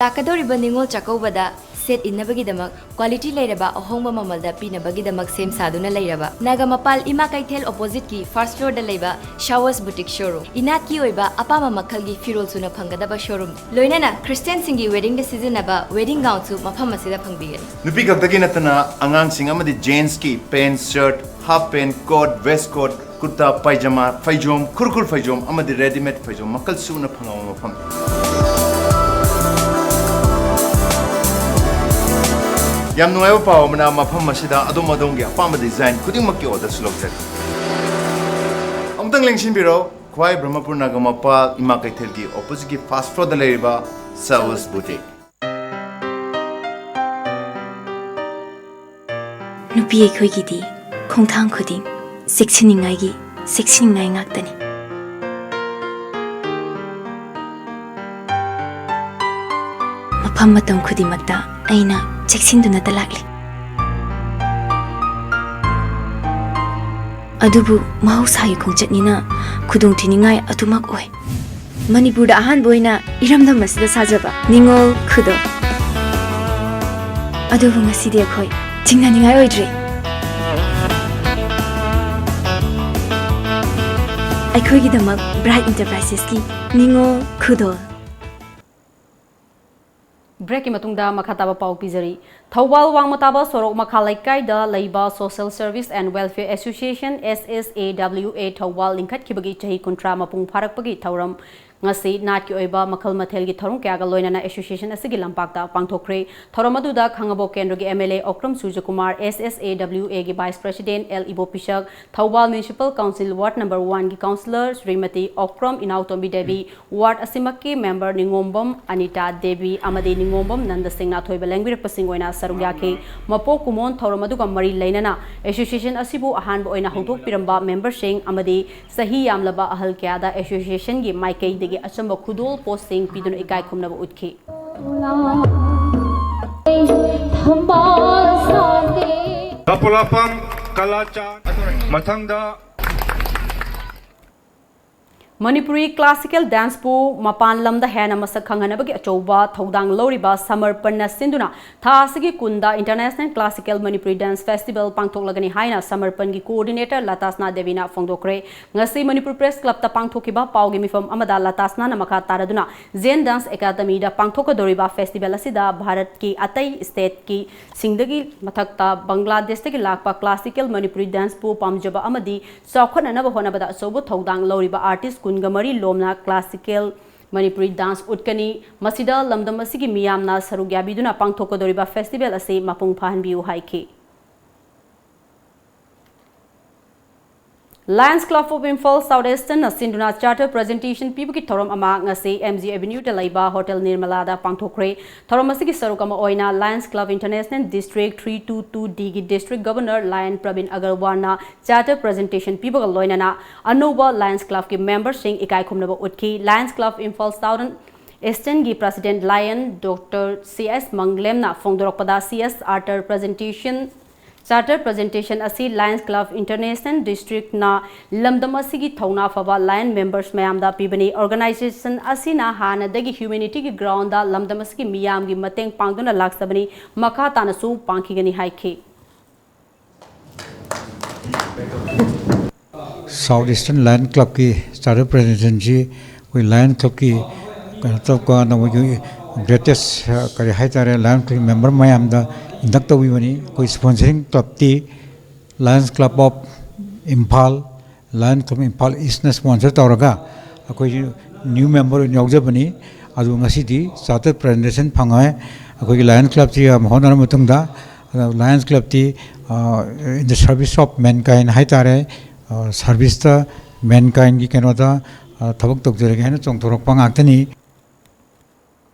ꯂꯥꯛꯀꯗꯧꯔꯤꯕ ꯅꯤꯉꯣꯜ ꯆꯥꯛꯀꯧꯕꯗ ꯁꯦꯠ ꯏꯟꯅꯕꯒꯤꯗꯃꯛ quality ꯂꯩꯔꯕ ꯑꯍꯣꯡꯕ ꯃꯃꯜꯗ ꯄꯤꯅꯕꯒꯤꯗꯃꯛ ꯁꯦꯝ ꯁꯥꯗꯨꯅ ꯂꯩꯔꯕ ꯅꯥꯒꯥ ꯃꯄꯥꯜ ꯏꯃꯥ ꯀꯩꯊꯦꯜ oppositeꯀꯤ first floorꯗ ꯂꯩꯕ Showers Boutique showroom, ꯏꯅꯥꯠꯀꯤ ꯑꯣꯏꯕ ꯑꯄꯥꯝꯕ ꯃꯈꯜꯒꯤ ꯐꯤꯔꯣꯜ ꯁꯨꯅ ꯐꯪꯒꯗꯕ showroom, ꯂꯣꯏꯅꯅ Christianꯁꯤꯡꯒꯤ weddingꯗ ꯁꯤꯖꯤꯟꯅꯕ wedding gownꯁꯨ ꯃꯐꯝ ꯑꯁꯤꯗ ꯐꯪꯕꯤꯒꯅꯤ꯫ ꯅꯨꯄꯤ ꯈꯛꯇꯒꯤ ꯅꯠꯇꯅ ꯑꯉꯥꯡꯁꯤꯡ ꯑꯃꯗꯤ gentsꯀꯤ pant, shirt, half pant, coat, waistcoat, ꯀꯨꯔꯇꯥ, ꯄꯥꯏꯖꯃꯥ, ꯐꯩꯖꯣꯝ, ꯈꯨꯔꯈꯨꯜ ꯐꯩꯖꯣꯝ ꯑꯃꯗꯤ readymade ꯐꯩꯖꯣꯝ ꯃꯈꯜ ꯁꯨꯅ ꯐꯪꯕ ꯃꯐꯝ꯫ ꯌꯥꯝ ꯅꯨꯡꯉꯥꯏꯕ ꯄꯥꯎ ꯑꯃꯅ, ꯃꯐꯝ ꯑꯁꯤꯗ ꯑꯗꯣꯝ ꯑꯗꯣꯝꯒꯤ ꯑꯄꯥꯝꯕ design ꯈꯨꯗꯤꯡꯃꯛꯀꯤ orderꯁꯨ ꯂꯧꯖꯔꯤ꯫ ꯑꯃꯨꯛꯇꯪ ꯂꯦꯡꯁꯤꯟꯕꯤꯔꯣ, ꯈ꯭ꯋꯥꯏ ꯕ꯭ꯔꯍꯃꯄꯨꯔ ꯅꯥꯒꯥꯃꯄꯥꯜ ꯏꯃꯥ ꯀꯩꯊꯦꯜꯒꯤ oppositeꯀꯤ first floorꯗ ꯂꯩꯔꯤꯕ Service Boutique꯫ ꯅꯨꯄꯤ ꯑꯩꯈꯣꯏꯒꯤꯗꯤ ꯈꯣꯡꯊꯥꯡ ꯈꯨꯗꯤꯡ ꯆꯦꯛꯁꯤꯟꯅꯤꯡꯉꯥꯏꯒꯤ ꯆꯦꯛꯁꯤꯟꯅꯤꯡꯉꯥꯏ ꯉꯥꯛꯇꯅꯤ꯫ ꯃꯐꯝ ꯃꯇꯝ ꯈꯨꯗꯤꯡꯃꯛꯇ ꯑꯩꯅ ꯆꯦꯛꯁꯤꯟꯗꯨꯅꯇ ꯂꯥꯛꯂꯤ꯫ ꯑꯗꯨꯕꯨ ꯃꯍꯧꯁꯥꯒꯤ ꯈꯣꯡꯆꯠꯅꯤꯅ ꯈꯨꯗꯣꯡꯊꯤꯅꯤꯡꯉꯥꯏ ꯑꯗꯨꯃꯛ ꯑꯣꯏ꯫ ꯃꯅꯤꯄꯨꯔꯗ ꯑꯍꯥꯟꯕ ꯑꯣꯏꯅ ꯏꯔꯝꯗꯝ ꯑꯁꯤꯗ ꯁꯥꯖꯕ ꯅꯤꯉꯣꯜ ꯈꯨꯗꯣꯜ꯫ ꯑꯗꯨꯕꯨ ꯉꯁꯤꯗꯤ ꯑꯩꯈꯣꯏ ꯆꯤꯡꯅꯅꯤꯡꯉꯥꯏ ꯑꯣꯏꯗ꯭ꯔꯦ꯫ ꯑꯩꯈꯣꯏꯒꯤꯗꯃꯛ Bright Enterprisesꯀꯤ ꯅꯤꯉꯣꯜ ꯈꯨꯗꯣꯜ꯫ Breakꯀꯤ ꯃꯇꯨꯡꯗ ꯃꯈꯥ ꯇꯥꯕ ꯄꯥꯎ ꯄꯤꯖꯔꯤ꯫ ꯊꯧꯕꯥꯜ ꯋꯥꯡꯃ ꯇꯥꯕ ꯁꯣꯔꯣꯛ ꯃꯈꯥ ꯂꯩꯀꯥꯏꯗ ꯂꯩꯕ Social Service and Welfare Association, S S A W A, Thoubal ꯂꯤꯡꯈꯠꯈꯤꯕꯒꯤ ꯆꯍꯤ ꯀꯨꯟꯊ꯭ꯔꯥ ꯃꯄꯨꯡ ꯐꯥꯔꯛꯄꯒꯤ ꯊꯧꯔꯝ ꯉꯁꯤ ꯅꯥꯠꯀꯤ ꯑꯣꯏꯕ ꯃꯈꯜ ꯃꯊꯦꯜꯒꯤ ꯊꯧꯔꯝ ꯀꯌꯥꯒ ꯂꯣꯏꯅꯅ association ꯑꯁꯤꯒꯤ ꯂꯝꯄꯥꯛꯇ ꯄꯥꯡꯊꯣꯛꯈ꯭ꯔꯦ꯫ ꯊꯧꯔꯝ ꯑꯗꯨꯗ ꯈꯥꯉꯕꯣꯛ ꯀꯦꯟꯗ꯭ꯔꯒꯤ M L A Okram ꯁꯨꯔꯖꯀꯨꯃꯥꯔ, S S A W Aꯒꯤ Vice President L ꯏꯕꯣꯄꯤꯁꯛ, Thoubal Municipal Council Ward number one ꯒꯤ Councillor Shrimati Okram ꯏꯅꯥꯎꯇꯣꯝꯕꯤ Devi, ward ꯑꯁꯤꯃꯛꯀꯤ member ꯅꯤꯉꯣꯝꯕꯝ Anita Devi ꯑꯃꯗꯤ ꯅꯤꯉꯣꯝꯕꯝ ꯅꯟꯗ ꯁꯤꯡꯅ ꯑꯊꯣꯏꯕ ꯂꯦꯡꯕꯤꯔꯛꯄꯁꯤꯡ ꯑꯣꯏꯅ ꯁꯔꯨꯛ ꯌꯥꯈꯤ꯫ ꯃꯄꯣꯛ ꯀꯨꯝꯑꯣꯟ ꯊꯧꯔꯝ ꯑꯗꯨꯒ ꯃꯔꯤ ꯂꯩꯅꯅ association ꯑꯁꯤꯕꯨ ꯑꯍꯥꯟꯕ ꯑꯣꯏꯅ ꯍꯧꯗꯣꯛꯄꯤꯔꯝꯕ memberꯁꯤꯡ ꯑꯃꯗꯤ ꯆꯍꯤ ꯌꯥꯝꯂꯕ ꯑꯍꯜ ꯀꯌꯥꯗ associationꯒꯤ ꯃꯥꯏꯀꯩꯗꯒꯤ ꯑꯆꯝꯕ ꯈꯨꯗꯣꯜ ꯄꯣꯠꯁꯤꯡ ꯄꯤꯗꯨꯅ ꯏꯀꯥꯏ ꯈꯨꯝꯅꯕ ꯎꯠꯈꯤ꯫ ꯀꯄꯨꯂꯥꯄꯝ ꯀꯂꯥꯆꯥꯟ꯫ ꯃꯊꯪꯗ ꯃꯅꯤꯄꯨꯔꯤ classical danceꯄꯨ ꯃꯄꯥꯟ ꯂꯝꯗ ꯍꯦꯟꯅ ꯃꯁꯛ ꯈꯪꯍꯟꯅꯕꯒꯤ ꯑꯆꯧꯕ ꯊꯧꯗꯥꯡ ꯂꯧꯔꯤꯕ ꯁꯃꯔꯄꯟꯅ ꯁꯤꯟꯗꯨꯅ ꯊꯥ ꯑꯁꯤꯒꯤ ꯀꯨꯟꯗ International Classical Manipuri Dance Festival ꯄꯥꯡꯊꯣꯛꯂꯒꯅꯤ ꯍꯥꯏꯅ ꯁꯃꯔꯄꯟꯒꯤ coordinator ꯂꯇꯥꯁꯅꯥ ꯗꯦꯕꯤꯅ ꯐꯣꯡꯗꯣꯛꯈ꯭ꯔꯦ꯫ ꯉꯁꯤ ꯃꯅꯤꯄꯨꯔ Press Clubꯇ ꯄꯥꯡꯊꯣꯛꯈꯤꯕ ꯄꯥꯎꯒꯤ ꯃꯤꯐꯝ ꯑꯃꯗ ꯂꯇꯥꯁꯅꯥꯅ ꯃꯈꯥ ꯇꯥꯔꯗꯨꯅ Zen Dance Academyꯗ ꯄꯥꯡꯊꯣꯛꯀꯗꯧꯔꯤꯕ festival ꯑꯁꯤꯗ ꯚꯥꯔꯠꯀꯤ ꯑꯇꯩ stateꯀꯤ ꯁꯤꯡꯗꯒꯤ ꯃꯊꯛꯇ ꯕꯪꯒ꯭ꯂꯥꯗꯦꯁꯇꯒꯤ ꯂꯥꯛꯄ classical Manipuri danceꯄꯨ ꯄꯥꯝꯖꯕ ꯑꯃꯗꯤ ꯆꯥꯎꯈꯠꯅꯅꯕ ꯍꯣꯠꯅꯕꯗ ꯑꯆꯧꯕ ꯊꯧꯗꯥꯡ ꯂꯧꯔꯤꯕ artist ꯀꯨꯟꯒ ꯃꯔꯤ ꯂꯣꯝꯅ classical ꯃꯅꯤꯄꯨꯔꯤ ꯗꯥꯟꯁ ꯎꯠꯀꯅꯤ꯫ ꯃꯁꯤꯗ ꯂꯝꯗꯝ ꯑꯁꯤꯒꯤ ꯃꯤꯌꯥꯝꯅ ꯁꯔꯨꯛ ꯌꯥꯕꯤꯗꯨꯅ ꯄꯥꯡꯊꯣꯛꯀꯗꯧꯔꯤꯕ ꯐꯦꯁꯇꯤꯚꯦꯜ ꯑꯁꯤ ꯃꯄꯨꯡ ꯐꯥꯍꯟꯕꯤꯌꯨ ꯍꯥꯏꯈꯤ꯫ Lions Club of Imphal South Easternꯅ ꯁꯤꯟꯗꯨꯅ ꯆꯥꯔꯇꯔ ꯄ꯭ꯔꯖꯦꯟꯇꯦꯁꯟ ꯄꯤꯕꯒꯤ ꯊꯧꯔꯝ ꯑꯃ ꯉꯁꯤ ꯑꯦꯝ ꯖꯤ ꯑꯦꯚꯦꯅ꯭ꯌꯨꯗ ꯂꯩꯕ ꯍꯣꯇꯦꯜ ꯅꯤꯔꯃꯂꯥꯗ ꯄꯥꯡꯊꯣꯛꯈ꯭ꯔꯦ꯫ ꯊꯧꯔꯝ ꯑꯁꯤꯒꯤ ꯁꯔꯨꯛ ꯑꯃ ꯑꯣꯏꯅ Lions Club International District three two two Dꯒꯤ District Governor Lion Pravin Agarwalꯅ ꯆꯥꯔꯇꯔ ꯄ꯭ꯔꯖꯦꯟꯇꯦꯁꯟ ꯄꯤꯕꯒ ꯂꯣꯏꯅꯅ ꯑꯅꯧꯕ Lions Clubꯀꯤ ꯃꯦꯝꯕꯔꯁꯤꯡ ꯏꯀꯥꯏ ꯈꯨꯝꯅꯕ ꯎꯠꯈꯤ꯫ Lions Club Imphal Southern Easternꯒꯤ President Lion Doctor C S Manglemꯅ ꯐꯣꯡꯗꯣꯔꯛꯄꯗ, ꯁꯤ ꯑꯦꯁ ꯑꯥꯔꯇꯔ ꯄ꯭ꯔꯖꯦꯟꯇꯦꯁꯟ, ꯆꯥꯔꯇꯔ ꯄ꯭ꯔꯖꯦꯟꯇꯦꯁꯟ ꯑꯁꯤ Lions Club International Districtꯅ ꯂꯝꯗꯝ ꯑꯁꯤꯒꯤ ꯊꯧꯅꯥ ꯐꯕ Lion members ꯃꯌꯥꯝꯗ ꯄꯤꯕꯅꯤ꯫ Organization ꯑꯁꯤꯅ ꯍꯥꯟꯅꯗꯒꯤ humanityꯒꯤ groundꯗ ꯂꯝꯗꯝ ꯑꯁꯤꯒꯤ ꯃꯤꯌꯥꯝꯒꯤ ꯃꯇꯦꯡ ꯄꯥꯡꯗꯨꯅ ꯂꯥꯛꯆꯕꯅꯤ꯫ ꯃꯈꯥ ꯇꯥꯅꯁꯨ ꯄꯥꯡꯈꯤꯒꯅꯤ ꯍꯥꯏꯈꯤ꯫ South Eastern Lion Clubꯀꯤ ꯆꯥꯔꯇꯔ ꯄ꯭ꯔꯖꯦꯟꯇꯦꯁꯟꯁꯤ ꯑꯩꯈꯣꯏ Lion Clubꯀꯤ ꯀꯩꯅꯣ ꯇꯧꯀꯥꯟꯗ ꯃꯣꯏꯒꯤ greatest, ꯑ, ꯀꯔꯤ ꯍꯥꯏꯇꯥꯔꯦ, Lion Club member ꯃꯌꯥꯝꯗ induct ꯇꯧꯕꯤꯕꯅꯤ꯫ ꯑꯩꯈꯣꯏ sponsoring clubꯇꯤ Lions Club of Imphal, Lion Club Imphal Eastꯅ sponsor ꯇꯧꯔꯒ ꯑꯩꯈꯣꯏ new member ꯑꯣꯏꯅ ꯌꯥꯎꯖꯕꯅꯤ꯫ ꯑꯗꯨ ꯉꯁꯤꯗꯤ ꯆꯥꯔꯇꯔ ꯄ꯭ꯔꯖꯦꯟꯇꯦꯁꯟ ꯐꯪꯉꯦ꯫ ꯑꯩꯈꯣꯏꯒꯤ Lion Clubꯁꯤ ꯌꯥꯝ ꯍꯣꯠꯅꯔ ꯃꯇꯨꯡꯗ, ꯑꯗ Lions Clubꯇꯤ, ꯑ, in the service of mankind ꯍꯥꯏꯇꯥꯔꯦ, ꯑ, serviceꯇ, mankindꯒꯤ ꯀꯩꯅꯣꯗ, ꯑ, ꯊꯕꯛ ꯇꯧꯖꯔꯒꯦ ꯍꯥꯏꯅ ꯆꯣꯡꯊꯣꯔꯛꯄ ꯉꯥꯛꯇꯅꯤ꯫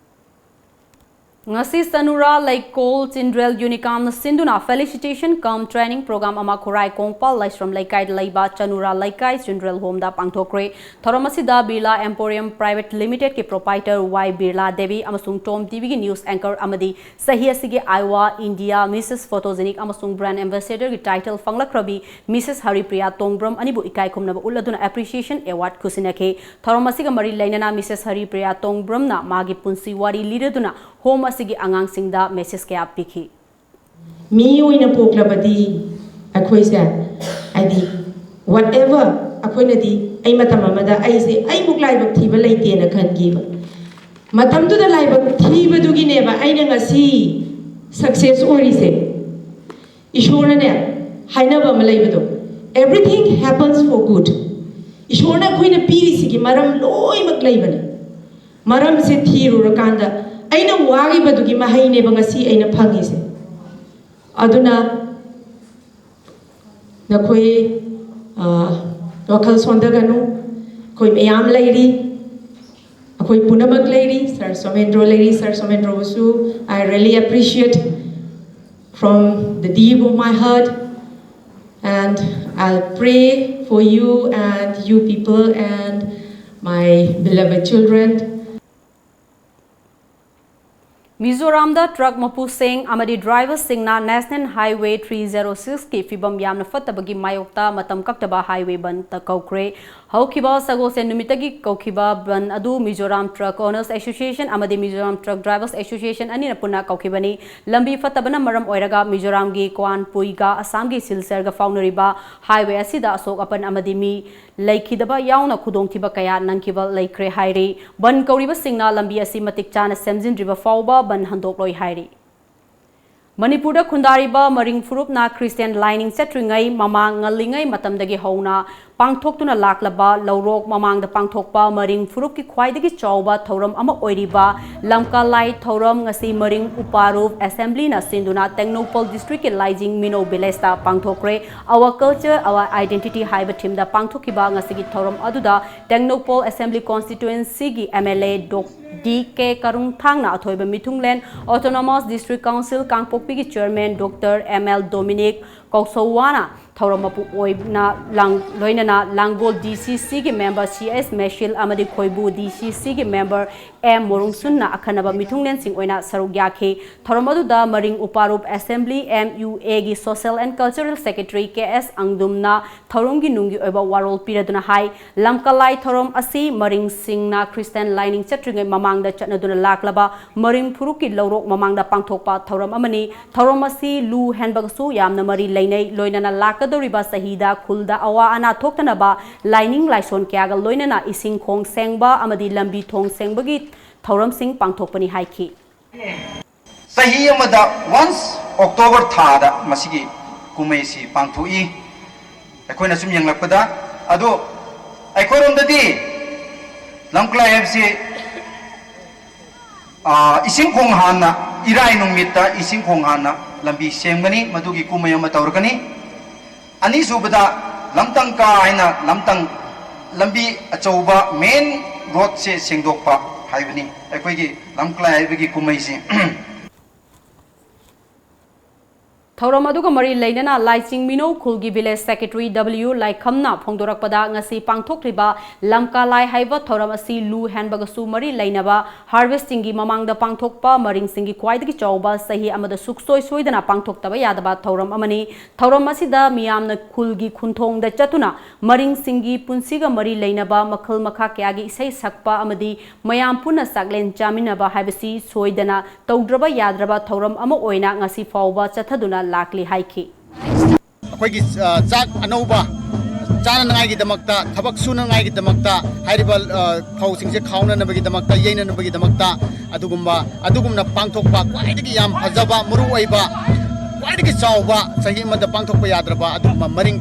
ꯉꯁꯤ ꯆꯅꯨꯔꯥ ꯂꯩꯀꯣꯜ ꯆꯤꯟꯗ꯭ꯔꯦꯜ ꯌꯨꯅꯤꯀꯥꯝꯅ ꯁꯤꯟꯗꯨꯅ felicitation cum training program ꯑꯃ ꯈꯨꯔꯥꯏ ꯀꯣꯡꯄꯥꯜ ꯂꯥꯏꯁ꯭ꯔꯝ ꯂꯩꯀꯥꯏꯗ ꯂꯩꯕ ꯆꯅꯨꯔꯥ ꯂꯩꯀꯥꯏ ꯆꯤꯟꯗ꯭ꯔꯦꯜ ꯍꯣꯝꯗ ꯄꯥꯡꯊꯣꯛꯈ꯭ꯔꯦ꯫ ꯊꯧꯔꯝ ꯑꯁꯤꯗ Birla Emporium Private Limitedꯀꯤ proprietor ꯋꯥꯏ ꯕꯤꯔꯂꯥ ꯗꯦꯕꯤ ꯑꯃꯁꯨꯡ ꯇꯣꯝ ꯇꯤꯚꯤꯒꯤ news anchor ꯑꯃꯗꯤ ꯆꯍꯤ ꯑꯁꯤꯒꯤ Iowa, India Missus Photogenic ꯑꯃꯁꯨꯡ brand ambassadorꯒꯤ title ꯐꯪꯂꯛꯈ꯭ꯔꯕꯤ Missus ꯍꯔꯤꯄ꯭ꯔꯤꯌꯥ ꯇꯣꯡꯕ꯭ꯔꯝ ꯑꯅꯤꯕꯨ ꯏꯀꯥꯏ ꯈꯨꯝꯅꯕ ꯎꯠꯂꯗꯨꯅ appreciation award ꯈꯨꯠꯁꯤꯟꯅꯈꯤ꯫ ꯊꯧꯔꯝ ꯑꯁꯤꯒ ꯃꯔꯤ ꯂꯩꯅꯅ Missus ꯍꯔꯤꯄ꯭ꯔꯤꯌꯥ ꯇꯣꯡꯕ꯭ꯔꯝꯅ ꯃꯥꯒꯤ ꯄꯨꯟꯁꯤ ꯋꯥꯔꯤ ꯂꯤꯔꯗꯨꯅ ꯍꯣꯝ ꯑꯁꯤꯒꯤ ꯑꯉꯥꯡꯁꯤꯡꯗ message ꯀꯌꯥ ꯄꯤꯈꯤ꯫ ꯃꯤ ꯑꯣꯏꯅ ꯄꯣꯛꯂꯕꯗꯤ ꯑꯩꯈꯣꯏꯁꯦ, ꯍꯥꯏꯗꯤ, whatever, ꯑꯩꯈꯣꯏꯅꯗꯤ, ꯑꯩ ꯃꯇꯝ ꯑꯃꯗ ꯑꯩꯁꯦ ꯑꯩꯃꯨꯛ ꯂꯥꯏꯕꯛ ꯊꯤꯕ ꯂꯩꯇꯦꯅ ꯈꯟꯈꯤꯕ꯫ ꯃꯇꯝꯗꯨꯗ ꯂꯥꯏꯕꯛ ꯊꯤꯕꯗꯨꯒꯤꯅꯦꯕ ꯑꯩꯅ ꯉꯁꯤ success ꯑꯣꯏꯔꯤꯁꯦ꯫ ꯏꯁꯣꯔꯅꯅꯦ, ꯍꯥꯏꯅꯕ ꯑꯃ ꯂꯩꯕꯗꯣ, "Everything happens for good." ꯏꯁꯣꯔꯅ ꯑꯩꯈꯣꯏꯅ ꯄꯤꯔꯤꯁꯤꯒꯤ ꯃꯔꯝ ꯂꯣꯏꯅꯃꯛ ꯂꯩꯕꯅꯦ꯫ ꯃꯔꯝꯁꯦ ꯊꯤꯔꯨꯔꯀꯥꯟꯗ ꯑꯩꯅ ꯋꯥꯈꯤꯕꯗꯨꯒꯤ ꯃꯍꯩꯅꯦꯕ ꯉꯁꯤ ꯑꯩꯅ ꯐꯪꯉꯤꯁꯦ꯫ ꯑꯗꯨꯅ ꯅꯈꯣꯏ ꯋꯥꯈꯜ ꯁꯣꯟꯊꯒꯅꯨ꯫ ꯑꯩꯈꯣꯏ ꯃꯌꯥꯝ ꯂꯩꯔꯤ꯫ ꯑꯩꯈꯣꯏ ꯄꯨꯝꯅꯃꯛ ꯂꯩꯔꯤ꯫ ꯁꯥꯔ ꯁꯣꯃꯦꯟꯗ꯭ꯔꯣ ꯂꯩꯔꯤ꯫ ꯁꯥꯔ ꯁꯣꯃꯦꯟꯗ꯭ꯔꯣꯕꯨꯁꯨ I really appreciate from the deep of my heart. And I'll pray for you and you people and my beloved children. ꯃꯤꯖꯣꯔꯥꯝꯗ ꯇ꯭ꯔꯛ ꯃꯄꯨꯁꯤꯡ ꯑꯃꯗꯤ ꯗ꯭ꯔꯥꯏꯚꯔꯁꯤꯡꯅ National Highway three zero six ꯀꯤ ꯐꯤꯕꯝ ꯌꯥꯝꯅ ꯐꯠꯇꯕꯒꯤ ꯃꯥꯌꯣꯛꯇ ꯃꯇꯝ ꯀꯛꯇꯕ highway ꯕꯟꯗ ꯀꯧꯈ꯭ꯔꯦ꯫ ꯍꯧꯈꯤꯕ ꯁꯒꯣꯜꯁꯦꯟ ꯅꯨꯃꯤꯠꯇꯒꯤ ꯀꯧꯈꯤꯕ ꯕꯟꯗ ꯑꯗꯨ Mizoram Truck Owners Association ꯑꯃꯗꯤ Mizoram Truck Drivers Association ꯑꯅꯤꯅ ꯄꯨꯟꯅ ꯀꯧꯈꯤꯕꯅꯤ꯫ ꯂꯝꯕꯤ ꯐꯠꯇꯕꯅ ꯃꯔꯝ ꯑꯣꯏꯔꯒ ꯃꯤꯖꯣꯔꯥꯝꯒꯤ ꯀ꯭ꯋꯥꯟꯄꯨꯏꯒ ꯑꯁꯥꯝꯒꯤ ꯁꯤꯜꯆꯔꯒ ꯐꯥꯎꯅꯔꯤꯕ highway ꯑꯁꯤꯗ ꯑꯁꯣꯛ ꯑꯄꯟ ꯑꯃꯗꯤ ꯃꯤ ꯂꯩꯈꯤꯗꯕ ꯌꯥꯎꯅ ꯈꯨꯗꯣꯡꯊꯤꯕ ꯀꯌꯥ ꯅꯪꯈꯤꯕ ꯂꯩꯈ꯭ꯔꯦ ꯍꯥꯏꯔꯤ꯫ ꯕꯟꯗ ꯀꯧꯔꯤꯕꯁꯤꯡꯅ ꯂꯝꯕꯤ ꯑꯁꯤ ꯃꯇꯤꯛ ꯆꯥꯅ ꯁꯦꯝꯖꯤꯟꯗ꯭ꯔꯤꯕ ꯐꯥꯎꯕ ꯕꯟꯗ ꯍꯟꯗꯣꯛꯂꯣꯏ ꯍꯥꯏꯔꯤ꯫ ꯃꯅꯤꯄꯨꯔꯗ ꯈꯨꯟꯗꯥꯔꯤꯕ ꯃꯔꯤꯡ ꯐꯨꯔꯨꯞꯅ ꯈ꯭ꯔꯤꯁꯇꯤꯌꯥꯟ ꯂꯥꯏꯅꯤꯡ ꯆꯠꯇ꯭ꯔꯤꯉꯩ ꯃꯃꯥꯡ ꯉꯜꯂꯤꯉꯩ ꯃꯇꯝꯗꯒꯤ ꯍꯧꯅ ꯄꯥꯡꯊꯣꯛꯇꯨꯅ ꯂꯥꯛꯂꯕ ꯂꯧꯔꯣꯛ ꯃꯃꯥꯡꯗ ꯄꯥꯡꯊꯣꯛꯄ ꯃꯔꯤꯡ ꯐꯨꯔꯨꯞꯀꯤ ꯈ꯭ꯋꯥꯏꯗꯒꯤ ꯆꯥꯎꯕ ꯊꯧꯔꯝ ꯑꯃ ꯑꯣꯏꯔꯤꯕ ꯂꯝꯀꯥ ꯂꯥꯏ ꯊꯧꯔꯝ ꯉꯁꯤ ꯃꯔꯤꯡ ꯎꯄꯥꯔꯨꯞ Assembly ꯅ ꯁꯤꯟꯗꯨꯅ ꯇꯦꯡꯅꯧꯄꯜ district ꯀꯤ ꯂꯥꯏꯖꯤꯡ ꯃꯤꯅꯣ village ꯇ ꯄꯥꯡꯊꯣꯛꯈ꯭ꯔꯦ꯫ Our Culture, Our Identity ꯍꯥꯏꯕ theme ꯗ ꯄꯥꯡꯊꯣꯛꯈꯤꯕ ꯉꯁꯤꯒꯤ ꯊꯧꯔꯝ ꯑꯗꯨꯗ ꯇꯦꯡꯅꯧꯄꯜ Assembly Constituency ꯒꯤ MLA Doc ꯗꯤ ꯀꯦ ꯀꯔꯨꯡꯊꯥꯡꯅ ꯑꯊꯣꯏꯕ ꯃꯤꯊꯨꯡꯂꯦꯟ, Autonomous District Council ꯀꯥꯡꯄꯣꯛꯄꯤꯒꯤ Chairman Doctor ꯑꯦꯝ ꯑꯦꯜ ꯗꯣꯃꯤꯅꯤꯛ ꯀꯧꯁꯧꯋꯥꯅ ꯊꯧꯔꯝ ꯃꯄꯨ ꯑꯣꯏꯅ ꯂꯥꯡ-, ꯂꯣꯏꯅꯅ ꯂꯥꯡꯒꯣꯜ ꯗꯤ ꯁꯤ ꯁꯤꯒꯤ member ꯁꯤ ꯑꯦꯁ ꯃꯦꯁꯤꯜ ꯑꯃꯗꯤ ꯈꯣꯏꯕꯨ ꯗꯤ ꯁꯤ ꯁꯤꯒꯤ member ꯑꯦꯝ ꯃꯣꯔꯨꯡꯁꯨꯟꯅ ꯑꯈꯟꯅꯕ ꯃꯤꯊꯨꯡꯂꯦꯟꯁꯤꯡ ꯑꯣꯏꯅ ꯁꯔꯨꯛ ꯌꯥꯈꯤ꯫ ꯊꯧꯔꯝ ꯑꯗꯨꯗ ꯃꯔꯤꯡ ꯎꯄꯥꯔꯨꯞ Assembly M U A ꯒꯤ Social and Cultural Secretary ꯀꯦ ꯑꯦꯁ ꯑꯪꯗꯨꯝꯅ ꯊꯧꯔꯝꯒꯤ ꯅꯨꯡꯒꯤ ꯑꯣꯏꯕ ꯋꯥꯔꯣꯜ ꯄꯤꯔꯗꯨꯅ ꯍꯥꯏ, ꯂꯝꯀꯂꯥꯏ ꯊꯧꯔꯝ ꯑꯁꯤ ꯃꯔꯤꯡꯁꯤꯡꯅ ꯈ꯭ꯔꯤꯁꯇꯤꯌꯥꯟ ꯂꯥꯏꯅꯤꯡ ꯆꯠꯇ꯭ꯔꯤꯉꯩ ꯃꯃꯥꯡꯗ ꯆꯠꯅꯗꯨꯅ ꯂꯥꯛꯂꯕ ꯃꯔꯤꯡ ꯐꯨꯔꯨꯞꯀꯤ ꯂꯧꯔꯣꯛ ꯃꯃꯥꯡꯗ ꯄꯥꯡꯊꯣꯛꯄ ꯊꯧꯔꯝ ꯑꯃꯅꯤ꯫ ꯊꯧꯔꯝ ꯑꯁꯤ ꯂꯨ ꯍꯦꯟꯕꯒꯁꯨ ꯌꯥꯝꯅ ꯃꯔꯤ ꯂꯩꯅꯩ꯫ ꯂꯣꯏꯅꯅ ꯂꯥꯛꯀꯗꯧꯔꯤꯕ ꯆꯍꯤꯗ ꯈꯨꯜꯗ ꯑꯋꯥ ꯑꯅꯥ ꯊꯣꯛꯇꯅꯕ ꯂꯥꯏꯅꯤꯡ ꯂꯥꯏꯁꯣꯟ ꯀꯌꯥꯒ ꯂꯣꯏꯅꯅ ꯏꯁꯤꯡ ꯈꯣꯡ ꯁꯦꯡꯕ ꯑꯃꯗꯤ ꯂꯝꯕꯤ ꯊꯣꯡ ꯁꯦꯡꯕꯒꯤ ꯊꯧꯔꯝꯁꯤꯡ ꯄꯥꯡꯊꯣꯛꯄꯅꯤ ꯍꯥꯏꯈꯤ꯫ ꯆꯍꯤ ꯑꯃꯗ once October ꯊꯥꯗ ꯃꯁꯤꯒꯤ ꯀꯨꯝꯍꯩꯁꯤ ꯄꯥꯡꯊꯣꯛꯏ꯫ ꯑꯩꯈꯣꯏꯅ ꯁꯨꯝ ꯌꯦꯡꯂꯛꯄꯗ, ꯑꯗꯣ ꯑꯩꯈꯣꯏꯔꯣꯝꯗꯗꯤ ꯂꯝꯀꯂꯥꯏ ꯍꯥꯏꯕꯁꯤ ꯑꯥ, ꯏꯁꯤꯡ ꯈꯣꯡ ꯍꯥꯟꯅ, ꯏꯔꯥꯏ ꯅꯨꯃꯤꯠꯇ ꯏꯁꯤꯡ ꯈꯣꯡ ꯍꯥꯟꯅ ꯂꯝꯕꯤ ꯁꯦꯝꯒꯅꯤ, ꯃꯗꯨꯒꯤ ꯀꯨꯝꯍꯩ ꯑꯃ ꯇꯧꯔꯒꯅꯤ꯫ ꯑꯅꯤꯁꯨꯕꯗ ꯂꯝꯇꯪ ꯀꯥ ꯍꯥꯏꯅ ꯂꯝꯇꯪ ꯂꯝꯕꯤ ꯑꯆꯧꯕ main roadꯁꯦ ꯁꯦꯡꯗꯣꯛꯄ ꯍꯥꯏꯕꯅꯤ ꯑꯩꯈꯣꯏꯒꯤ ꯂꯝꯀꯂꯥꯏ ꯍꯥꯏꯕꯒꯤ ꯀꯨꯝꯍꯩꯁꯤ꯫ ꯊꯧꯔꯝ ꯑꯗꯨꯒ ꯃꯔꯤ ꯂꯩꯅꯅ ꯂꯥꯏꯆꯤꯡ ꯃꯤꯅꯧ ꯈꯨꯜꯒꯤ village secretary W ꯂꯥꯏꯈꯝꯅ ꯐꯣꯡꯗꯣꯔꯛꯄꯗ, ꯉꯁꯤ ꯄꯥꯡꯊꯣꯛꯂꯤꯕ ꯂꯝꯀꯥ ꯂꯥꯏ ꯍꯥꯏꯕ ꯊꯧꯔꯝ ꯑꯁꯤ ꯂꯨ ꯍꯦꯟꯕꯒꯁꯨ ꯃꯔꯤ ꯂꯩꯅꯕ harvestingꯒꯤ ꯃꯃꯥꯡꯗ ꯄꯥꯡꯊꯣꯛꯄ ꯃꯔꯤꯡꯁꯤꯡꯒꯤ ꯈ꯭ꯋꯥꯏꯗꯒꯤ ꯆꯥꯎꯕ ꯆꯍꯤ ꯑꯃꯗ ꯁꯨꯛꯁꯣꯏ ꯁꯣꯏꯗꯅ ꯄꯥꯡꯊꯣꯛꯇꯕ ꯌꯥꯗꯕ ꯊꯧꯔꯝ ꯑꯃꯅꯤ꯫ ꯊꯧꯔꯝ ꯑꯁꯤꯗ ꯃꯤꯌꯥꯝꯅ ꯈꯨꯜꯒꯤ ꯈꯨꯟꯊꯣꯡꯗ ꯆꯠꯇꯨꯅ ꯃꯔꯤꯡꯁꯤꯡꯒꯤ ꯄꯨꯟꯁꯤꯒ ꯃꯔꯤ ꯂꯩꯅꯕ ꯃꯈꯜ ꯃꯈꯥ ꯀꯌꯥꯒꯤ ꯏꯁꯩ ꯁꯛꯄ ꯑꯃꯗꯤ ꯃꯌꯥꯝ ꯄꯨꯟꯅ ꯆꯥꯛꯂꯦꯟ ꯆꯥꯃꯤꯟꯅꯕ ꯍꯥꯏꯕꯁꯤ ꯁꯣꯏꯗꯅ ꯇꯧꯗ꯭ꯔꯕ ꯌꯥꯗ꯭ꯔꯕ ꯊꯧꯔꯝ ꯑꯃ ꯑꯣꯏꯅ ꯉꯁꯤ ꯐꯥꯎꯕ ꯆꯠꯊꯗꯨꯅ ꯂꯥꯛꯂꯤ ꯍꯥꯏꯈꯤ꯫ ꯑꯩꯈꯣꯏꯒꯤ, ꯑ, ꯆꯥꯛ ꯑꯅꯧꯕ ꯆꯥꯅꯅꯉꯥꯏꯒꯤꯗꯃꯛꯇ, ꯊꯕꯛ ꯁꯨꯅꯉꯥꯏꯒꯤꯗꯃꯛꯇ, ꯍꯥꯏꯔꯤꯕ, ꯑ, ꯐꯧꯁꯤꯡꯁꯦ ꯈꯥꯎꯅꯅꯕꯒꯤꯗꯃꯛꯇ, ꯌꯩꯅꯅꯕꯒꯤꯗꯃꯛꯇ, ꯑꯗꯨꯒꯨꯝꯕ, ꯑꯗꯨꯒꯨꯝꯅ ꯄꯥꯡꯊꯣꯛꯄ ꯈ꯭ꯋꯥꯏꯗꯒꯤ ꯌꯥꯝ ꯐꯖꯕ, ꯃꯔꯨ ꯑꯣꯏꯕ, ꯈ꯭ꯋꯥꯏꯗꯒꯤ ꯆꯥꯎꯕ, ꯆꯍꯤ ꯑꯃꯗ ꯄꯥꯡꯊꯣꯛꯄ ꯌꯥꯗ꯭ꯔꯕ ꯑꯗꯨꯒꯨꯝꯕ ꯃꯔꯤꯡ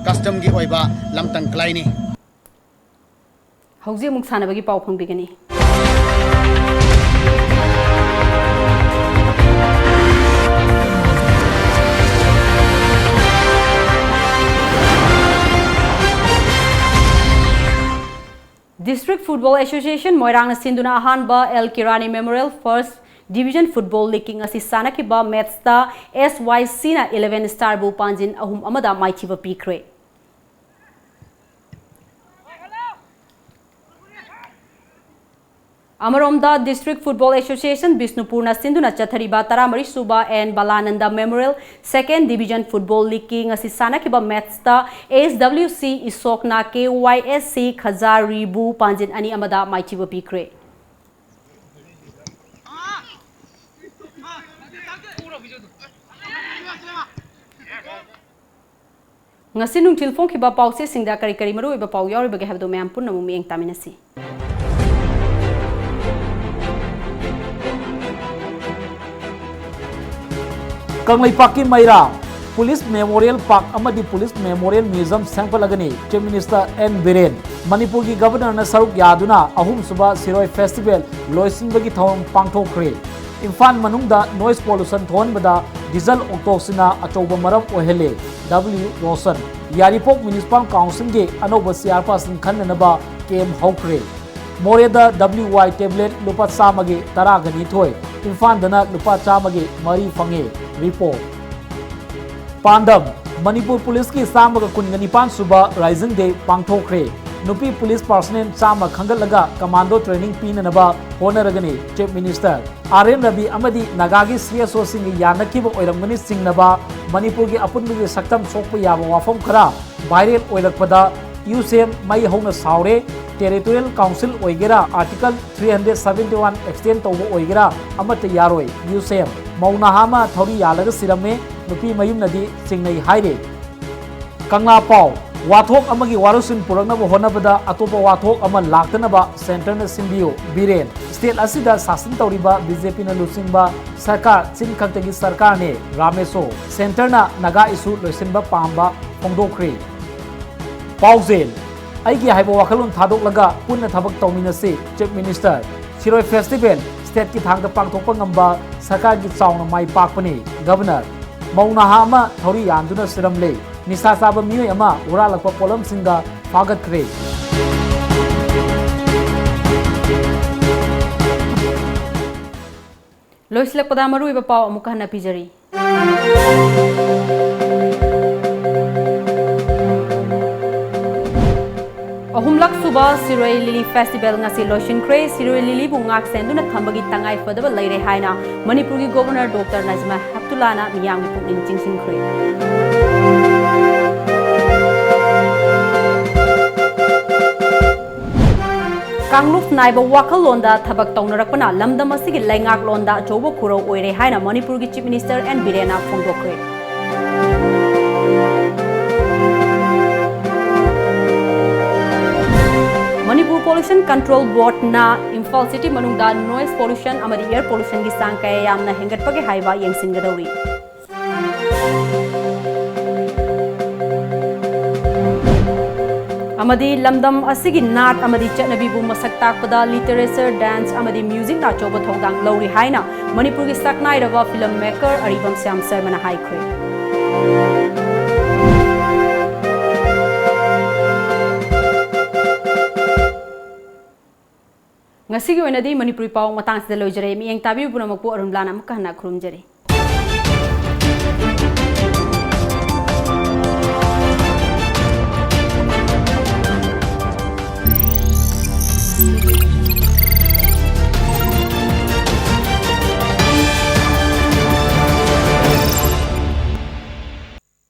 customꯒꯤ ꯑꯣꯏꯕ ꯂꯝꯇꯪ ꯀꯂꯥꯏꯅꯤ꯫ ꯍꯧꯖꯤꯛ ꯑꯃꯨꯛ ꯁꯥꯟꯅꯕꯒꯤ ꯄꯥꯎ ꯐꯪꯕꯤꯒꯅꯤ꯫ District Football Association ꯃꯣꯏꯔꯥꯡꯅ ꯁꯤꯟꯗꯨꯅ ꯑꯍꯥꯟꯕ L Kirani Memorial First Division Football League ꯀꯤ ꯉꯁꯤ ꯁꯥꯟꯅꯈꯤꯕ matchꯇ S Y Cꯅ Eleven Starꯕꯨ ꯄꯥꯟꯖꯤꯟ ꯑꯍꯨꯝ ꯑꯃꯗ ꯃꯥꯏꯊꯤꯕ ꯄꯤꯈ꯭ꯔꯦ꯫ ꯑꯃꯔꯣꯝꯗ, District Football Association ꯕꯤꯁꯅꯨꯄꯨꯔꯅ ꯁꯤꯟꯗꯨꯅ ꯆꯠꯊꯔꯤꯕ ꯇꯔꯥꯃꯔꯤ ꯁꯨꯕ N Balananda Memorial Second Division Football Leagueꯀꯤ ꯉꯁꯤ ꯁꯥꯟꯅꯈꯤꯕ matchꯇ S W C ꯏꯁꯣꯛꯅ K Y S C ꯈꯖꯥꯔꯤꯕꯨ ꯄꯥꯟꯖꯤꯟ ꯑꯅꯤ ꯑꯃꯗ ꯃꯥꯏꯊꯤꯕ ꯄꯤꯈ꯭ꯔꯦ꯫ ꯉꯁꯤ ꯅꯨꯡꯊꯤꯜ ꯐꯣꯡꯈꯤꯕ ꯄꯥꯎꯆꯦꯁꯤꯡꯗ ꯀꯔꯤ ꯀꯔꯤ ꯃꯔꯨꯑꯣꯏꯕ ꯄꯥꯎ ꯌꯥꯎꯔꯤꯕꯒꯦ ꯍꯥꯏꯕꯗꯨ ꯃꯌꯥꯝ ꯄꯨꯟꯅ ꯑꯃꯨꯛ ꯃꯤꯠꯌꯦꯡ ꯇꯥꯃꯤꯟꯅꯁꯤ꯫ ꯀꯪꯂꯩꯄꯥꯛꯀꯤ ꯃꯩꯔꯥ Police Memorial Park ꯑꯃꯗꯤ Police Memorial Museum ꯁꯦꯝꯒꯠꯂꯒꯅꯤ, Chief Minister N Biren. ꯃꯅꯤꯄꯨꯔꯒꯤ ꯒꯕꯔꯅꯔꯅ ꯁꯔꯨꯛ ꯌꯥꯗꯨꯅ ꯑꯍꯨꯝꯁꯨꯕ ꯁꯤꯔꯣꯏ ꯐꯦꯁꯇꯤꯚꯦꯜ ꯂꯣꯏꯁꯤꯟꯕꯒꯤ ꯊꯧꯔꯝ ꯄꯥꯡꯊꯣꯛꯈ꯭ꯔꯦ꯫ ꯏꯝꯐꯥꯜ ꯃꯅꯨꯡꯗ ꯅꯣꯏꯁ ꯄꯣꯂꯨꯁꯟ ꯊꯣꯛꯍꯟꯕꯗ ꯗꯤꯖꯜ ꯑꯣꯛꯇꯣꯛꯁꯤꯅ ꯑꯆꯧꯕ ꯃꯔꯝ ꯑꯣꯏꯍꯜꯂꯦ, ꯗꯕ꯭ꯂꯤꯎ ꯔꯣꯁꯟ꯫ ꯌꯥꯏꯔꯤꯄꯣꯛ ꯃ꯭ꯌꯨꯅꯤꯁꯤꯄꯥꯜ ꯀꯥꯎꯟꯁꯤꯜꯒꯤ ꯑꯅꯧꯕ ꯆꯤꯌꯥꯔꯄꯥꯔꯁꯟ ꯈꯟꯅꯅꯕ ꯀꯦꯝ ꯍꯧꯈ꯭ꯔꯦ꯫ ꯃꯣꯔꯦꯗ ꯗꯕ꯭ꯂꯤꯎ ꯋꯥꯏ ꯇꯦꯕ꯭ꯂꯦꯠ ꯂꯨꯄꯥ ꯆꯥꯝꯃꯒꯤ ꯇꯔꯥꯒ ꯅꯤꯊꯣꯏ, ꯏꯝꯐꯥꯜꯗꯅ ꯂꯨꯄꯥ ꯆꯥꯝꯃꯒꯤ ꯃꯔꯤ ꯐꯪꯉꯦ꯫ ꯔꯤꯄꯣꯔꯠ꯫ ꯄꯥꯟꯗꯝ, ꯃꯅꯤꯄꯨꯔ ꯄꯨꯂꯤꯁꯀꯤ ꯆꯥꯝꯃꯒ ꯀꯨꯟꯒ ꯅꯤꯄꯥꯟ ꯁꯨꯕ ꯔꯥꯏꯖꯤꯡ ꯗꯦ ꯄꯥꯡꯊꯣꯛꯈ꯭ꯔꯦ꯫ ꯅꯨꯄꯤ ꯄꯨꯂꯤꯁ ꯄꯥꯔꯁꯅꯦꯜ ꯆꯥꯝꯃ ꯈꯟꯒꯠꯂꯒ ꯀꯃꯥꯟꯗꯣ ꯇ꯭ꯔꯦꯅꯤꯡ ꯄꯤꯅꯅꯕ ꯍꯣꯠꯅꯔꯒꯅꯤ, chief minister. R N Ravi ꯑꯃꯗꯤ ꯅꯥꯒꯥꯒꯤ ꯁꯤ ꯑꯦꯁ ꯑꯣꯁꯤꯡꯒ ꯌꯥꯅꯈꯤꯕ ꯑꯣꯏꯔꯝꯒꯅꯤ ꯆꯤꯡꯅꯕ ꯃꯅꯤꯄꯨꯔꯒꯤ ꯑꯄꯨꯟꯕꯒꯤ ꯁꯛꯇꯝ ꯁꯣꯛꯄ ꯌꯥꯕ ꯋꯥꯐꯝ ꯈꯔ ꯚꯥꯏꯔꯦꯜ ꯑꯣꯏꯔꯛꯄꯗ ꯌꯨ ꯁꯤ ꯑꯦꯝ ꯃꯩ ꯍꯧꯅ ꯁꯥꯎꯔꯦ꯫ ꯇꯦꯔꯤꯇꯣꯔꯤꯌꯦꯜ ꯀꯥꯎꯟꯁꯤꯜ ꯑꯣꯏꯒꯦꯔꯥ, article three hundred seventy one extend ꯇꯧꯕ ꯑꯣꯏꯒꯦꯔꯥ, ꯑꯃꯠꯇ ꯌꯥꯔꯣꯏ꯫ ꯌꯨ ꯁꯤ ꯑꯦꯝ ꯃꯧ ꯅꯍꯥ ꯑꯃ ꯊꯧꯔꯤ ꯌꯥꯜꯂꯒ ꯁꯤꯔꯝꯃꯦ, ꯅꯨꯄꯤ ꯃꯌꯨꯝꯅꯗꯤ ꯆꯤꯡꯅꯩ ꯍꯥꯏꯔꯦ꯫ ꯀꯪꯂꯥ ꯄꯥꯎ꯫ ꯋꯥꯊꯣꯛ ꯑꯃꯒꯤ ꯋꯥꯔꯣꯏꯁꯤꯟ ꯄꯨꯔꯛꯅꯕ ꯍꯣꯠꯅꯕꯗ ꯑꯇꯣꯞꯄ ꯋꯥꯊꯣꯛ ꯑꯃ ꯂꯥꯛꯇꯅꯕ ꯁꯦꯟꯇꯔꯅ ꯁꯤꯟꯕꯤꯌꯨ, ꯕꯤꯔꯦꯟ꯫ ꯁ꯭ꯇꯦꯠ ꯑꯁꯤꯗ ꯁꯥꯁꯟ ꯇꯧꯔꯤꯕ ꯕꯤ ꯖꯦ ꯄꯤꯅ ꯂꯨꯆꯤꯡꯕ ꯁꯔꯀꯥꯔ ꯆꯤꯟ ꯈꯛꯇꯒꯤ ꯁꯔꯀꯥꯔꯅꯦ, ꯔꯥꯃꯦꯁꯣ꯫ ꯁꯦꯟꯇꯔꯅ ꯅꯥꯒꯥ ꯏꯁꯨ ꯂꯣꯏꯁꯤꯟꯕ ꯄꯥꯝꯕ ꯐꯣꯡꯗꯣꯛꯈ꯭ꯔꯦ꯫ ꯄꯥꯎꯖꯦꯜ꯫ ꯑꯩꯒꯤ ꯍꯥꯏꯕ ꯋꯥꯈꯜꯂꯣꯟ ꯊꯥꯗꯣꯛꯂꯒ ꯄꯨꯟꯅ ꯊꯕꯛ ꯇꯧꯃꯤꯟꯅꯁꯤ, ꯆꯤꯐ ꯃꯤꯅꯤꯁꯇꯔ꯫ ꯁꯤꯔꯣꯏ ꯐꯦꯁꯇꯤꯚꯦꯜ ꯁ꯭ꯇꯦꯠꯀꯤ ꯊꯥꯛꯇ ꯄꯥꯡꯊꯣꯛꯄ ꯉꯝꯕ ꯁꯔꯀꯥꯔꯒꯤ ꯆꯥꯎꯅ ꯃꯥꯏ ꯄꯥꯛꯄꯅꯤ, ꯒꯕꯔꯅꯔ꯫ ꯃꯧ ꯅꯍꯥ ꯑꯃ ꯊꯧꯔꯤ ꯌꯥꯟꯗꯨꯅ ꯁꯤꯔꯝꯂꯦ꯫ ꯅꯤꯁꯥ ꯆꯥꯕ ꯃꯤꯑꯣꯏ ꯑꯃ ꯍꯨꯔꯥꯜꯂꯛꯄ ꯄꯣꯠꯂꯝꯁꯤꯡꯒ ꯐꯥꯒꯠꯈ꯭ꯔꯦ꯫ ꯂꯣꯏꯁꯤꯜꯂꯛꯄꯗ ꯃꯔꯨꯑꯣꯏꯕ ꯄꯥꯎ ꯑꯃꯨꯛꯀ ꯍꯟꯅ ꯄꯤꯖꯔꯤ꯫ ꯑꯍꯨꯝꯂꯛ ꯁꯨꯕ ꯁꯤꯔꯣꯏ ꯂꯤꯂꯤ ꯐꯦꯁꯇꯤꯚꯦꯜ ꯉꯁꯤ ꯂꯣꯏꯁꯤꯟꯈ꯭ꯔꯦ꯫ ꯁꯤꯔꯣꯏ ꯂꯤꯂꯤꯕꯨ ꯉꯥꯛ ꯁꯦꯟꯗꯨꯅ ꯊꯝꯕꯒꯤ ꯇꯉꯥꯏ ꯐꯗꯕ ꯂꯩꯔꯦ ꯍꯥꯏꯅ ꯃꯅꯤꯄꯨꯔꯒꯤ ꯒꯣꯚꯔꯅꯔ ꯗꯣꯛꯇꯔ ꯅꯖꯃꯥ ꯍꯦꯞꯇꯨꯂꯥꯅ ꯃꯤꯌꯥꯝꯒꯤ ꯄꯨꯛꯅꯤꯡ ꯆꯤꯡꯁꯤꯟꯈ꯭ꯔꯦ꯫ ꯀꯥꯡꯂꯨꯞ ꯅꯥꯏꯕ ꯋꯥꯈꯜꯂꯣꯟꯗ ꯊꯕꯛ ꯇꯧꯅꯔꯛꯄꯅ ꯂꯝꯗꯝ ꯑꯁꯤꯒꯤ ꯂꯩꯉꯥꯛꯂꯣꯟꯗ ꯑꯆꯧꯕ ꯈꯨꯔꯧ ꯑꯣꯏꯔꯦ ꯍꯥꯏꯅ ꯃꯅꯤꯄꯨꯔꯒꯤ ꯆꯤꯐ ꯃꯤꯅꯤꯁꯇꯔ ꯑꯦꯟ ꯕꯤꯔꯦꯟꯅ ꯐꯣꯡꯗꯣꯛꯈ꯭ꯔꯦ꯫ ꯃꯅꯤꯄꯨꯔ ꯄꯣꯂꯨꯁꯟ ꯀꯟꯇ꯭ꯔꯣꯜ ꯕꯣꯔꯗꯅ ꯏꯝꯐꯥꯜ ꯁꯤꯇꯤ ꯃꯅꯨꯡꯗ ꯅꯣꯏꯁ ꯄꯣꯂꯨꯁꯟ ꯑꯃꯗꯤ ꯑꯦꯌꯔ ꯄꯣꯂꯨꯁꯟꯒꯤ ꯆꯥꯡ ꯀꯌꯥ ꯌꯥꯝꯅ ꯍꯦꯟꯒꯠꯄꯒꯦ ꯍꯥꯏꯕ ꯌꯦꯡꯁꯤꯟꯒꯗꯧꯔꯤ꯫ ꯑꯃꯗꯤ ꯂꯝꯗꯝ ꯑꯁꯤꯒꯤ ꯅꯥꯠ ꯑꯃꯗꯤ ꯆꯠꯅꯕꯤꯕꯨ ꯃꯁꯛ ꯇꯥꯛꯄꯗ literature, dance ꯑꯃꯗꯤ music ꯅ ꯑꯆꯧꯕ ꯊꯧꯗꯥꯡ ꯂꯧꯔꯤ ꯍꯥꯏꯅ ꯃꯅꯤꯄꯨꯔꯒꯤ ꯁꯛꯅꯥꯏꯔꯕ film maker ꯑꯔꯤꯕꯝ ꯁ꯭ꯌꯥꯝ ꯁꯔꯃꯅ ꯍꯥꯏꯈ꯭ꯔꯦ꯫ ꯉꯁꯤꯒꯤ ꯑꯣꯏꯅꯗꯤ ꯃꯅꯤꯄꯨꯔꯤ ꯄꯥꯎ ꯃꯇꯥꯡꯁꯤꯗ ꯂꯣꯏꯖꯔꯦ꯫ ꯃꯤꯠꯌꯦꯡ ꯇꯥꯕꯤꯕ ꯄꯨꯝꯅꯃꯛꯄꯨ ꯑꯔꯨꯟꯕꯂꯥꯅ ꯑꯃꯨꯛꯀ ꯍꯟꯅ ꯈꯨꯔꯨꯝꯖꯔꯤ꯫